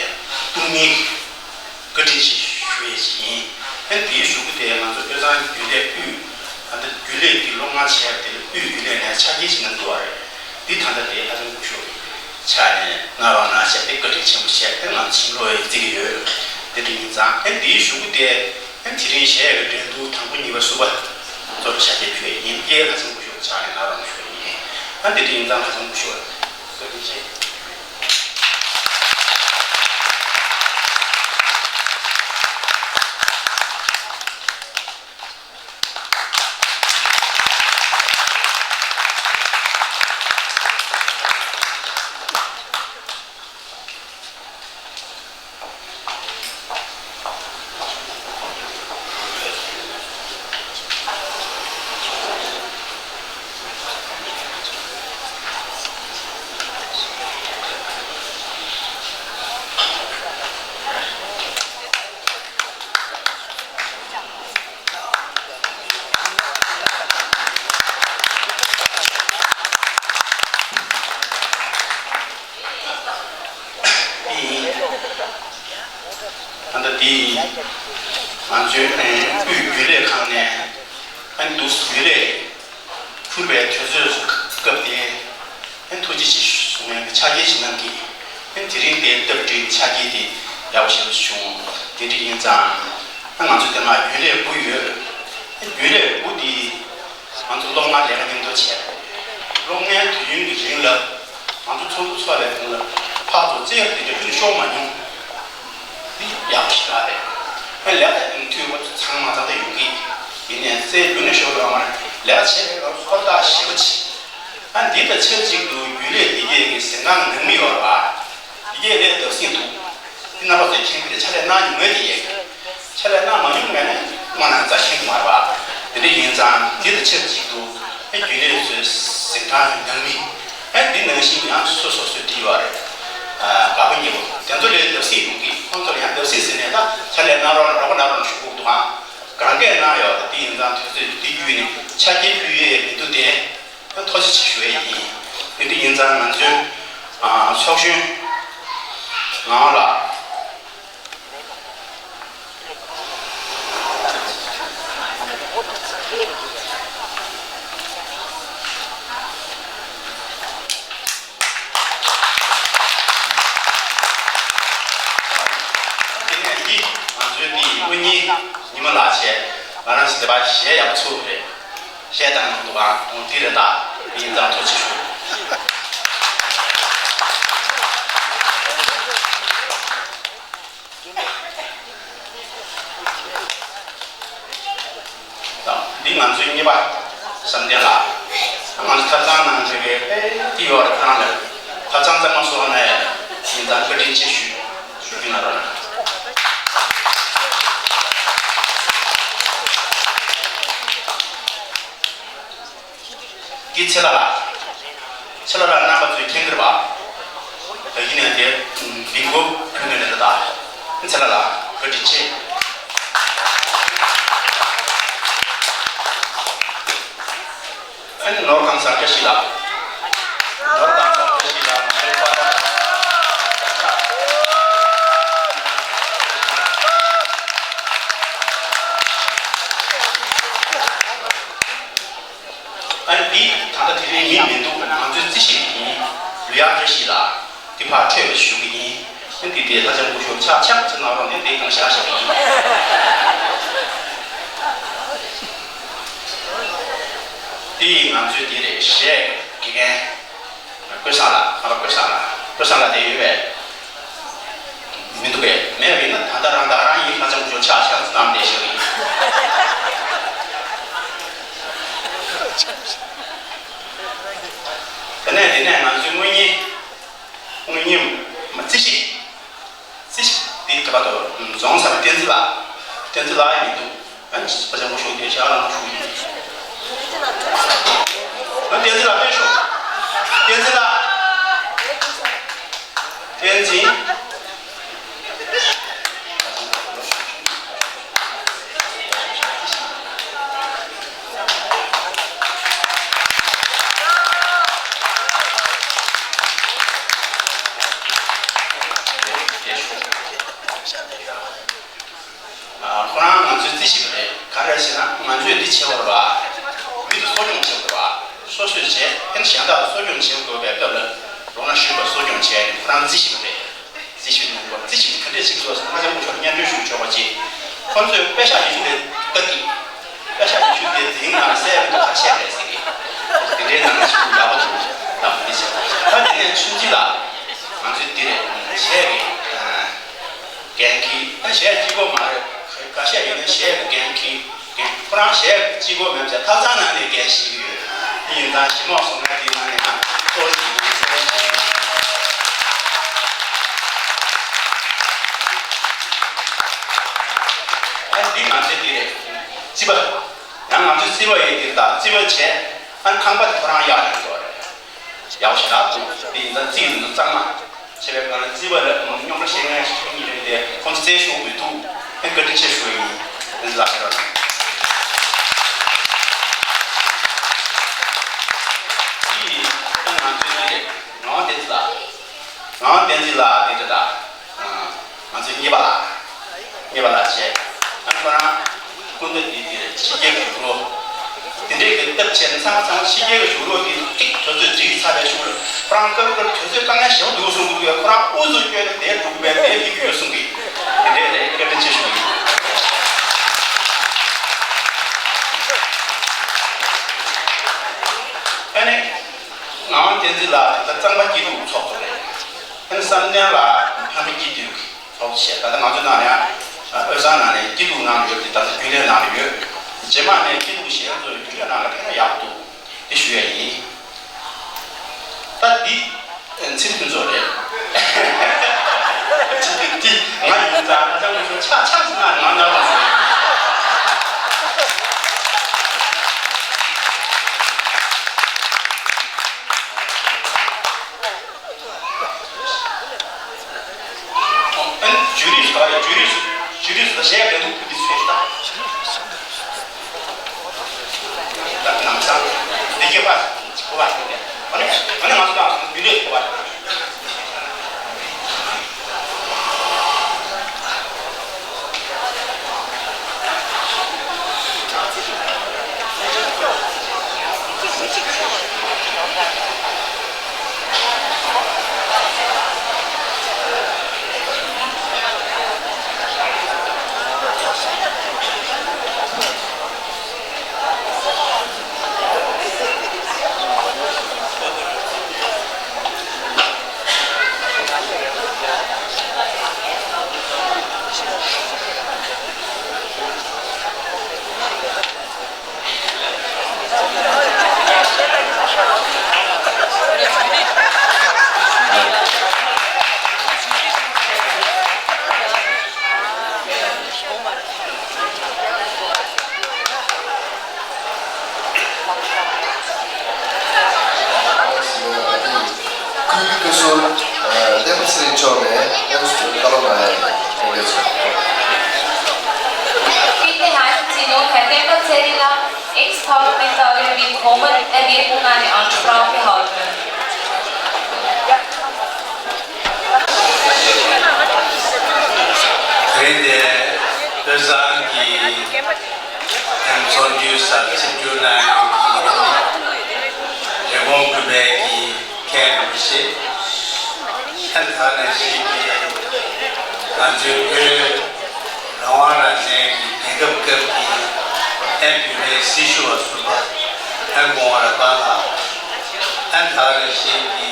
ཐུགས་སྨོན་བཀའ་དྲིན་ཆེ་ཞུ་ཡས་ཅིག་ཡིན། ཨ་ནི་དེའི་གཞུག་གུ་དེ་ང་ཚོ་དབུས་གཙང་རྒྱུན་ལས་དབུས་ད་ལྟ་རྒྱུན་ལས་ཀྱི་སློབ་མ་བྱས་པ་དེ་ལ་དབུས་རྒྱུན་ལས་ནས་ཕྱག་འཁྱེར་ཞིག་གནང་འདུག་བ་རེད། འདི་ད་ལྟ་དེ་ལྷ་ལྕམ་སྐུ་ཞབས་ཀྱི་ཕྱག་ནས་གནང་རོགས་གནང་བྱས་ཏེ་བཀའ་དྲིན་ཆེན་པོ་བྱས་ཏེ་ང་ཚོ་བྱིན་རླབས་ཡོད་བརྩི་གི་ཡོད། དེ་འདྲ་ཡིན་ཙང་ཨ་ནི་དེའི་གཞུག་གུ་དེ། ཨ་ནི་དེ་རིང་གཞས་ཀྱི་འགྲན་བསྡུར་དང་པོ་གཉིས་པ་གསུམ་པ་གཙོ་བོ་ཕྱག་འཁྱེར་ཕུལ་ཡས་ཡིན། དེ་ལྷ་ལྕམ་སྐུ་ཞབས་ཕྱག་ནས་གནང་རོགས་ཞུ་ཡས་ཡིན། ཨ་འདི་འདྲ་ཡིན་ཙང་ཧ་ཅང་སྐུ་ཞབས་བཀའ་དྲིན་ཆེ། ད་ལྟ་འདི་ང་ཚོའི་དབུས་རྒྱུན་ལས་ཁང་ནས་ཨ་ནི་འདུག་རྒྱུན་ལས་ཕུར་པའི་དུས་ཚོད་སྐབས་དེ་ཨ་ནི་ཐུགས་རྗེ་ཆེ་གསུང་ཡག་གི་ཕྱག་འཁྱེར་ཞིག་གནང་གི་ཨ་ནི་དེ་རིང་དེ་སྟབས་བདེ་ཕྱག་འཁྱེར་དེ་ཡག་པོ་ཞེ་པོ་བྱུང་། དེ་འདྲ་ཡིན་ཙང་ཨ་ང་ཚོ་དེ་མ་རྒྱུན་ལས་དགུ་ཡོད། ཨ་ནི་རྒྱུན་ལས་དགུ་དེ། ང་ཚོ་སློབ་མ་ལས་ཀ་མཉམ་དུ་བྱས། སློབ་མའི་དུས་ཡུན་གྱི་རིང་ལ་ང་ཚོ་ཚོགས་འདུ་ཚོགས་པའི་གོང་ལ་ཕར་ཚུར་རྩེད་ཡག་དེ་འདྲ་ཁྱོན་ནས་ཤོར་མ་མྱོང་། འདི་ཡག་པོ་ཞེ་དྲག་རེད། ཨ་ལས་ཀ་ཡིན་དུས་འོ་ཚང་མ་ཚང་ད་ཡོང་གི་ཡིན་ནའི་རྩེད་ཁྱོན་ནས་ཤོར་ཡོད་མ་རེད། ལས་ཀ་བྱེད་པའི་སྐབས་ཧུར་ཐག་ཞེ་པོ་བྱས། ཨ་འདི་དང་ཆབས་ཅིག་ཏུ་རྒྱུན་ལས་འདི་གས་ཀྱི་གཟིམ་ཁང་ནང་མི་ཡོད་རེད་པ། འདི་གས་ལས་བརྡབ་གསིག་འདུག་འདི་རྣམ་པ་ཚོས་མཁྱེན་གྱི་རེད། ཕྱག་ལས་གནང་མྱོང་མེད་དེ་ཡས། ཕྱག་ལས་གནང་མ་མྱོང་མཁན་ནི་དམངས་རྣམས་རྩ་མཁྱེན་གྱི་མ་རེད་པ། དེ་འདྲ་ཡིན་ཙང་འདི་དང་ཆབས་ཅིག་ཏུ་ཨེ་རྒྱུན་ལས་ཚོའི་གཟིམ་ཁང་ནང་མི་ཨེ་འདི་ནང་བཞིན་ཡང་སོ་སོ་སོའི་འདི་ཡོད་རེད། ཨ་དགའ་པོ་ཉེ་པོ་དེ་ཚོ་ལས་བརྡབ་གསིག་ཡོང་གི་ཁོང་ཚོ་ལ་ཡང་བརྡབ་གསིག་ཟེར་ནས་ད་ཕྱག་ལས་གནང་རོགས་རོགས་པ་གནང་རོགས་ཞུ་དགོས་འདུག་ཨང་། གང་གས་གནང་ཡོད་རེད། འདི་ཡིན་ཙང་དུས་ཚོད་འདི་བརྒྱུད་ནས་ཕྱག་འཁྱེར་ཕུལ་ཡས་མི་འདུག་སྟེ། ཐུགས་རྗེ་ཆེ་ཞུ་ཡས་ཡིན། དེ་འདྲ་ཡིན་ཙང་ང་ཚོའི་ཨ་ཚོགས་གཞོན་ངག་དབང་ལགས། དེ་ནས་འདི་ང་ཚོའི་འདི་དངུལ་གཉེར་ཉི་མ་ལགས་བྱས། ང་རང་ཚོ་དེ་པར་གཞས་ཡག་པོ་ཚུགས་རེད། གཞས་བཏང་གི་འདུག་ག་འོ་འདི་རེད། ད་ཡིན་ཙང་ཐུགས་རྗེ་ཆེ་ཞུ། འདི་ང་ཚོའི་གཉེར་པ་བསམ་གཏན་ལགས། ང་ཚོ་ཐབ་ཚང་ནང་བྱས་པའི་ཨེ་འདི་ཡོད་རེད། ཁོ་རང་ལ་ཐབ་ཚང་གཙང་མ་བཟོ་ན་ཡིན་ཙང་བཀའ་དྲིན་ཆེ་ཞུ་ཞུ་རྒྱུ་ན་རོགས་གནང་། འདི་ཚེ་ལྷ་ལགས། ཚེ་ལྷ་ལགས་རྣམ་པ་ཚོས་མཁྱེན་གྱི་རེད་པ། ད་ཡིན་ནའི་དེ་བིང་གོ་ཕུལ་ནས་རེད། ད་ཚེ་ལྷ་ལགས་བཀའ་དྲིན་ཆེ། ཨ་ནི་ནོར་གང་ཟག་བཀྲ་ཤིས་ལགས། ནོར་གང་ཟག་བཀྲ་ཤིས་ལགས་ང་ཚོའི་པཱ་ལགས། ཨ་ནི་འདི་ད་ལྟ་དེ་རིང་མི་མི་འདུག་ང་ཚོའི་རྩིས་ཞིབ་ཡིན། ལུས་ཡག་བཀྲ་ཤིས་ལགས། འདི་ཕར་འཕྲོས་པ་ཞུ་གི་ཡིན། ཨ་ནི་འདི་དེ་ལྷ་ལྕམ་སྐུ་ཞབས་ཆག་ཆག་ཅིག་གནང་རོགས། ངས་འདི་གང་བཞག་བཞག་གི་ཡིན། འདི་ང་ཚོའི་འདི་རེད། གཞས་དགེ་རྒན་ཀུན་བཟང་ལགས། ཨ་ཀུན་བཟང་ལགས། ཀུན་བཟང་ལགས་དེ་ཡོད་པས། མི་འདུག་གས། མེད་པ་ཡིན་ན་ད་ལྟ་རང་ད་ག་རང་ཡིན། ཧ་ཅང་ཇོ་ཆག་ཆག་བཏང་བསྡད་ཤག་ཡིན། དེ་ནས་དེ་ནས་ང་ཚོའི་དངུལ་གཉེར་དངུལ་གཉེར་མ་རྩིས་ཞིབ་རྩིས་ཞིབ་དེ་ག་པ་དོ་རྫོང་ས་བསྟན་འཛིན་ལགས། བསྟན་འཛིན་ལགས་ཡིན་འདུག་ཨ་ནི་ཕ་ཆེན་པོ་ཞུགས་ཏེ་ཞག་ལང་ཞུགས་ཡིན། ཨ་བསྟན་འཛིན་ལགས་ཕེབས་ཤོག་བསྟན་འཛིན་ལགས། བསྟན་འཛིན། ཨ་ཁོ་རང་ང་ཚོའི་རྩིས་ཞིབ་རེད། ག་རེ་ཟེར་ན་ང་ཚོས་འདི་བྱེད་དགོས་རེད་པ། མི་དེ་གསོ་སྐྱོང་བྱེད་དགོས་རེད་པ། སོ་སོས་བྱས། ཨ་ནི་གཞན་དག་གསོ་སྐྱོང་བྱེད་དགོས་པའི་སྐབས་ལ་རོགས་ན་ཞུས་པ་གསོ་སྐྱོང་བྱས་ནས་ཁོ་རང་རྩིས་ཞིབ་རེད། རྩིས་ཞིབ་གནང་དགོས། རྩིས་ཞིབ་ག་འདྲས་བྱེད་དགོས་ཟེར་ན་ལྷ་ལྕམ་སྐུ་ཞབས་ལ་སྙན་སྒྲོན་ཞུ་ཆོག་པ་ཅིག་ཁོ་ཚོས་པེ་ཤག་ཉི་ཤུ་དེ་བཀག་གི། པེ་ཤག་ཉི་ཤུ་དེ་འཛིན་ནང་གསལ་མི་འདུག་ཁ་ཆད་རེད་ཟེར་གི། དེ་འདྲའི་ནང་ཞིག་ཡག་པོ་འདུག་ཆུང་ཆུང་ལ་ང་ཚོའི་འདི་རེད་གཞས་ཀྱི་འགན་འཁྱེར། ཨ་གཞས་གཅིག་པོ་མ་རེད། འགའ་ཤས་ཡིན་ན་གཞས་ཀྱི་འགན་འཁྱེར། འགན་ཁོ་རང་གཞས་གཅིག་པོ་མིན་ཙང་ཐབ་ཚང་ནང་ནས་འགན་བཞེས་ཀྱི་ཡོད། དེ་ཡིན་ཙང་ཞི་མོ་གསུང་ན་དེའི་ནང་ནས་ཡང་གཙོ་བོ་ཞིག་ཡིན་ཟེར་བ་ཞིག་ཡིན། ཨ་འདི་ང་ཚོའི་འདི་རེད། རྩིས་པ། ཡང་ང་ཚོའི་རྩིས་པ་ཡིན་འདིར་དང་རྩིས་པ་བྱས། ཨ་ཁང་པ་དེ་ཁོ་རང་གཡར་ཡོང་གི་རེད། ཡག་ཞེ་དྲག་འདུག་དེ་ཡིན་ཙང་རྩིས་ཡོད་འདུག་གཙང་མ། བྱས་པའི་སྒང་ལ་རྩིས་པ་ལ་སྙོམས་པོ་བཤད་མཁན་ཞིག་ཡོང་གི་རེད་དེ་ཁོང་ཚོ་རྩལ་ཤུགས་མི་ཐུབ། ཨེ་བཀའ་དྲིན་ཆེ་ཞུ་ཡིན། ཨེ་ལགས་ཡོད། ཅི་ཡིན་ཨ་ང་ཚོའི་ངག་དབང་བསྟན་འཛིན་ལགས། ངག་དབང་བསྟན་འཛིན་ལགས་དེ་འདྲ་ད། ང་ཚོའི་གཉེར་པ་ལགས། གཉེར་པ་ལགས་བྱས། ཨ་ཁོ་རང་སྐུ་ཟླ་འདི་དེར་ཕྱི་རྒྱལ་གྱི་བཞུགས་རོགས། དེ་འདྲའི་གི་སྟབས་ཆེ་ན་ཚང་མ་ཚང་མ་ཕྱི་རྒྱལ་གྱི་བཞུགས་རོགས་ཀྱི་ཏིག་དུས་ཚོད་བསྒྲིགས་ཚར་བའི་ཤུགས་ལ་ཁོ་རང་སྐབས་སྐབས་དུས་ཚོད་དཀའ་ངལ་ཞེ་པོ་འདུག་གསུང་གི་འདུག་ཁོ་རང་ཨུ་ཚུགས་སྐྱོན་ནས་དེ་འགྲུབ་པའི་དེ་ཕི་ཁྱོད་གསུང་གི། དེ་འདྲའི་རེད། བཀའ་དྲིན་ཆེ་ཞུ་གི་ཡིན། ཨ་ནི། ངག་དབང་བསྟན་འཛིན་ལགས་དེ་ལ་གཙང་པ་སྐྱིད་སྡུག་ཚོགས་གཙོ་རེད། ཨ་ནི་བསམ་གཏན་ལགས་ཕ་མ་སྐྱིད་སྡུག་གི་ཚོགས་གཙོ་བྱས། ད་ལྟ་ང་ཚོ་ནང་ནས་ཨ་དབུས་གཙང་ནང་ནས་སྐྱིད་སྡུག་ནང་ཡོད་དེ་ད་ལྟ་རྒྱུན་ལས་ནང་ལ་ཡོད། རྗེས་མ་ནས་སྐྱིད་སྡུག་གཞན་ཚོ་རྒྱུན་ལས་ནང་ལ་ཕེབས་ན་ཡག་པོ་འདུག་དེ་ཞུ་ཡ་ཡིན། ད་འདི་ཚིག་ཕུན་ཚོགས་རེད། འདི་ང་ཡིན་ཙང་ཨ་ཅག་ངོ་ཤོར་ཆག་ཆག་ཟེར་ན་ང་ནར་བ་ཟེར། ཨན་ཇུ་རིས་ག་རེ་ཇུ་རིས་ཇུ་རིས་ལ་གཞས་འགྲན་བསྡུར་ཕུལ་དུས་ཚོད་ད། ད་ནང་ཚང་དེ་སྐྱེ་བ་གོ་བ་ཤེས་ཏེ། ཨ་ནི་ཨ་ནི་ང་ཚོ་ད་ཇུ་རིས་གོ་བ། ཁུལ་སྐུ་ཟུར་བསྟན་པ་ཚེ་རིང་མཆོག་ནས་ཨེམ་སི་བཀའ་སློབ་གནང་ཡ་ཡིན། ཐུགས་རྗེ་ཆེ། Bitte halten Sie nun Herrn Depot Zeringer, Ex-Parlamentar, willkommen. Er wird nun eine Ansprache halten. དེ་རིང་འདིར་དབུས་གཙང་གི་ཚོགས་འདུའི་སར་ཆིབས་བསྒྱུར་གནང་མཁན་གྱི་རི་བོང་ཀུན་དཔལ་གྱི་མཁན་རིན་པོ་ཆེ། ཨ་ནི་ད་ག་ནང་བཞིན་གྱི་ང་ཚོའི་བོད་རང་དབང་རང་བཙན་གྱི་རྒྱལ་ཁབ་སྐབས་ཀྱི་ཨ་ནི་བོད་པའི་སྲི་ཞུ་བ་ཟུར་པ་ཨ་ནི་གོང་བ་རབ་དབང་ལགས། ཨ་ནི་ད་ག་ནང་བཞིན་གྱི་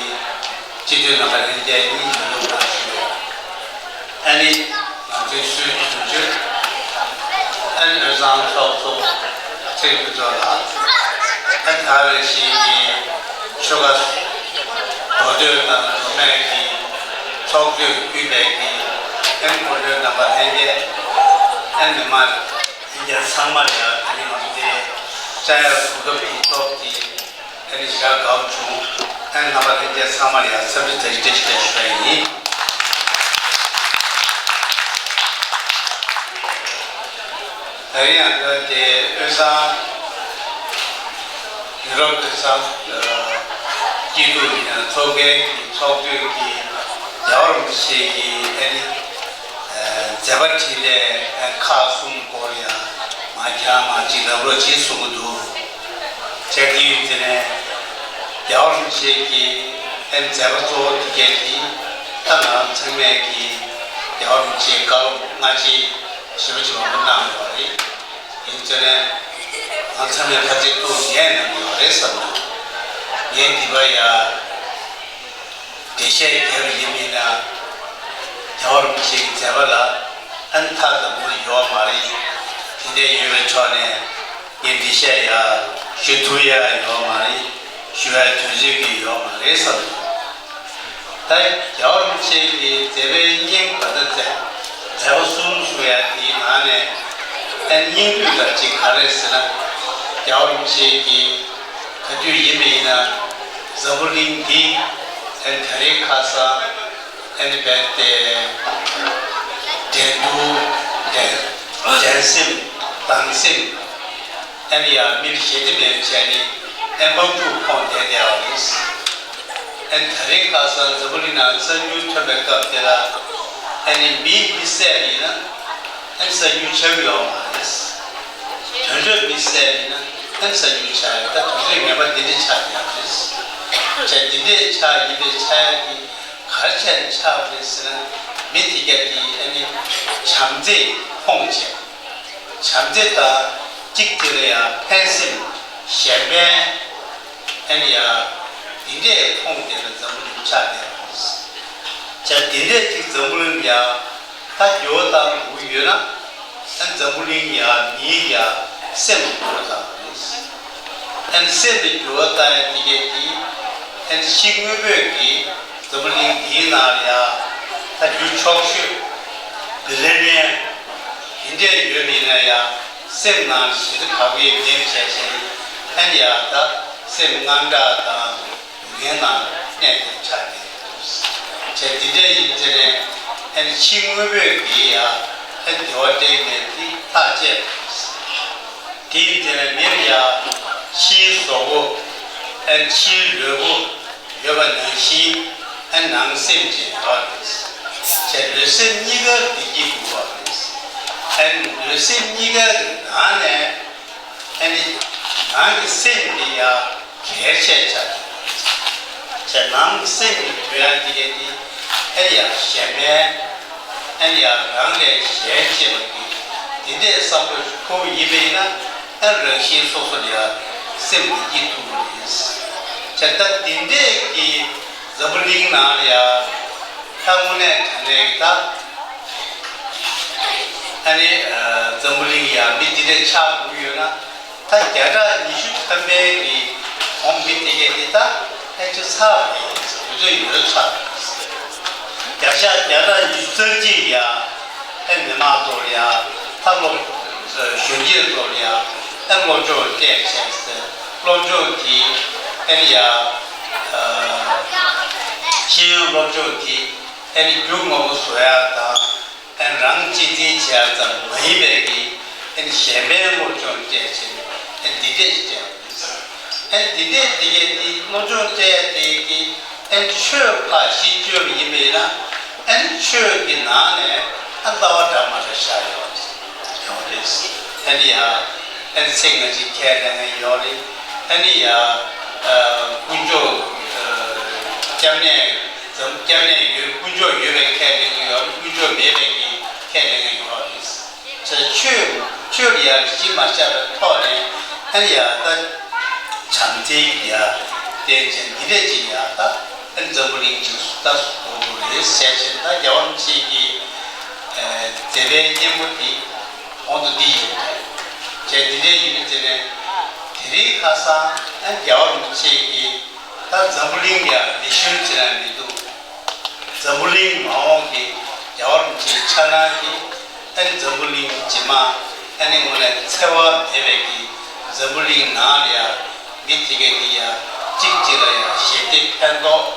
སྤྱི་འཐུས་རྣམ་པ་ལྷན་རྒྱས་གཉིས་ཀྱི་ལུགས་ནང་ཞུ། ཨ་ནི་ང་ཚོའི་སྲོལ་རྒྱུན་ཆོས། ཨ་ནི་དབུས་གཙང་ཚོགས་གཙོ་ཚེ་རིང་ཕུན་ཚོགས་ལགས། ཨ་ནི་ད་ག་ནང་བཞིན་གྱི་ཆོལ་ཁ་མདོ་སྟོད་དང་མདོ་སྨད་ཀྱི་ཚོགས་གཙོས་དབུས་པའི་གི་ཨ་ནི་སྐུ་མགྲོན་རྣམ་པ་ལྷན་རྒྱས། ཨ་ནི་མི་མང་ལྷན་རྒྱས་ཚང་མར་ཡང་ད་ནི་ང་ཚོ་འདི་བཅར་ཡག་གོ་སྐབས་ཀྱི་ཐོག་གི་ཨ་ནི་ཞག་དགའ་པོ་བྱུང་། ཨ་ནི་རྣམ་པ་ལྷན་རྒྱས་ཚང་མར་ཡང་འཚམས་འདྲི་བཀྲ་ཤིས་བདེ་ལེགས་ཞུ་ཡ་ཡིན། ད་རིང་ཡང་ད་དེ་དབུས་གཙང་ཡུ་རོབ་དབུས་གཙང་སྐྱིད་སྡུག་ཡིན་ན་ཚོགས་པའི་གི་ཚོགས་གཙོས་ཀྱི་རྒྱལ་བ་རིན་པོ་ཆེ་གི་ཨ་ནི་མཛད་པ་འཕྲིན་ལས་ཁག་གསུམ་སྐོར་ཡང་མ་འཁྱར་མ་གཅིག་ལབ་རོགས་གྱིས་གསུང་གི་འདུག་བྱས་དེ་ཡིན་ཟེར་ནས་རྒྱལ་བ་རིན་པོ་ཆེ་གི་ཨ་ནི་མཛད་པ་གཙོ་བོ་དེ་གས་དེ་ད་ང་རང་ཚང་མས་ཀྱི་རྒྱལ་བ་རིན་པོ་ཆེའི་བཀའ་སློབ་སྔ་རྗེས་ཞེ་པོ་ཅིག་མང་པོ་གནང་ཡོད་རེད། ཡིན་ཟེར་ནས་ང་ཚང་མས་ཕལ་ཆེར་ཐུགས་ངེས་གནང་གི་ཡོད་རེད་བསམ་འདུག་ངས་འདི་ག་ཡ། འགྲེལ་བཤད་རྒྱབ་པ་ཡིན་མིན་ན། རྒྱལ་བ་རིན་པོ་ཆེ་གི་མཛད་པ་ལ་ཨ་ནི་མཐའ་ཟབ་པོ་ཡོད་མ་རེད། དེ་འདྲ་ཡོད་པའི་ཕྱོགས་ནས་ངས་འགྲེལ་བཤད་ཡང་ཞུ་ཐུབ་ཡ་ཡོད་མ་རེད། ཞུ་ཡ་དུས་ཚོད་ཀྱི་ཡོད་མ་རེད་བསམ་སོང་། ད་རྒྱལ་བ་རིན་པོ་ཆེ་གི་མཛད་པའི་སྙིང་བ་ད་མཛད་མཛད་པ་གསུམ་གསུང་ཡ་དེའི་ནང་ནས་ཨ་ནི་སྙིང་བསྡུས་ལ་གཅིག་ག་རེ་ཟེར་ན། རྒྱལ་བ་རིན་པོ་ཆེ་གི་ག་དུས་ཡིན་པ་ཡིན་ན་འཛམ་བུ་གླིང་འདི་ཨ་ནི་ད་རེས་ཁ་སང་ཨ་ནི་རྦད་དེ་འགྲན་བསྡུར་འགྲན་འགྲན་སེམས་སྡང་སེམས་ཨ་ནི་ཡང་མིར་ཞེ་དྲི་མེད་བྱས་ནས་ཨ་ནི་དམག་འཁྲུག་ཁོངས་བསྡད་བསྡད་པ་རེད། ཨ་ནི་ད་རེས་ཁ་སང་འཛམ་བུ་གླིང་ནང་གསར་འགྱུར་ཐོན་པའི་སྐབས་དེ་ལ་ཨ་ནི་མི་མི་བསད་པ་ཡིན་ན་ཨ་ནི་གསར་འགྱུར་ཆགས་ཀྱི་ཡོད་མ་རེད། དོན་གཅོད་མི་བསད་པ་ཡིན་ན་ཨ་ནི་གསར་འགྱུར་ཆགས་ཡོད། ད་དོན་གཅོད་ངན་པ་འདི་འདྲ་ཆགས་ཀྱི་ཡོད་རེད། བྱས་འདི་འདྲས་ཆགས་ཡིན་པའི་ཆགས་ཡ་གི་ག་རེ་བྱས་ནས་ཆགས་པ་རེད་ཟེར་ན། མི་དེ་ག་གིས་ཨ་ནི་བྱམས་བརྩེ་ཕོངས་བྱས། བྱམས་བརྩེ་དང་གཅིག་དེ་ལ་ཡང་ཕན་སེམས་གཞན་ཕན་ཨ་ནི་ཡང་འདི་འདྲས་ཕོངས་བསྡད་པའི་འཛམ་བུ་གླིང་ཆགས་བསྡད་པ་རེད། བྱས་འདི་འདྲས་ཅིག་འཛམ་བུ་གླིང་ཡང་ད་འགྱུར་བ་བཏང་དགོས་ཀྱི་ཡོད་ན། ཨ་འཛམ་བུ་གླིང་ཡ་མིའི་ཡ་སེམས་འགྱུར་བ་བཏང་དགོས། ཨ་ནི་སེམས་ལ་འགྱུར་བ་བཏང་ཡ་དེ་གས་དེ་ཨ་ནི་ཕྱི་དངོས་པོས་ཀྱིས་འཛམ་བུ་གླིང་འདིའི་ནང་ལ་ཡ་ད་རྒྱུ་ཆོག་ཤོས་བི་ལི་ཡན་དེ་འདྲས་ཡོད་མིན་ན་ཡང་སེམས་ནང་ཞེ་སྡང་བག་ཡོད་མེད་བྱས་བྱས་ཨ་ནི་ཡ་ད་སེམས་དངངས་སྐྲག་དང་། ངའི་ནང་གནས་དེ་ཆགས་ཏེ། བྱས་འདི་འདྲ་ཡིན་ཚེ་ནས་ཨ་ནི་ཕྱི་དངོས་པོས་ཀྱིས་ཡ་ཨ་ནི་བདེ་བ་སྤྲད་མེད་དེ་ཐག་བཅད་པ་རེད། དེ་ཡིན་ཚེ་ནས་མིར་ཡ་ཕྱིའི་གཟུགས་པོ་ཨ་ནི་ཕྱིའི་ལུས་པོ་ཡོད་པ་ནང་བཞིན་ཨ་ནི་ནང་སེམས་ཅན་ཡོད་རེད། བྱས་ལུས་སེམས་གཉིས་ཀར་བདེ་སྐྱིད་འདུག་པ་རེད། ཨ་ནི་ལུས་སེམས་གཉིས་ཀ་གི་ནང་ནས། ཨ་ནི། ནང་གི་སེམས་དེ་ཡང་གལ་ཆེ་ཆགས་ཀྱི་ཡོད་རེད། བྱས་ནང་གི་སེམས་ཀྱི་དོན་ཡང་དེ་གས་དེ་ཨ་ནི་ཡང་གཞན་ཕན། ཨ་ནི་ཡང་རང་ལས་གཞན་གཅེས་པ་གི་དེ་འདྲས་བསམ་བློ་ཞིག་འཁོར་བ་ཡིན་པ་ཡིན་ན། ཨ་རང་བཞིན་སོ་སོ་ལ་ཡང་སེམས་དེ་སྐྱིད་ཐུབ་ཀྱི་རེད། བྱས་ད་དེ་འདྲས་ཀྱི་འཛམ་བུ་གླིང་ནང་ལ་ཡང་ད་དངོས་གནས་དྲང་གནས་ཀྱི་ད། ཨ་ནི། འཛམ་བུ་གླིང་ཡ་མི་འདི་འདྲས་ཆགས་དགོས་ཡོད་ན། ད་བརྒྱ་ཕྲག་ཉི་ཤུ་ཐམ་པའི་གི་གོང་མི་དེ་གས་དེ་ད་ཨེ་ཅི་ཚར་བ་རེད། དུས་ཚོད་ཡོད་ཚར། བརྒྱ་ཆ་བརྒྱ་ཕྲག་ཉི་ཤུ་རྩ་གཅིག་ཡ་ཨེ་མི་མང་ཚོ་ལ་ཡ་ད་སློབ་གཞོན་སྐྱེས་ཚོ་ལ་ཡ་ཨེ་སློབ་སྦྱོང་སྤྲད་བྱས་ཟེར། སློབ་སྦྱོང་གི་ཨེ་ཡ་ཤེས་ཡོན་སློབ་སྦྱོང་གི་ཨེ་རྒྱུ་དངོས་པོ་བཟོ་ཡ་དང་། ཨ་ནི་རང་གཅེས་འཛིན་བྱེད་ཡ་ཙམ་མ་ཡིན་པའི་གི་ཨ་ནི་གཞན་ཕན་སློབ་སྦྱོང་སྤྲད་བྱས་ནས་ཨ་ནི་འདི་འདྲས་ཤིག་སྤྲད་པ་རེད། ཨ་ནི་འདི་འདྲས་འདི་གས་འདི་སློབ་སྦྱོང་སྤྲད་ཡ་དེ་གི་ཨ་ནི་ཆོས་ཕར་གཞི་བཅོལ་བ་ཡིན་པ་ཡིན་ན། ཨ་ནི་ཆོས་ཀྱི་ནང་ནས་ཨ་ནི་ལྟ་བ་འདྲ་མ་འདྲ་བཞག་ཡོད་རེད། ཡོད་རེད། ཨ་ནི་ཡ་ཨ་ནི་ཚེ་སྔ་ཕྱི་ཁས་ལེན་མཁན་ཡོད་རེད། ཨ་ནི་ཡ་ཨ་དཀོན་མཆོག་ཨ་སྐྱབས་གནས། ཙམ་སྐྱབས་གནས་ཡོད། དཀོན་མཆོག་ཡོད་པའི་ཁས་ལེན་གྱི་ཡོད། དཀོན་མཆོག་མེད་པའི་གི་ཁས་ལེན་གྱི་ཡོད་རེད། ཆོས་ཆོས་ལ་ཡང་གཞི་མ་བཞག་པའི་ཐོག་ནས་ཨ་ནི་ཡང་ད་བྱམས་བརྩེའི་ཡ་བསྟན་བྱས་འདི་འདྲས་ཅིག་ཡ་ད་ཨ་ནི་འཛམ་བུ་གླིང་ཅིག་ད་བཟོ་དགོས་རེད་ཟེར་བྱས། ད་རྒྱལ་བ་རིན་པོ་ཆེ་གི་མཛད་པའི་སྙིང་པོ་དེ་གོང་དུ་འདི་ཡིན་པ་རེད། བྱས་འདི་འདྲས་ཡིན་ཟེར་ནས་དེ་རིང་ཁ་སང་ཨ་ནི་རྒྱལ་བ་རིན་པོ་ཆེ་གི་ད་འཛམ་བུ་གླིང་ཡ་ལེགས་ཤོམ་ཟེར་ན་མི་འདུག་འཛམ་བུ་གླིང་མ་འོངས་ཀྱི་རྒྱལ་བ་རིན་པོ་ཆེའི་འཆར་སྣང་གི་ཨ་ནི་འཛམ་བུ་གླིང་རྗེས་མ་ཨ་ནི་དངོས་གནས་འཚེ་བ་མེད་པའི་གི་འཛམ་བུ་གླིང་ནང་ལ་ཡ་མི་དེ་གས་དེ་ཡ་གཅིག་གཅིག་ལ་ཡ་ཞི་བདེ་ཕན་ཐོགས།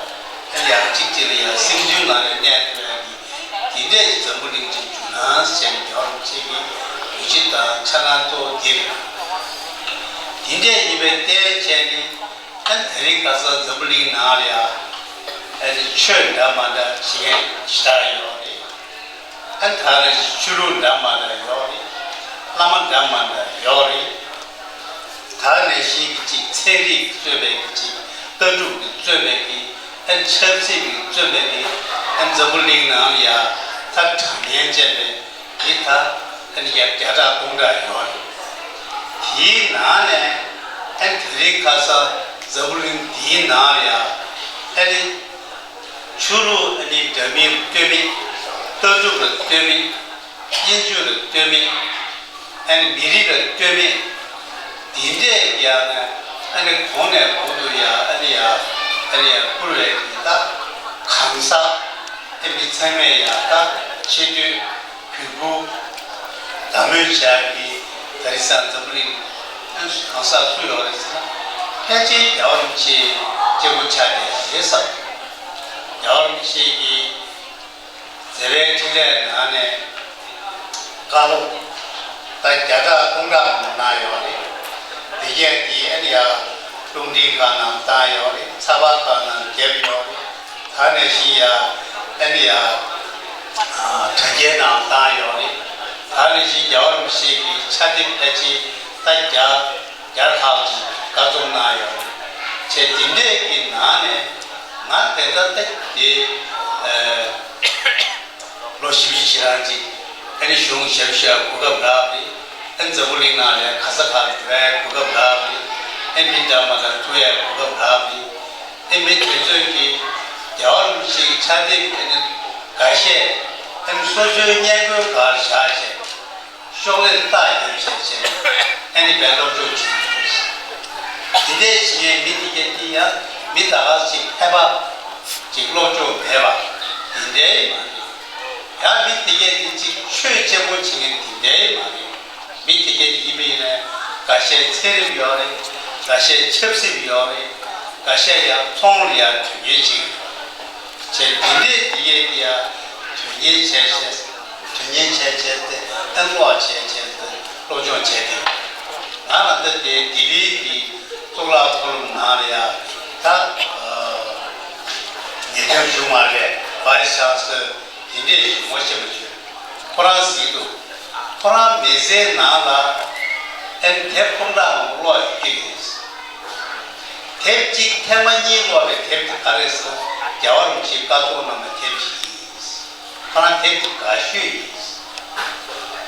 ཨ་ནི་ཡ་གཅིག་གཅིག་ལ་ཡ་སེམས་མཐུན་ངང་ནས་གནས་ཐུབ་ཡ་གི་དེ་འདྲས་ཀྱི་འཛམ་བུ་གླིང་ཅིག་འབྱུང་ན་ཟེར་ནས་རྒྱལ་བ་རིན་པོ་ཆེ་གི་ཡིད་ཆེས་དང་འཆར་སྣང་གཙོ་བོ་འདི་རེད། དེ་འདྲས་ཡིན་པའི་བརྟེན་བྱས་ནས། ཨ་ནི་དེ་རིང་ཁ་སང་འཛམ་བུ་གླིང་ནང་ལ་ཡ་ཨ་ནི་ཆོས་འདྲ་མ་འདྲ་བྱེད་མཁན་ཞེ་དྲག་ཡོད་རེད། ཨ་ནི་ད་ནང་བཞིན་ཆོས་ལུགས་འདྲ་མ་འདྲ་ཡོད་རེད། བླ་མ་འདྲ་མ་འདྲ་ཡོད་རེད། ད་ནང་བཞིན་གྱི་ཅིག་ཚན་རིག་གིས་གཙོས་པའི་གི་ཅིག་ལྟ་གྲུབ་ཀྱིས་གཙོས་པའི་གི་ཨ་ནི་ཆབ་སྲིད་ཀྱིས་གཙོས་པའི་གི་ཨ་ནི་འཛམ་བུ་གླིང་ནང་ལ་ཡ་ད་དྲང་བདེན་ཅན་པའི་འདི་ད་ཨ་ནི་ཡ་བརྒྱ་ཕྲག་སྟོང་ཕྲག་ཡོད་རེད། དེའི་ནང་ནས་ཨ་ནི་དེ་རིང་ཁ་སང་འཛམ་བུ་གླིང་འདིའི་ནང་ལ་ཡ་ཨ་ནི་ ཆོས་ལུགས་ཨ་ནི་འདྲ་མིན་ལ་ལྟོས་མེད། ལྟ་གྲུབ་ལ་ལྟོས་མེད། སྙན་བརྒྱུད་ལ་ལྟོས་མེད། ཨ་ནི་མི་རིགས་ལ་ལྟོས་མེད། དེ་འདྲས་ཀྱི་ཡང་ན་ཨ་ནི་གོང་ནས་གོང་དུ་ཡང་ཨ་ནི་ཡང་ཨ་ནི་ཡང་བཀུར་བའི་གི་ད་གང་ཟག་ཨ་ནི་ཚང་མས་ཡང་ད་ཆེ་བསྟོད་གུས་བཀུར་དགའ་མོས་བྱ་ཡག་གི་ད་རེས་སང་འཛམ་བུ་གླིང་གང་ཟག་སུ་ཡོད་རེད་ཟེར་ན་ཕལ་ཆེར་རྒྱལ་བ་རིན་པོ་ཆེ་སྐྱེ་བོ་ཆགས་བསྡད་ཡག་རེད་བསམ། རྒྱལ་བ་རིན་པོ་ཆེ་གི་མཛད་པའི་འཕྲིན་ལས་ནང་ནས་བཀའ་སློབ་ད་བརྒྱ་ཕྲག་སྟོང་ཕྲག་མང་པོ་གནང་ཡོད་རེད། དེ་གས་དེ་ཨ་ནི་ཡ་རླུང་འཕྲིན་ཁང་ནང་བཏང་ཡོད་རེད། ཚགས་པར་ཁང་ནང་བརྒྱབ་ཡོད་རེད། ད་ནས་བཞིན་ཡ་ཨ་ནི་ཡ་དྲ་རྒྱའི་ནང་བཏང་ཡོད་རེད། ད་ནས་བཞིན་རྒྱལ་བ་རིན་པོ་ཆེ་གི་ཕྱག་དེབ་ཕལ་ཆེར་ད་བརྒྱ་བརྒྱ་ལྷག་ཅིག་བཀའ་རྩོམ་གནང་ཡོད་རེད། བྱས་དེ་འདྲས་ཀྱི་ནང་ནས་ང་དེ་ལྟར་ད་དེ་ཨ། ལོ་བཞི་བཅུ་ཞེ་གྲངས་ཅིག་ཨ་ནི་གཞུང་ཞབས་ཞུ་ཡག་གོ་སྐབས་རག་པ་རེད། ཨ་ནི་འཛམ་བུ་གླིང་ནང་ལ་ག་ས་ག་ལ་འགྲོ་ཡག་གོ་སྐབས་རག་པ་རེད། ཨ་ནི་མི་འདྲ་མི་འདྲ་ཐུག་ཡག་གོ་སྐབས་རག་པ་རེད། ཨ་ནི་མི་དེ་ཚོས་ཀྱིས་རྒྱལ་བ་རིན་པོ་ཆེའི་ཕྱག་དེབ་ཨ་ནི་འགའ་ཤས་ཨ་ནི་སོ་སོའི་སྔས་མགོའི་སྒང་ལ་བཞག་བྱས། ཤོག་ལྷེ་རྟགས་བརྒྱབ་བྱས་བྱས་ཨ་ནི་བས་སློབ་སྦྱོང་བྱེད་ཀྱི་འདུག་དེ་འདྲས་བྱེད་མཁན་མི་དེ་གས་དེ་ཡང་མི་ད་ག་ཅིག་ཕལ་པ་ཅིག་སློབ་སྦྱོང་མེད་པ་དེ་འདྲས་མ་རེད། ཡང་མི་དེ་གས་དེ་ཅིག་ཆོས་གཅེར་བུ་བྱེད་མཁན་དེ་འདྲས་མ་རེད། མི་དེ་གས་དེ་ཡིན་པ་ཡིན་ན་འགའ་ཤས་ཚན་རིག་ཡོད་རེད། འགའ་ཤས་ཆབ་སྲིད་ཡོད་རེད། འགའ་ཤས་ཡང་ཚོང་ལ་ཡང་དོན་གཉེར་བྱེད་ཀྱི་ཡོད་རེད། བྱས་དེ་འདྲས་དེ་གས་དེ་ཡང་དོན་གཉེར་བྱས་བྱས་དོན་གཉེར་བྱས་བྱས་ཏེ་ཨ་ཀློག་བྱས་བྱས་ཏེ་སློབ་སྦྱོང་བྱས་ཏེ། ང་ལ་ད་ལྟའི་ལྡི་ལིའི་གི་གཙུག་ལག་མཐོ་སློབ་ནང་ལ་ཡང་ད་ཉེས་དོན་བྱུང་མ་རེད། བའི་ཤང་སི་དེ་འདྲས་ཞིག་ངོ་ཤེས་པ་བྱོས། ཁོ་རང་གཟིགས་འདུག་ཁོ་རང་མི་ཚེའི་ནང་ལ་ཨན་དེབ་སྟོང་ཕྲག་མང་པོ་ཀློག་ཡོད་ཀྱི་རེད། དེབ་གཅིག་ཐེངས་མ་གཉིས་ཀློག་པའི་དེབ་དེ་ག་རེ་ཟེར་ན་རྒྱལ་བ་རིན་པོ་ཆེའི་བཀའ་ཐོག་གནང་བའི་དེབ་ཞིག་ཡིན། ཁོ་རང་དེབ་དེ་དགའ་ཤོས་ཡིན།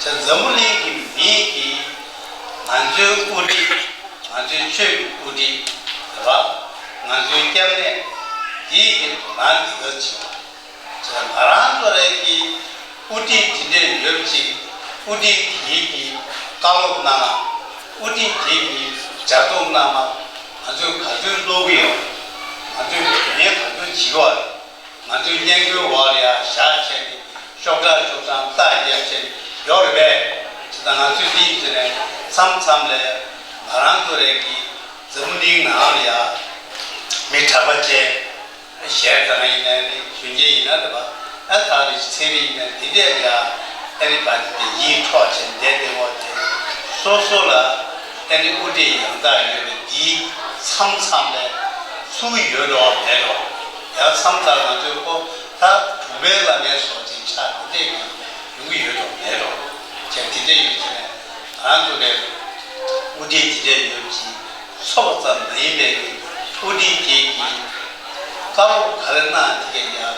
བྱས་འཛམ་བུ་གླིང་གི་མི་གིས་ང་ཚོའི་དབུ་ཁྲིད། ང་ཚོའི་ཆོས་ཀྱི་དབུ་ཁྲིད་རེད་པ། ང་ཚོའི་སྐྱབས་གནས་འདིའི་གི་དོ་སྣང་འདི་ག་བྱེད་པ། ང་རང་ཚོ་རང་གི་དབུ་ཁྲིད་དེ་འདྲས་ཡོད་ཅིག་དབུ་ཁྲིད་དེ་གི་བཀའ་སློབ་གནང་བ། དབུ་ཁྲིད་དེ་གི་ལྗགས་རྩོམ་གནང་བ། ང་ཚོས་ག་ཚོད་ཀློག་གི་ཡོད། ང་ཚོས་དོན་གཉེར་ག་ཚོད་བྱེད་ཀྱི་ཡོད་རེད། ང་ཚོའི་སྙན་ཁོའི་འོག་ལ་ཡང་བཞག་བྱས་ནས་ཤོག་གྲངས་ཤོག་གྲངས་རྟགས་བརྒྱབ་བྱས་ནས་ཡོད་རེད་པས། ཇི་ལྟར་ང་ཚོས་འདི་ཡིན་ཟེར་ནས་མཚམས་མཚམས་ལ་ང་རང་ཚོ་རང་གི་འཛམ་བུ་གླིང་ནང་ལ་ཡང་མི་གྲྭ་པ་བཅས། གཞས་ཚང་ཡིན་ནའི་རེད། གཞོན་སྐྱེས་ཡིན་ན་རེད་པ། ཨ་ད་རེས་ཚན་རིག་ཡིན་ན་འདི་འདྲས་ལ་ཡང་ཨ་ནི་བ་དེ་ཡིད་འཕྲོག་བྱས་བསྡད་དེ་འོ་དེ་སོ་སོ་ལ་ཨ་ནི་དབུ་ཁྲིད་ཡང་དག་ཡོད་པའི་འདིའི་མཚམས་མཚམས་ལ་ཚུགས་ཡོད་འགྲོ་མེད་འགྲོ། ཡང་མཚམས་མཚམས་ང་ཚོའི་ཁོ་ད་གྲུབ་པའི་བླ་མའི་སོགས་ཅིག་ཆགས་འདི་འདྲས་ཀྱི་ཡོང་གི་ཡོད་འགྲོ་མེད་འགྲོ། བྱས་འདི་འདྲས་ཡོད་ཅེ་ནས་ང་ཚོ་ལས་དབུ་ཁྲིད་འདི་འདྲས་ཡོད་ཅིག་ཚོགས་ཙམ་མ་ཡིན་པའི་གི་དབུ་ཁྲིད་དེ་གི་བཀའ་སློབ་ག་རེ་གནང་དེ་ག་ཡ་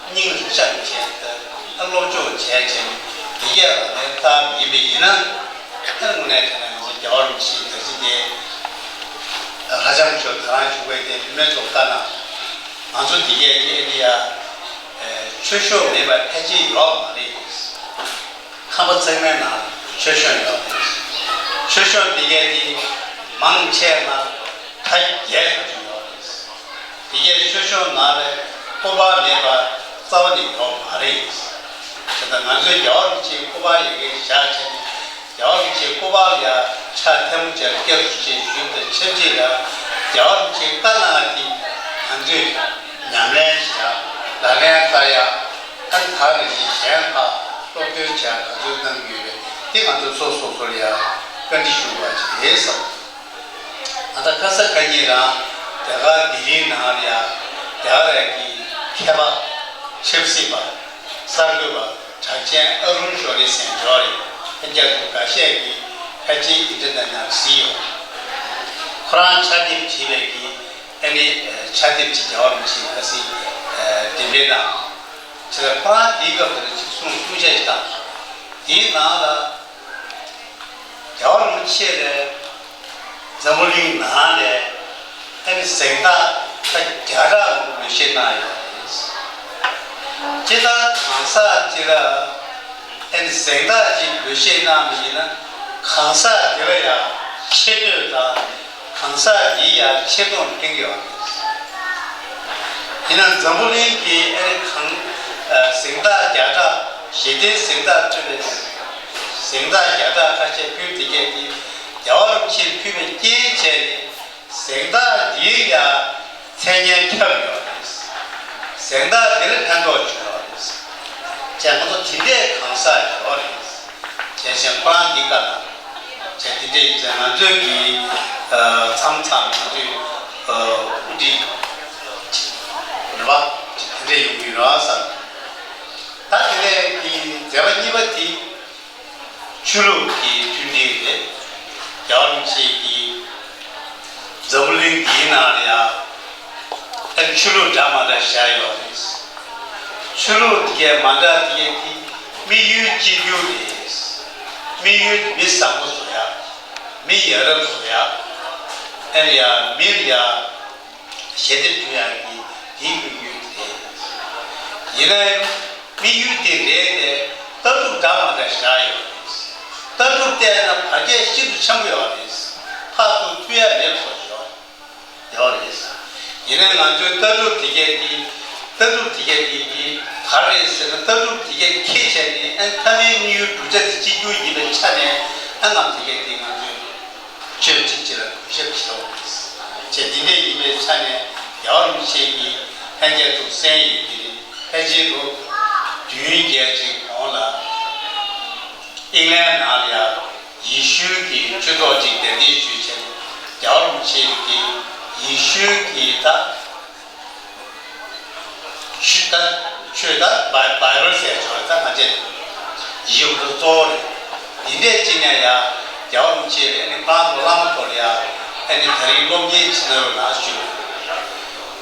སྙིང་ལ་བཅངས་བྱས་ཏེ་སློབ་སྦྱོང་བྱས་བྱས་དེ་གས་ལ་ལན་བཏབ་ཡིན་པ་ཡིན་ན། ཨ་དངོས་གནས་དྲང་གནས་ང་ཚོ་རྒྱལ་བ་རིན་པོ་ཆེའི་དར་ཆ་དེ་ཧ་ཅང་ཆོག་ད་རང་བཞུགས་པའི་དེ་བུད་མེད་ཚོ་བཀའ་གནང་། ང་ཚོ་འདི་གས་ཀྱི་ཨེ་འདི་ཡ་ཆོས་ཕྱོགས་མེད་པ་ཕལ་ཆེར་ཡོད་མ་རེད། ཁང་པ་ཚང་མའི་ནང་མཆོད་གཤོམ་ཡོད་རེད། མཆོད་གཤོམ་འདི་གའི་དེ་མང་ཆེ་ན་ཁ་རྒྱས་ཁ་ཆུ་ཡོད་རེད། འདི་གའི་མཆོད་གཤོམ་ནང་ལ་སྤོབས་པ་མེད་པ་རྩ་བ་ནས་ཡོད་མ་རེད། དེ་ལྟར་ང་ཚོའི་རྒྱལ་བ་རིན་པོ་ཆེའི་སྐུ་པར་ཡི་གེ་བཞག་བྱས་ནས་རྒྱལ་བ་རིན་པོ་ཆེའི་སྐུ་པར་ལ་ཡང་ཕྱག་ཐལ་མོ་སྦྱར་སྐྱབས་སུ་མཆི་ཞུས་པ་དང་ཆབས་ཅིག་ལ་རྒྱལ་བ་རིན་པོ་ཆེའི་བཀའ་གནང་བ་དེ་ང་ཚོས་ཉམས་ལེན་བྱེད་ཡག་ལག་ལེན་བསྟར་ཡག་ཨ་ནི་ད་ནང་བཞིན་གཞན་ལ་སློབ་སྟོན་བྱེད་ཡག་ག་ཚོད་གནང་གི་ཡོད་པས་དེ་ང་ཚོས་སོ་སོ་སོ་ལ་ཡང་བཀའ་འདྲི་ཞུ་དགོས་པ་ཅིག་རེད་བསམ། ང་ད་ཁ་ས་ཁ་ཉིན་རང་རྒྱ་གར་ལྡི་ལིའི་ནང་ལ་ཡང་རྒྱ་གར་རྒྱལ་ཁབ་ཀྱི་མཁས་པ་ཆབ་སྲིད་པ་གསར་འགོད་པ་གྲགས་ཅན་ཨ་རུན་ཤོ་རི་ཟེར་མཁན་ཅིག་ཡོད་རེད། ཨ་རྒྱ་དུ་འགའ་ཤས་ཀྱིས་ཕལ་ཆེར་ཨིན་ཊར་ནེཊ་ནང་གཟིགས་ཡོད། ཁོ་རང་ཕྱག་དེབ་བྲིས་པའི་གི་ཨ་ནི་ཕྱག་དེབ་ཅིག་རྒྱལ་བ་རིན་པོ་ཆེའི་ཁ་སང་འགྲེམས་སྤེལ་གནང་། བྱས་ཙང་ཁོ་རང་དེའི་སྐབས་དེར་ཅིག་གསུང་གསུང་བཤད་ཅིག་བཏང་། དེའི་ནང་ལ་རྒྱལ་བ་རིན་པོ་ཆེ་ལ་འཛམ་བུ་གླིང་ནང་ལ་ཨ་ནི་གཟེངས་རྟགས་ད་བརྒྱ་ཕྲག་མང་པོ་འབུལ་བཞེས་གནང་ཡོད་རེད། ཇི་ལྟར་གང་ཟག་ཅིག་ལ་ཨེ་ནི་གཟེངས་རྟགས་ཅིག་འབུལ་བཞེས་གནང་བ་ཡིན་ན། གང་ཟག་དེ་ལ་ཡང་ཆེ་བསྟོད་དང་། གང་ཟག་དེའི་ཡང་ཆེ་མཐོང་སྟོན་གྱི་ཡོད་རེད། ཡིན་ན་འཛམ་བུ་གླིང་གི་ཨེ་ནི་གང་ཨ་གཟེངས་རྟགས་བརྒྱ་ཕྲག་ཞི་བདེའི་གཟེངས་རྟགས་ཐོབ་པའི་གཟེངས་རྟགས་བརྒྱ་ཕྲག་ཁ་ཤས་ཕུལ་དེ་གས་དེ་རྒྱལ་བ་རིན་པོ་ཆེས་ཕུལ་བའི་རྐྱེན་བྱས་ནས། གཟེངས་རྟགས་འདིའི་ཡང་མཚན་སྙན་ཁྱབ་ཡོད་རེད། གཟེངས་རྟགས་འདིར་ཕན་ཐོགས་བྱུང་ཡོད་རེད། ཅེས་ང་ཚོ་དེ་འདྲའི་གང་ཟག་ཡོད་རེད། ཅེས་བཤད་ཁོ་རང་འདི་ག་ལ། ཅེས་དེ་འདྲའི་ཅེས་ང་ཚོའི་གི་མཚམས་མཚམས་ང་ཚོའི་དབུ་ཁྲིད་རེད་བ། དེ་འདྲའི་ཡོང་གི་རེད་བསམ། ད་དེ་ནས་ཀྱི་མཛད་པ་གཉིས་པ་དེ། ཆོས་ལུགས་ཀྱི་མཐུན་སྒྲིལ་རེད། རྒྱལ་བ་རིན་པོ་ཆེ་གིས་འཛམ་བུ་གླིང་འདིའི་ནང་ལ་ཡང་ཨ་ཆོས་ལུགས་འདྲ་མ་འདྲ་བཞག་ཡོད་རེད། ཆོས་ལུགས་དེ་གས་མ་འདྲ་དེ་གས་དེ་དམིགས་ཡུལ་གཅིག་གྱུར་རེད། དམིགས་ཡུལ་མི་བཟང་པོ་བཟོ་ཡག་མི་ཡ་རབས་བཟོ་ཡག་ཨ་ནི་ཡང་མིར་ཡང་ཞི་བདེ་བསྐྲུན་ཡག་གི་དེའི་དམིགས་ཡུལ་དེ་རེད། ཡིན་ན་ཡང་དམིགས་ཡུལ་དེ་རེད་དེ། ལྟ་གྲུབ་འདྲ་མ་འདྲ་བཞག་ཡོད་རེད། ལྟ་གྲུབ་བལྟས་ན་བར་ཁྱད་ཤིན་ཏུ་ཆེན་པོ་ཡོད་རེད། ཕར་ཚུར་མཐུད་ཡ་མེད་པ་བཟོ་ཡོད་ཡོད་རེད། ཡིན་ན་ང་ཚོའི་ལྟ་གྲུབ་དེ་གས་དེ། ལྟ་གྲུབ་དེ་གས་དེ་དེ་ག་རེད་ཟེར་ན། ལྟ་གྲུབ་དེ་གས་ཁྱད་བྱས་ནས་ཨ་ཐ་མའི་དམིགས་ཡུལ་བསྒྲུབ་བྱ་དེ་གཅིག་གྱུར་ཡིན་པའི་ཆ་ནས། ཨ་ནམ་དེ་གས་དེ་ང་ཚོས་ཆོས་གཅིག་གཅིག་ལ་གུས་ཞབས་བྱེད་འོང་། ཅེས་འདི་འདྲས་ཡིན་པའི་ཆ་ནས་རྒྱལ་བ་རིན་པོ་ཆེ་གིས་ལྷན་རྒྱས་ཚོར་གསན་ཡོད་ཀྱི་རེད། ཕལ་ཆེར་ལོ་བདུན་བརྒྱད་ཅིག་གོང་ལ་ཨིང་ལན་ནང་ལ་ཡང་ཡེ་ཤུའི་གི་ཆོས་ཚོགས་ཅིག་གདན་འདྲེན་ཞུས་བྱས། རྒྱལ་བ་རིན་པོ་ཆེ་གིས་ཡེ་ཤུའི་གི་ད། ཆོས་ད། ཆོས་ད་བའི་བའི་བལ་ཟེར་ཆོག་རེད། ད་ང་བཅས་ཡིག་གཟུགས་གཙོ་བོ་རེད། འདི་འདྲས་ཅིག་ནས་ཡང་རྒྱལ་བ་རིན་པོ་ཆེ་ཨ་ནི་ཕ་རན་སི་བླ་མ་ཐོག་ལ་ཡང་ཨ་ནི་ད་རིང་སློབ་གཉེར་ཅིག་གནང་རོགས་གནང་ཞུས།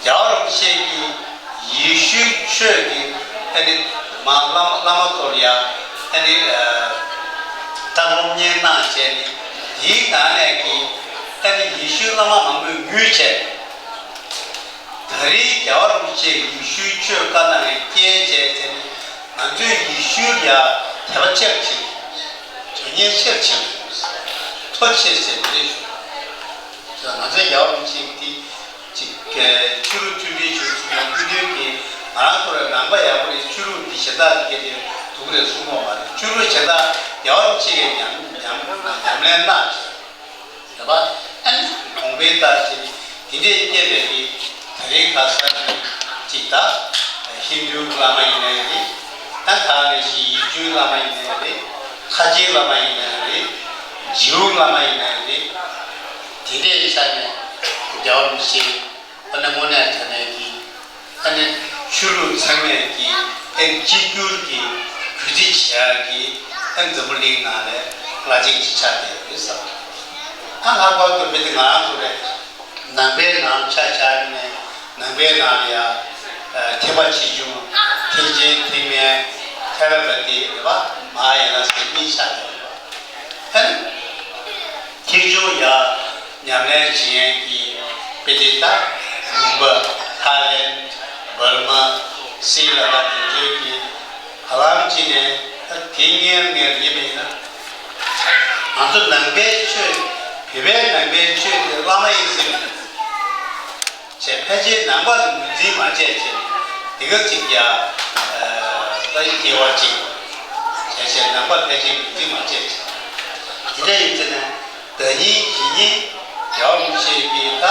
རྒྱལ་བ་རིན་པོ་ཆེ་གིས་ཡེ་ཤུའི་ཆོས་ཀྱི་ཨ་ནི་མ་བླ་མ་བླ་མ་ཐོག་ལ་ཡང་ཨ་ནི་ད་སློབ་གཉེར་གནང་བྱས་ནས། དེའི་ནང་ནས་ཀྱི་ཨ་ནི་ཡེ་ཤུའི་བླ་མ་མང་པོས་ངུས་བྱས། ད་རེས་རྒྱལ་བ་རིན་པོ་ཆེས་ཡེ་ཤུའི་ཆོས་བཀའ་གནང་བའི་རྐྱེན་བྱས་ཚེ། ང་ཚོས་ཡེ་ཤུ་ལ་དད་པ་ཆེར་ཕྱིན། དོན་གཉེར་ཆེར་ཕྱིན། མཐོ་ཆེར་ཟེར་མི་རེད་ཞུ། ང་ཚོས་རྒྱལ་བ་རིན་པོ་ཆེ་གིས་དེ་ཅིག་ཆོས་ལུགས་མཐུན་སྒྲིལ་ཞུ་ཚུལ་ཡང་ཕུལ་དོན་གྱིས། ང་རང་ཚོ་ལ་ནང་པ་ཡག་པོ་རེད། ཆོས་ལུགས་འདི་གཞན་དག་གི་སྐད་དེ་སྡུག་རེད་གསུང་གི་མ་རེད། ཆོས་ལུགས་གཞན་དག་རྒྱལ་བ་རིན་པོ་ཆེ་གིས་ཉམས་ཉམས་ཉམས་ལེན་གནང་བྱས། རེད་པ། ཨ་ནི་གོང་འཕེལ་ལྟར་བྱས་ནས་དེ་འདྲའི་སྐྱེས་པའི་གི་ད་རེས་ཁ་སང་གི་ཅིག་ད་ཧིན་རྡུའི་བླ་མ་ཡིན་ནའི་རེད། ཨ་ད་ནས་ཤི་ཡིག་རྒྱུའི་བླ་མ་ཡིན་ནའི་རེད། ཁ་ཆེའི་བླ་མ་ཡིན་ནའི་རེད། ཇིའུ་བླ་མ་ཡིན་ནའི་རེད། དེ་འདྲའི་ཆ་ནས་རྒྱལ་བ་རིན་པོ་ཆེ་ཨ་ནི་དངོས་གནས་དྲང་གནས་ཀྱི་ཨ་ནི་ཆོས་ལུགས་ཚང་མས་ཀྱི་ཨ་ནི་གཅིག་གྱུར་གྱི་གུས་བརྩི་བྱེད་ཡག་གི་ཨ་ནི་འཛམ་བུ་གླིང་ནང་ལ་བླ་ཆེན་གྱི་ཆ་དེ་རེད་བསམ། ཨ་ལྷག་པར་དུ་བོད་དེ་ང་རང་ཚོ་རེད། ནང་པའི་ནང་ཆ་བཞག་ནས་ནང་པའི་ནང་ལ་ཡང་ཐེག་པ་ཆེ་ཆུང་ཐེག་ཆེན་ཐེག་དམན་ཐེ་ར་བ་ཏི་རེད་པ། མ་ཧཱ་ཡ་ན་ཟེར་གཉིས་ཆགས་ཡོད་རེད་པ། ཨ་ནི། ཐེག་མཆོག་ཡ་ཉམས་ལེན་བྱེད་མཁན་གྱི་དཔེ་དེབ་དག་ལུང་པ་ཐའི་ལེན། འབར་མ། སི་རི་ལང་ཀ་དེ་ཚོའི་གི་བར་ལམ་གཅིག་ནས་ད་དེ་སྔོན་ངས་ཡིན་པ་ཡིན་ན། ང་ཚོ་ནང་པའི་ཆོས། བོད་པའི་ནང་པའི་ཆོས་དེ་བླ་མ་ཡིན་ཟེར། བྱས་ཕལ་ཆེར་ནང་པ་དེ་ངོས་འཛིན་མ་བྱས་བྱས་འདི་ག་ཅིག་ཡ། ད་སྐྱེ་བ་ཅིག་བྱས་བྱས་ནང་པ་ཕལ་ཆེར་ངོས་འཛིན་མ་བྱས་བྱས། དེ་འདྲ་ཡིན་ཚེ་ནས་ཟླ་ཉིན་གཞེས་ནིང་རྒྱལ་བ་རིན་པོ་ཆེ་གིས་ད་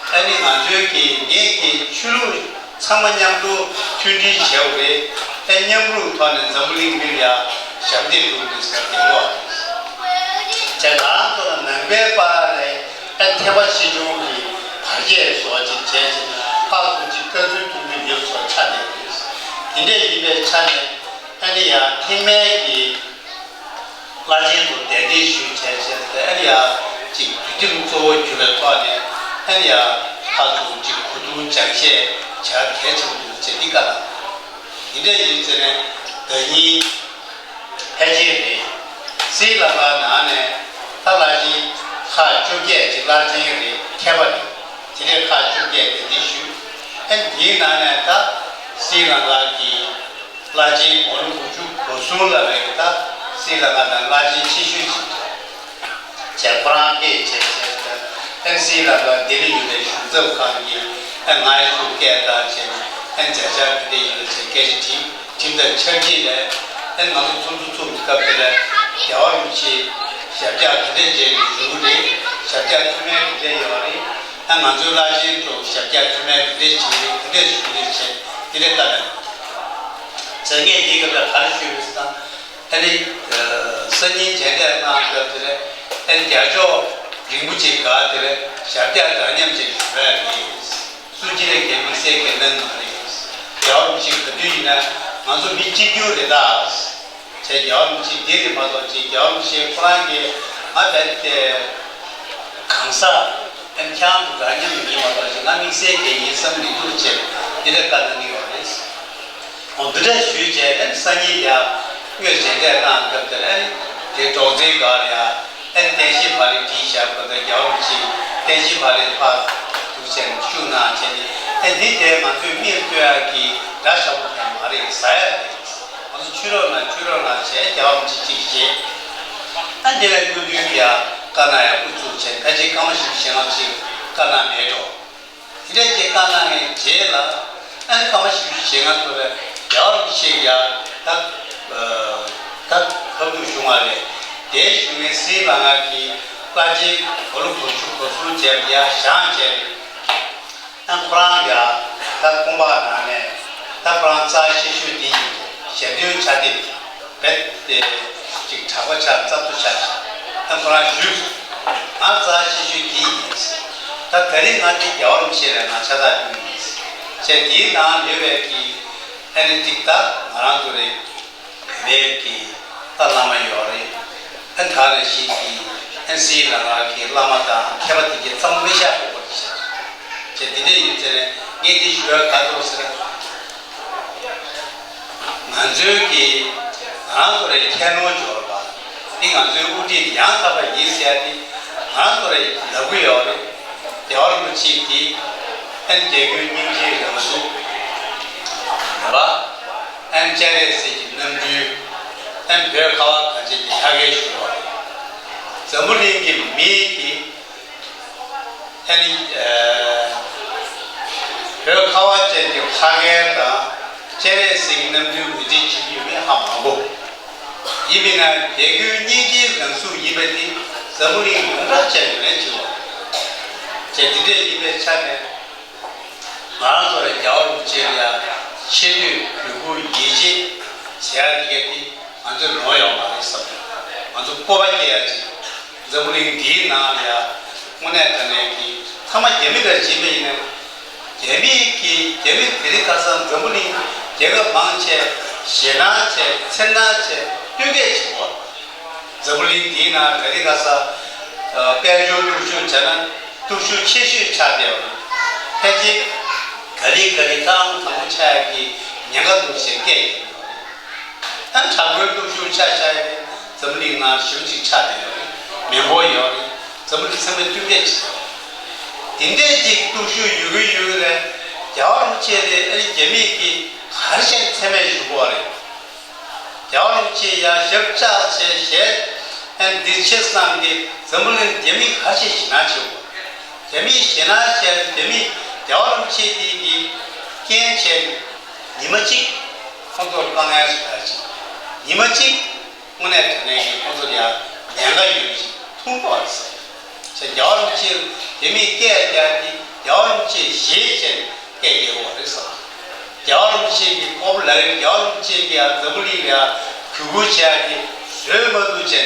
ཨ་ནི་ང་ཚོའི་གི་ངེད་ཀྱི་ཆོས་ལུགས་ཚང་མ་མཉམ་དུ་མཐུན་སྒྲིལ་བྱས་པ་རེད། ཨ་མཉམ་རུབ་ཐོག་ནས་འཛམ་བུ་གླིང་མི་ལ་ཡ་ཞབས་འདེགས་སྒྲུབ་དགོས་ཟེར་གི་ལོ། བྱས་ང་རང་ཚོ་ལ་ནང་པའི་བར་ལ་ཨ་ཐེག་པ་ཆེ་ཆུང་གི་བར་ཁྱད་བཟོ་བ་ཅིག་བྱས་ཙང་ཕར་ཚུར་ཅིག་ལྟ་ཚུལ་མཐུན་པོ་ཡོད་བཟོ་ཆགས་བསྡད་ཡོད། དེ་འདྲ་ཡིན་པའི་ཆ་ནས་ཨ་ནི་ཡང་ཐེག་དམན་གྱི་བླ་ཆེན་ཚོ་གདན་འདྲེན་ཞུས་བྱས་བྱས་ཏེ་ཨ་ནི་ཡང་ཅིག་དུས་དེབ་གཙོ་བོ་གྱུར་པའི་ཐོག་ནས་ཨ་ནི་ཡང་ཕར་ཚུར་ཅིག་གོ་བསྡུར་སྦྱང་བཤད་བྱ་གལ་ཆེན་པོ་འདུག་ཅེས་འདི་ག་ལ། དེ་འདྲ་ཡིན་ཟེར་ནས་ཟླ་ཉིན་ཕལ་ཆེར་རེད། སི་རི་ལང་ཀ་ནང་ནས་ད་བླ་ཆེན་ཁག་བཅོ་བརྒྱད་ཅིག་བླ་ཆེན་རེད་མཁས་པ་རེད། དེ་འདྲའི་ཁག་བཅོ་བརྒྱད་གདན་འདྲེན་ཞུས། ཨ་འདིའི་ནང་ནས་ད་སི་རི་ལང་ཀ་གི་ བླ་ཆེན་འོ་ལུ་བུ་ཆུ་གོ་སུང་ལ་བས་ཀྱི་ད་སྲིད་ལ་ང་དང་བླ་ཆེན་ཆེ་ཤོས་ཅིག་བྱས་ཁོ་རང་ཕེབས་བྱས་བྱས་ཨེམ་སི་ལ་ལ་ལྡི་ལི་ཡུལ་ལས་གཞུང་ཚབ་ཁང་གི་ཨེ་ང་ཡི་ཚུགས་སྐད་བཏང་བྱས་ཨེ་མཛད་འཆར་དེ་འདྲ་ཡིན་ལ་བྱས་སྐད་ཆ་དྲིས། ཁྲིམས་དང་ཆབ་སྲིད་ལས་ཨེ་ང་ཚོ་ཚོགས་འདུ་ཚོགས་ཀྱི་སྐབས་དེ་ལ་རྒྱལ་བ་རིན་པོ་ཆེ་ཞབས་བཀྱག་ག་འདྲས་མཇལ་ནས་བཞུགས་རེད། ཞབས་བཀྱག་མཐུན་མིན་ག་འདྲས་ཡོད་རེད། ཨ་ང་ཚོའི་བླ་ཆེན་ཚོ་ཞབས་བཀྱག་མཐུན་མིན་ག་འདྲས་བྱེད་རེད། ག་འདྲས་བཞུགས་རེད་བྱས་དེ་འདྲས་བཀའ་གནང་། ཟེར་ངས་དེའི་སྐབས་ལ་ག་རེ་ཞུས་རེད་ཟེར་ན། ཨ་ནི་སང་ཉིན་མཇལ་འཕྲད་གནང་སྐབས་དེ་ལ་ཨ་ནི་རྒྱལ་མཆོག་རིན་པོ་ཆེ་སྒར་དེ་ལ་ཞབས་བཀྱག་འདྲ་མཉམ་ཅིག་ཞུ་བ་རེད། སུ་གཅིག་ལ་གའི་དམིགས་བསལ་གྱི་གནང་མ་རེད། རྒྱལ་བ་རིན་པོ་ཆེ་ག་དུས་ཡིན་ན་ང་ཚོ་མི་གཅིག་གྱུར་རེད་ད། བྱས་རྒྱལ་བ་རིན་པོ་ཆེ་འདི་རེད་མ་གཏོགས་ཅིག་རྒྱལ་བ་རིན་པོ་ཆེ་ཁོ་རང་གིས་ང་བས་ཏེ་གང་ཟག་ཨེམ་ཁྱང་དུ་འདྲ་མཉམ་ཡིན་མ་གཏོགས་ཅིག་ང་དམིགས་བསལ་གྱི་ཡིན་བསམ་མི་འདུག་ཅེས་འདི་འདྲ་བཀའ་གནང་གི་ཡོད་རེད། འོ་འདི་འདྲ་ཞུས་བྱས་ཨེམ་སང་ཉིན་ཡ་དངོས་མཇལ་འཕྲད་གནང་སྐབས་དེར་ཨེམ་དེ་གྲོགས་མཛེས་སྒར་ཡ། ཨན་བསྟན་བཤིག་བག་ལེབ་བྲིས་བཞག་པ་དང་རྒྱལ་བ་རིན་པོ་ཆེས་བསྟན་བཤིག་བག་ལེབ་ཕར་འདུག་བྱས་ནས་བཤུ་གནང་བྱས་ནས་ཨན་འདི་དེ་ང་ཚོས་མིར་སྟོན་ཡག་གི་འདྲ་ཞག་པོ་ཡང་མ་རེད། ཟ་ཡག་རེད། ང་ཚོ་ཆུ་རོགས་གནང་ཆུ་རོགས་གནང་བྱས་རྒྱལ་བ་རིན་པོ་ཆེ་གཅིག་བྱས། ཨན་དེ་ལ་སྐུ་མདུན་གྱིས་བཀའ་གནང་ཡག་དབུ་བཙུགས་བྱས་ད་ཅི་སྐར་མ་བཞི་བཅུ་ཞེ་ལྔ་ཅིག་བཀའ་གནང་མེད་འགྲོ། དེ་འདྲས་ཀྱི་བཀའ་གནང་བའི་རྗེས་ལ་ཨ་ནི་སྐར་མ་བཞི་བཅུ་ཞེ་ལྔ་ཐོབ་པའི་རྒྱལ་བ་རིན་པོ་ཆེ་ཡར་ད་ད་ཁབ་ཏུ་བཞུགས་པ་རེད། དེའི་བཞུགས་མཁན་སི་ལ་ང་གི་བླ་ཆེན་གོ་ལོ་གོ་ཆུ་གོ་སུང་བྱས་ཡར་བཞེངས་བྱས་ཨ་ཁོ་རང་ཡར་ད་ཁང་པ་ནང་ནས་ད་ཁོ་རང་རྩ་ཆེ་ཤོས་འདི་ཡིན། ཞལ་འདོན་ཕྱག་དེབ། བེད་དེ་ཅིག་གྲགས་པ་ཆགས་རྩ་ཐུ་ཆགས་ཤག་ཨ་ཁོ་རང་ཞུས། ང་རྩ་ཆེ་ཤོས་འདི་ཡིན། ད་ད་རིང་ང་འདི་རྒྱལ་བ་རིན་པོ་ཆེ་ལ་ང་ཕྱག་རྟགས་ཕུལ་ཡིན། ཅེས་འདིའི་ནང་ཡོད་པའི་གི་ཨ་ནི་ཏིག་ཏག་ང་རང་ཚོ་རེད། བོད་པའི་གི་ད་བླ་མ་ཡོད་རེད། ཨ་ད་ནང་བཞིན་གི་ཨ་སི་ལ་ང་གི་བླ་མ་དང་མཁས་པ་དེ་གི་ཚང་མ་མི་ཤ་ཕོག་པ་རེད་ཤག་ཅེས་འདི་འདྲས་ཡིན་ཚེ་ངས་འདི་ཞུ་བ་ག་ཚོད་ཟེར། ང་ཚོའི་གི་ང་རང་ཚོ་རེ་ཁྱད་ནོར་འབྱོར་བ་འདི་ང་ཚོའི་དབུ་ཁྲིད་ཡང་དག་པ་ཡིན་ཟེར་ཏེ་ང་རང་ཚོ་རེ་ལབ་གི་ཡོད་རེད། རྒྱལ་བ་རིན་པོ་ཆེ་འདི་ཨན་རྒྱལ་ཀུན་སྙིང་རྗེའི་རང་གཟུགས་རེད་བ། ཨན་སྤྱན་རས་གཟིགས་ཀྱི་རྣམ་སྤྲུལ། ཨན་བོད་ཁ་བ་གངས་ཅན་གྱི་ལྷ་སྐལ་ཞུ་བ་རེད། འཛམ་བུ་གླིང་གི་མི་གི་ཨ་ནི་བོད་ཁ་བ་ཅན་གྱི་ཕ་རྒན་དང་སྤྱན་རས་གཟིགས་རྣམ་འཕྲུལ་ངོས་འཛིན་བྱེད་ཀྱི་ཡོད་མེད་ཧ་མ་གོ། ཡིན་མིན་ན་རྒྱལ་ཀུན་སྙིང་རྗེའི་རང་གཟུགས་ཡིན་པ་དེ་འཛམ་བུ་གླིང་ཡོངས་གྲགས་ཅན་ཡོད་ལན་བྱེད་པ། ཅེས་འདི་འདྲས་ཡིན་པའི་ཆ་ནས་ང་རང་ཚོ་ལ་རྒྱལ་བ་རིན་པོ་ཆེ་ལ་ཡང་ཆེ་བསྟོད་གུས་བཀུར་ཡིད་ཆེས་བྱེད་ཡ་འདི་གས་དེ་ང་ཚོས་ལོང་ཡོང་མ་རེད་བསམ། ང་ཚོ་སྤོབས་པ་སྐྱེ་ཡ་ཅིག་འཛམ་བུ་གླིང་འདིའི་ནང་ལ་ཡ་དངོས་གནས་དྲང་གནས་ཀྱི་ཚང་མ་རྒྱ་མི་འདྲ་བྱེད་པ་ཡིན་ན། རྒྱ་མི་གི་རྒྱ་མི་དེ་རིང་ཁ་སང་འཛམ་བུ་གླིང་རྒྱལ་ཁབ་མང་ཆེ་ཞེད་སྣང་ཆེ་འཚེར་སྣང་ཆེ་སྟོན་སྐད་བྱེད་དགོས། འཛམ་བུ་གླིང་འདིའི་ནང་དེ་རིང་ཁ་སང་དཔལ་འབྱོར་སྟོབས་ཤུགས་བྱས་ན་སྟོབས་ཤུགས་ཆེ་ཤོས་ཆགས་བསྡད་ཡོད་རེད། ཕལ་ཆེར་ག་ལེ་ག་ལེ་ཐང་དང་པོ་ཆགས་ཡ་གི་ཉེན་ཁ་འདུག་ཟེར་སྐད་བརྒྱབ་ཡོད་རེད། ཨ་དྲག་པོའི་སྟོབས་ཤུགས་ཆགས་ཆགས་ཡོད་རེད། འཛམ་བུ་གླིང་ནང་ཞེ་པོ་ཅིག་ཆགས་བསྡད་ཡོད་རེད། མི་འབོར་ཡོད་རེད། འཛམ་བུ་གླིང་ཚང་མས་བསྟུན་མཁས་བྱེད་ཡོད་རེད། དེ་འདྲས་ཅིག་སྟོབས་ཤུགས་ཡོད་གི་ཡོད་གི་རེད། རྒྱལ་བ་རིན་པོ་ཆེ་དེ་ཨ་རི་རྒྱ་མིས་ཀྱིས་ག་རེ་བྱས་ནས་མཚན་སྨད་ཞུ་དགོས་རེད། རྒྱལ་བ་རིན་པོ་ཆེ་ཡ་ཞབས་བཅགས་བྱས་ཞེས་ཨ་འདི་ཆེ་བསམ་སྟེ་འཛམ་བུ་གླིང་རྒྱ་མིས་ག་རེ་བྱས་ཞེད་སྣང་བྱེད་དགོས། རྒྱ་མིས་ཞེད་སྣང་བྱས་རྒྱ་མིས་རྒྱལ་བ་རིན་པོ་ཆེ་དེ་གི་རྐྱེན་བྱས་ནས་ཉི་མ་གཅིག་ཁོང་ཚོར་དཀའ་ངལ་ཞིག་ད་ཅིག་ཉི་མ་གཅིག་དངོས་གནས་དྲང་གནས་ཀྱི་ཁོང་ཚོར་ཡང་ཉེན་ཁ་ཡོད་པ་ཞིག་མཐོང་གི་བ་རེད་ཟེར། ཅེས་རྒྱལ་བ་རིན་པོ་ཆེ་རྒྱ་མིས་སྐད་རྒྱག་དེ་རྒྱལ་བ་རིན་པོ་ཆེ་ཞེད་བྱས་ནས་སྐད་རྒྱག་གི་བ་རེད་ཟེར། རྒྱལ་བ་རིན་པོ་ཆེ་གི་ཁོག་པ་ལ་རེད། རྒྱལ་བ་རིན་པོ་ཆེ་གི་ཡང་འཛམ་བུ་གླིང་ལ་ཡང་གུས་བཀུར་བྱས་ཏེ་བཟོད་མ་ཐུབ་བྱས་ཏེ་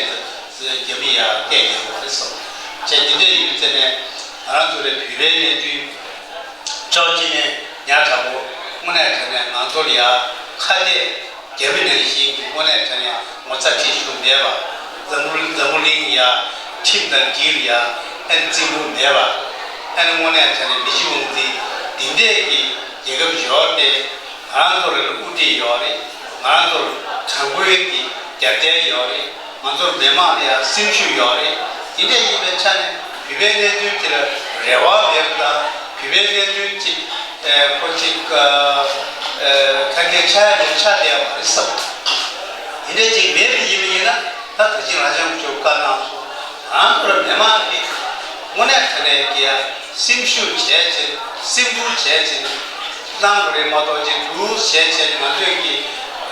རྒྱ་མི་ཡང་སྐད་རྒྱག་གི་བ་རེད་ཟེར། ཅེས་དེ་འདྲ་ཡིན་ཙང་ནས་ང་རང་ཚོ་ལ་བོད་པའི་གནད་དོན་ཕྱོགས་གཅིག་ནས་ཉག་ཕྲ་པོ་དངོས་གནས་དྲང་གནས་ང་ཚོ་ལ་ཡང་ཁ་གཏད། རྒྱ་མི་ནང་བཞིན་གྱི་དངོས་གནས་དྲང་གནས་ངོ་ཚ་ཁྲེལ་གཞུང་མེད་པ། འཛམ་བུ་འཛམ་བུ་གླིང་ཡ་ཁྲིམས་དང་འགལ་ཡ་ཨན་བཙན་པོ་མེད་པ། ཨན་དངོས་གནས་དྲང་གནས་མི་གཅིག་དབང་འཛིན་འདི་འདྲས་ཀྱི་རྒྱལ་ཁབ་ཡོད་དེ་ང་རང་ཚོ་ལ་དབུ་ཁྲིད་ཡོད་རེད། ང་རང་ཚོར་དྲང་པོའི་གི་རྒྱབ་རྟེན་ཡོད་རེད། ང་ཚོར་མི་མང་ལ་ཡ་སེམས་ཤུགས་ཡོད་རེད། འདི་འདྲས་ཡིན་པའི་ཆ་ནས་བོད་པའི་གནད་དོན་དེ་ལ་རེ་བ་མེད་པ་དང་བོད་པའི་གནད་དོན་གཅིག་ཨེ་ཁོ་གཅིག་ཨ་ ཁ་སྐད་ཆགས་ཡ་ཆགས་བསྡད་ཡ་མ་རེད་བསམ། དེ་འདྲ་ཅིག་མེད་པ་ཡིན་པ་ཡིན་ན་ད་ད་ཅི་རང་ཅང་ཆོས་བཀའ་གནང་སོང་། ང་ཚོར་མི་མང་གིས་དངོས་གནས་དྲང་གནས་ཀྱི་ཡ་སེམས་ཤུགས་བྱས་བྱས་སེམས་ཁུར་བྱས་བྱས་གནང་དགོས་རེད་མ་གཏོགས་ཅིག་འདུག་བྱས་བྱས་ང་ཚོས་ཀྱི་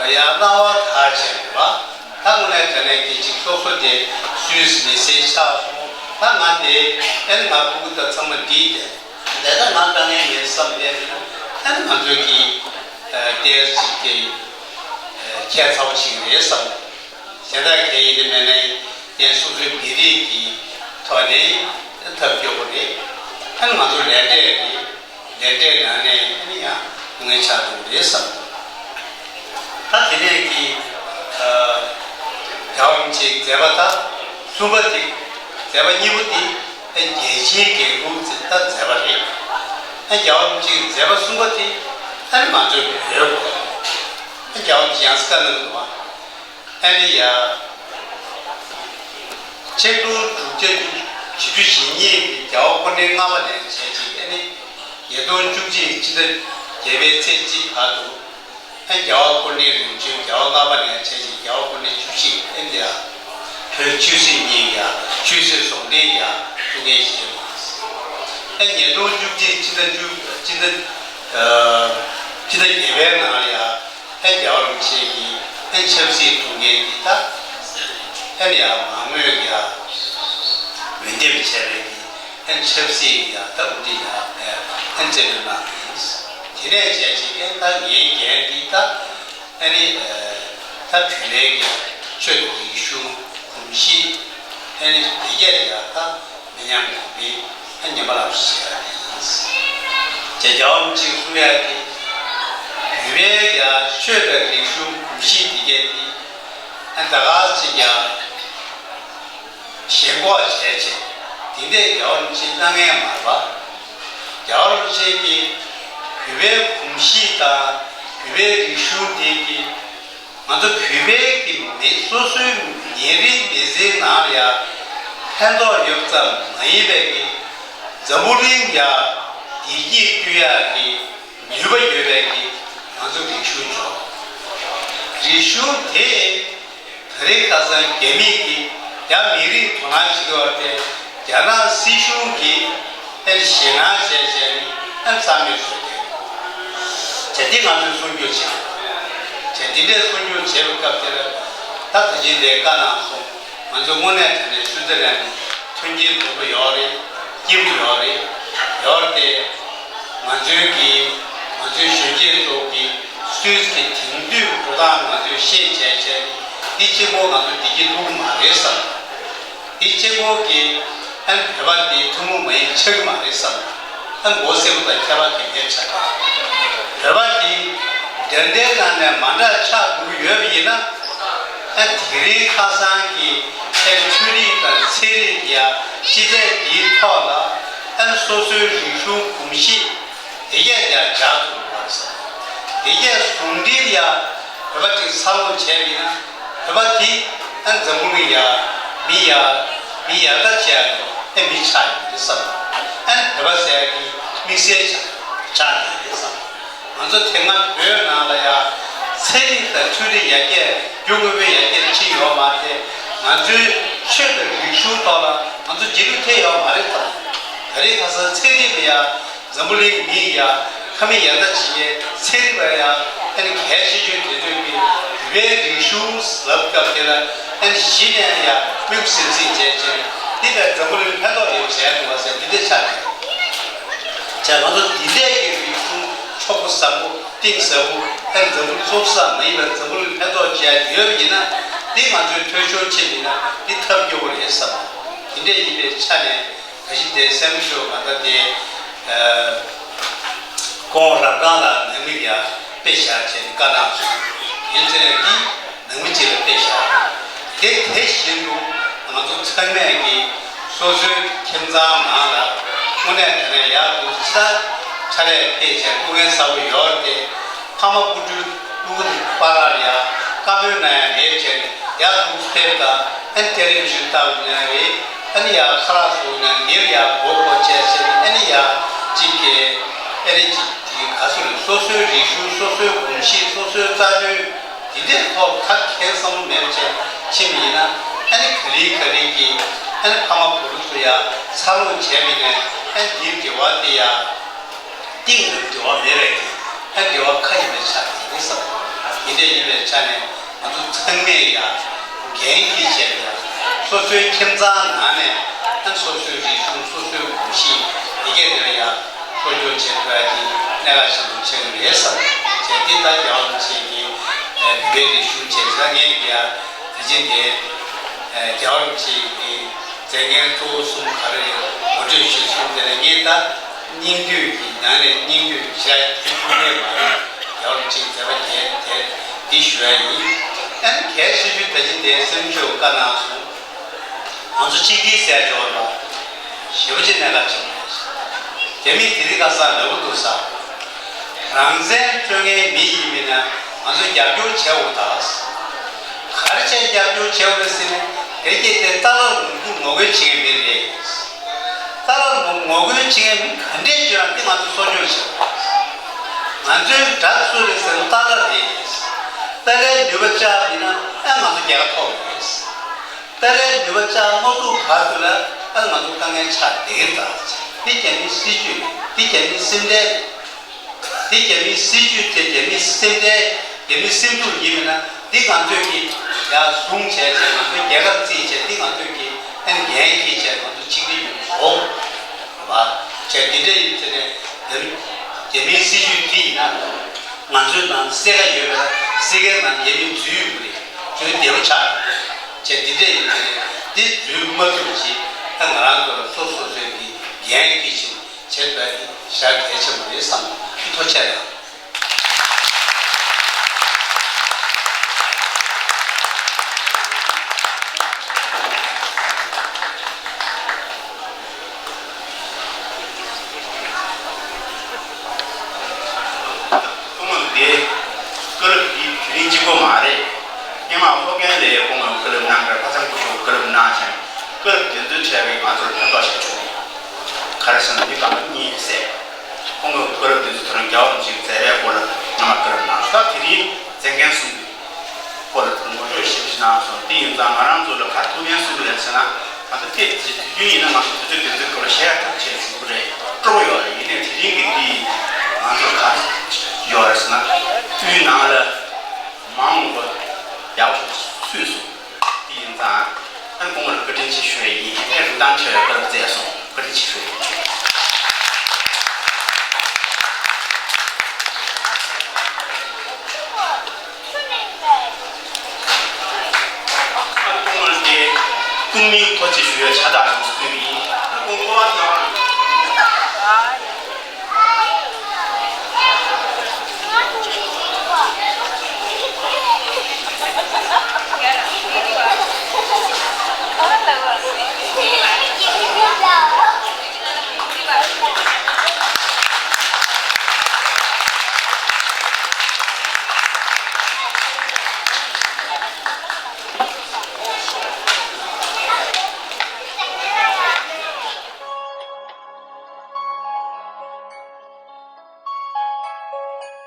ཡ་རྣ་བ་ག་བྱས་རེད་བ། ད་དངོས་གནས་དྲང་གནས་ཀྱི་ཅིག་སོ་སོ་དེ་སུས་མི་སེར་ཆགས་སོང་། ད་ང་དེ་ཨེ་ང་ཕྲུ་གུ་ད་ཚང་མ་འགྲིག་དེ་ལས་ད་ང་དཀའ་ངལ་མེད་བསམ་བསྡད་ཡིན་ན་ཨེ་ང་ཚོས་ཀྱི་ཨ་ཏེར་ཅིག་དེ་ཨ་ཁྱད་མཚར་པོ་ཞིག་རེད་བསམ། གཞན་དག་གལ་ཡིན་དེ་མེད་ན་ཡིན་སོ་སོའི་མི་རིགས་ཀྱི་ཐོག་ནས་ཐབས་སྐྱོ་པོ་རེད། ཨ་ནི་ང་ཚོ་ལས་འབྲས་རེད། ལས་འབྲས་ནང་ནས་ཨ་ནི་ཡང་ངོས་ཆགས་འགྲོ་གི་རེད་བསམ། ད་དེ་ནས་ཀྱི་ཨ་རྒྱལ་བ་རིན་པོ་ཆེའི་མཛད་པ་ད་གསུམ་པ་དེ་མཛད་པ་གཉིས་པོ་དེ་ཨ་རྒྱལ་ཆེན་རྒྱལ་ཁབ་ཀྱི་ད་མཛད་པ་རེད། ཨ་རྒྱལ་བ་རིན་པོ་ཆེའི་མཛད་པ་གསུམ་པ་དེ་ཨ་ནི་ང་ཚོའི་བོད་ཨ་རྒྱལ་བ་རིན་པོ་ཆེ་ཡང་སྐད་གནང་འདུག་བ། ཨ་ནི་ཡ། ཆིག་སྟོང་དྲུག་བརྒྱ་བཞི་བཅུ་ཞེ་གཉིས་ཀྱི་རྒྱལ་བ་ཀོང་སྤྲུལ་ལྔ་པ་ནས་བྱས་ཅིག་ཨ་ནི་ཉིས་སྟོང་བཅུ་གཅིག་ཕྱི་ཟླ་བརྒྱད་པའི་ཚེས་གཅིག་བར་དུ་ཨ་རྒྱལ་བ་ཀོང་སྤྲུལ་རིམ་བྱོན་རྒྱལ་བ་ལྔ་པ་ནས་བྱས་ཅིག་རྒྱལ་བ་ཀོང་སྤྲུལ་བཅུ་བཞི་ཨ་ནི་ཡ། བོད་ཆོས་སྲིད་གཉིས་ཀྱི་ཡ་ཆོས་སྲིད་ཟུང་འབྲེལ་ཡ་ཐུགས་འགན་བཞེས་པ། ཨ་ཉིས་སྟོང་བཅུ་གཅིག་ཕྱི་ཟླ་བཅུ་ཕྱི་ཟླ་ཨ་ཕྱི་ཟླ་བརྒྱད་པའི་ནང་ལ་ཡ། ཨ་རྒྱལ་བ་རིན་པོ་ཆེ་གིས་ཨ་ཆབ་སྲིད་ཐུགས་འགན་འདི་དག་ཨ་ནི་ཡང་མང་མོས་ཀྱིས་འོས་འདེམས་བྱས་པའི་གི་ཨ་ཆབ་སྲིད་ཀྱི་ཡང་ད་དབུ་ཁྲིད་ཡང་ཨ་རྩ་འཛུགས་གནང་ཡིན། དེ་ནས་བྱས་ཅིག་ཨ་ད་ངའི་འགན་འདི་དག་ཨ་ནི་ད་བོད་པའི་གི་ཆོས་དང་རིག་གཞུང་གོམས་གཤིས་ཨ་ནི་དེ་གས་ཡང་ད། མི་ཉམས་གོང་འཕེལ་ཉམས་པ་ལ་ཞེས་པ་ཡིན། རྒྱལ་བ་རིན་པོ་ཆེས་གསུང་ཡག་གི་བོད་པའི་ཡ་ཆོས་དང་རིག་གཞུང་གོམས་གཤིས་འདི་གས་དེ་ད་ག་ཅིག་ཡ་ཞེན་ཁོག་བྱས་བྱས་དེ་འདྲས་རྒྱལ་བ་རིན་པོ་ཆེས་གནང་མཁན་མ་རེད་པ། རྒྱལ་བ་རིན་པོ་ཆེ་གིས་བོད་པའི་གོམས་གཤིས་དང་བོད་པའི་རིག་གཞུང་དེ་གི་ང་ཚོ་བོད་པའི་གི་མི་སོ་སོའི་ཉིན་རེའི་མི་ཚེའི་ནང་ལ་ཡ་ཕན་ཐོགས་ཡོད་ཙམ་མ་ཡིན་པའི་གི་འཛམ་བུ་གླིང་ཡ་བདེ་སྐྱིད་སྐྲུན་ཡག་གི་ནུས་པ་ཡོད་པའི་གི་ང་ཚོ་རིག་གཞུང་ཆོག་རིག་གཞུང་དེ་ད་རེས་ཁ་སང་རྒྱ་མི་གི་ཡ་མི་རིགས་དོ་སྣང་བྱེད་ཀྱི་ཡོད་རེད་དེ། རྒྱ་ནག་སྲིད་གཞུང་གིས་ཨེ་ཞེད་སྣང་བྱས་བྱས་ནས་ཨེ་རྩ་མེད་བཟོས་ཏེ། བྱས་དེ་ང་ཚོས་སྲུང་སྐྱོབ་བྱེད་དགོས། བྱས་དེ་འདྲའི་སྲུང་སྐྱོབ་བྱེད་པའི་སྐབས་དེ་ལ་ད་ད་ཅི་འདྲའི་བཀའ་གནང་སོང་། ང་ཚོས་དངོས་གནས་དྲང་གནས་ཆུ་ཚོད་ལ་ནས་མཐུན་རྐྱེན་སྡུག་པོ་ཡོད་རེད། སྐྱིད་པོ་ཡོད་རེད། ཡོད་རེད་དེ། ང་ཚོའི་གི་ང་ཚོའི་གཞོན་སྐྱེས་ཚོ་གི་སུད་སི་གི་དེང་དུས་འགྲོ་སྟངས་ང་ཚོས་ཤེས་བྱས་བྱས་འདི་གཅིག་པོ་ང་ཚོ་བདེ་སྐྱིད་སློང་གི་མ་རེད་བསམ། འདི་གཅིག་པོ་གི་ཨན་བོད་པ་འདི་ཐུན་མོང་མ་ཡིན་ཆགས་ཀྱི་མ་རེད་བསམ། ཨན་མགོ་སེར་པོ་དང་ཁྱད་པར་ག་གེ་ཆགས། བོད་པ་འདི་འདྲ་འདྲའི་ནང་ནས་མ་འདྲ་ཆགས་འགྲོ་གི་ཡོད་པ་ཡིན་ན། ཨན་དེ་རིང་ཁ་སང་གི་ཨན་ཆོས་རིག་དང་ཚན་རིག་ཡ་སྤྱི་ཚན་འདིའི་ཐོག་ལ་ཨན་སོ་སོའི་རིག་གཞུང་གོམས་གཤིས་དེ་གས་ཀྱང་འཇགས་ཐུབ་པ་བསམ། དེ་གས་ཟུང་འབྲེལ་ཡ་བོད་པ་ཅིག་འཚར་ལོངས་བྱས་པ་ཡིན་ན། བོད་པ་དེ་ཨ་འཛམ་བུ་གླིང་ཡ་མི་ཡ་མི་ཡ་ད་བྱས་ཨ་མི་ཆགས་ཡོད་རེད་བསམ། ཨ་བོད་པ་ཟེར་ཡ་གི་དམིགས་བསལ་ཆགས་ཆགས་ཡོད་རེད་བསམ། ང་ཚོ་དེ་སྔ་བོད་ནང་ལ་ཡ་ཚན་རིག་དང་ཆོས་རིག་ཡར་རྒྱས་རྒྱུ་དངོས་པོའི་ཡར་རྒྱས་ཕྱིན་ཡོད་མ་རེད། ང་ཚོའི་ཆོས་དང་རིག་གཞུང་ཐོག་ལ་ང་ཚོ་རྗེས་ལུས་ཐེབས་ཡོད་མ་རེད་བསམ། ད་རེས་ཁ་སང་ཚན་རིག་པ་ཡ། འཛམ་བུ་གླིང་མི་ཡ་ཁ་མི་ཡ་ད་ཅི་ཡའི་ཚན་རིག་པ་ཡ་ཨ་ནི་གལ་ཆེ་ཤོས་དེ་ཚོས་ཀྱི་བོད་པའི་རིག་གཞུང་ལབ་སྐབས་དེ་ལ་ཨ་ནི་གཞི་ནས་ཡ་དམིགས་བསལ་ཚིག་བྱས་བྱས་འདི་ལ་འཛམ་བུ་གླིང་ཕན་ཐོགས་ཡོད་བྱས་འདུག་བ་ཟེར་འདི་འདྲ་ཆགས་ཀྱི་བྱས། ང་ཚོ་འདི་འདྲས་ཀྱི་རིག་གཞུང་ཕྱུག་པོ་བཟང་པོ་གཏིང་ཟབ་པོ་ཨ་ནི་འཛམ་བུ་གླིང་སོ་སོ་མ་ཡིན་པར་འཛམ་བུ་གླིང་ཕན་ཐོགས་བྱས་ཡོད་པ་ཡིན་ན་འདི་ང་ཚོའི་འཐུས་ཤོར་ཕྱིན་ཡིན་ན་འདི་ཐབས་སྐྱོ་པོ་རེད་བསམ། འདི་འདྲས་ཡིན་པའི་ཆ་ནས། ག་ཞིག་དེ་སེམས་ཤོག་ང་ད་དེ་ཁོང་རབ་གང་ལ་ནང་མི་ཡ་དཔེ་བཞག་བྱས་བཀའ་གནང་སོང་། ཡིན་ཚེ་འདི་ནང་མི་གཅིག་ལ་དཔེ་བཞག་དེ་དེ་བཞིན་དུ་ང་ཚོ་ཚང་མས་ཀྱི་སོ་སོའི་ཁྱིམ་ཚང་ནང་ལ་དངོས་གནས་དེ་ནས་ཡག་འདུག་ས་ཆ་ལས་ཕེབས་བྱས་སྐུ་ངལ་ཚ་བོ་ཡོད་དེ། ཕ་མ་སྤུན་གྲོགས་སྤུ་གུ་དང་པ་ལགས་ལ་ཡ་བཀའ་མོལ་གནང་ཡ་མེད་བྱས་ནས་ཡར་འདུག་ཕེབས་དང་ཨ་ནི་ཏེ་རེ་བི་ཤོན་ལྟ་བུ་ནང་རེད། ཨ་ནི་ཡ་ཁ་ལག་བཟོ་ནང་ཉེར་ཡ་སྒོ་སྒོ་བྱས་བྱས་ནས་ཨ་ནི་ཡ་གཅིག་གི་ཨ་ནི་གཅིག་གི་ ད་སོ་རེད། སོ་སོའི་རིག་གཞུང་། སོ་སོའི་གོམས་གཤིས། སོ་སོའི་རྩ་དོན། འདི་འདྲའི་ཐོག་ཐབས་མཁས་བསམ་བློ་མེད་པ་བྱས་ཕྱིན་པ་ཡིན་ན། ཨ་ནི་ག་ལེ་ག་ལེ་གིས་ཨ་ནི་ཕ་མ་བུ་ཕྲུག་ཚོ་ཡ་འཚར་ལོངས་བྱས་པ་ཡིན་ནའི། ཨ་ནི་འདིའི་འབྲེལ་བ་དེ་ཡ་གཏིང་ཟབ་འབྲེལ་བ་མེད་པའི་གི། ཨ་ནི་འབྲེལ་བ་ཁ་ཡིན་པའི་ཆ་དེ་རེད་བསམ། འདི་འདྲ་ཡིན་པའི་ཆ་ནས་ང་ཚོ་ཚང་མས་ཡ་འགན་འཁྱེར་བྱས་ཡ། སོ་སོའི་ཁྱིམ་ཚང་ནང་ནས་ཨ་ནི་སོ་སོའི་རིག་གཞུང་། སོ་སོའི་གོམས་གཤིས་འདི་གས་དེ་ལ་ཡ་སྲུང་སྐྱོབ་བྱེད་ཐུབ་ཡ་གི་གནད་འགག་ཆེན་པོ་ཆགས་ཀྱི་རེད་བསམ། བྱས་ཏེ་ད་རྒྱལ་བ་རིན་པོ་ཆེ་གི་བོད་པའི་རིག་གཞུང་བྱས་ཙང་ངས་ཀྱི་ཡ་དེ་བཞིན་དེ་རྒྱལ་བ་རིན་པོ་ཆེ་གི་མཛད་འགན་གཙོ་བོ་གསུམ་ག་རེ་རེད། ངོ་སྤྲོད་ཞུས་སོང་། དེ་ནས་ངས་ད་སྙིང་བསྡུས་ཀྱི་ནང་ནས་སྙིང་བསྡུས་ཞེ་དྲག་ཞུ་ཐུབ་མེད་པ་རེད། རྒྱལ་བ་རིན་པོ་ཆེའི་མཛད་པ་རྒྱས་དེ་འདི་ཞུ་ཡ་ཡིན། ཨ་ནི་གལ་ཆེ་ཤོས་ད་ཅི་དེ་སེམས་ཤུགས་བཀའ་གནང་སོང་། ང་ཚོ་གཅིག་སྒྲིལ་ཟེར་འཇོག་པ་ཞེ་པོ་ཅིག་གནད་འགག་ཆེན་པོ་རེད། རྒྱ་མིས་དེ་རིང་ཁ་སང་ལབ་ཀྱི་འདུག་ས། རང་བཙན་རྩོད་མཁན་མི་ཡིན་པས་ན་ང་ཚོས་རྒྱབ་སྐྱོར་བྱེད་དགོས་ད། ག་རེ་བྱས་རྒྱབ་སྐྱོར་བྱེད་དགོས་ཟེར་ན། དེ་སྐད་དེ་ཏཱ་ལར་ངོ་རྒོལ་བྱེད་མཁན་མི་རེད། ཏཱ་ལར་ངོ་རྒོལ་བྱེད་མཁན་མི་ག་འདྲས་བྱུང་ཡང་དེ་ང་ཚོས་གསོ་སྐྱོང་བྱེད་དགོས། ང་ཚོའི་དགྲ་སུ་རེད་ཟེར་ན་ཏཱ་ལར་རེད། ཏཱ་ལའི་ནུས་པ་བཅག་མིན་ན་ཨ་ང་ཚོ་རྒྱལ་ཁ་ཐོབ་རེད། ཏཱ་ལའི་ནུས་པ་བཅག་མ་ཐུབ་བར་དུ་ལ་ཨ་ང་ཚོ་དཀའ་ངལ་ཆགས་བསྡད་ཀྱི་རེད། ད་འདི་རྒྱ་མིའི་སྲིད་ཇུས་རེད། འདི་རྒྱ་མིའི་སེམས་ཁྲལ་རེད། འདི་རྒྱ་མིའི་སྲིད་ཇུས་དེ་རྒྱ་མིའི་སེམས་ཁྲལ། རྒྱ་མིའི་སེམས་སྡུག་ཡིན་མིན་ན། འདི་ང་ཚོས་ཀྱིས་ཡར་བཟུང་བྱས་བྱས། ང་ཚོའི་རྒྱལ་ཁབ་རྩིས་བྱས། འདི་ང་ཚོས་ཀྱིས་ཨ་འགན་འཁྱེར་བྱས། ང་ཚོ་ཆིག་སྒྲིལ་ཡོང་བཟོ་བ་བྱས། འདི་འདྲ་ཡིན་ཚེ་ནས་རྒྱ་མི་རྒྱ་མིའི་སྲིད་ཇུས་འདི་ཡིན་ན། ང་ཚོའི་ནང་གསེར་ཁ་ཡོད་པ་ལ་གསེར་ཁའི་ནང་རྒྱ་མི་འཛུལ་ཡོང་གི་རེད། འཛུལ་བདེ་པོ་ཆགས་བྱས། འདི་འདྲ་ཡིན་ཚེ་ནས་འདི་འཛུལ་མ་ཐུབ་ཅིག་ཨ་ང་རང་ཚོ་ལ་སོ་སོ་སོའི་གི་འགན་འཁྱེར་བྱས། བྱེད་དགོས་དེ་ཞེ་དྲག་གལ་ཆེན་པོ་རེད་བསམ། ཐུགས་རྗེ་ཆེ། ཐུགས་སྨོན་དེ་བཀའ་སློབ་འདི་དུས་རིང་གཅིག་པོ་མ་རེད། སྔོན་མ་ཧོ་རྒན་ལགས་ཁོང་གིས་བཀའ་སློབ་གནང་གར་ཕ་ཚང་སྐུ་ཞབས་བཀའ་སློབ་གནང་ཞིང་། བཀའ་སློབ་དེ་ཚོའི་གྲས་ཀྱིས་ང་ཚོར་ཕན་ཐོགས་ཤིག་བྱུང་། ག་རེ་ཟེར་ན་མི་སྐར་མ་གཉིས་ཟེར། ཁོང་གི་བཀའ་སློབ་དེ་ཚོ་ཐོག་རང་རྒྱལ་བ་རིན་པོ་ཆེའི་མཛད་པའི་སྐོར་ལ་སྔ་མ་བཀའ་སློབ་གནང་སོང་། ད་དེ་རིང་མཛད་འགན་གསུམ་གྱི་སྐོར་ལ་ངོ་སྤྲོད་ཞིབ་ཞིབ་གནང་སོང་། དེ་ཡིན་ཙང་ང་རང་ཚོ་ལ་ག་རེ་ཐུགས་ཕན་གསོས་པ་རེད་ཟེར་ན། ང་ཚོ་དེ་དུས་རྒྱུན་ཡིན་ན་ང་ཚོ་དུས་ཚོད་དེ་ཚོའི་སྐོར་ལ་བཤད་ཡ་ཐབས་བྱས་ཟིན་པ་རེད། སྤྲོ་པོ་ཡོད་རེད། ཡིན་ནའི་དེ་རིང་གི་དེ་ང་ཚོར་ག་རེ་ཡོད་རེད་ཟེར་ན། དབུས་ནང་ལ་མ་འོངས་པ་ཡག་པོ་ཞིག་ཚུད་སོང་། དེ་ཡིན་ཙང་། ཨ་ནི་ཁོང་ལ་བཀའ་དྲིན་ཆེ་ཞུ་ཡ་ཡིན། ཨ་ནི་རིན་ཐང་ཆེ་བའི་བཀའ་སློབ་སྩལ་སོང་། བཀའ་དྲིན་ཆེ་ཞུ། ཨ་ནི་ཁོང་ལ་དེ་ཏུང་མིང་ཐོ་ཆེ་ཞུ་ཡ་ཆ་དག་ཞིག་སྐུལ་གྱི་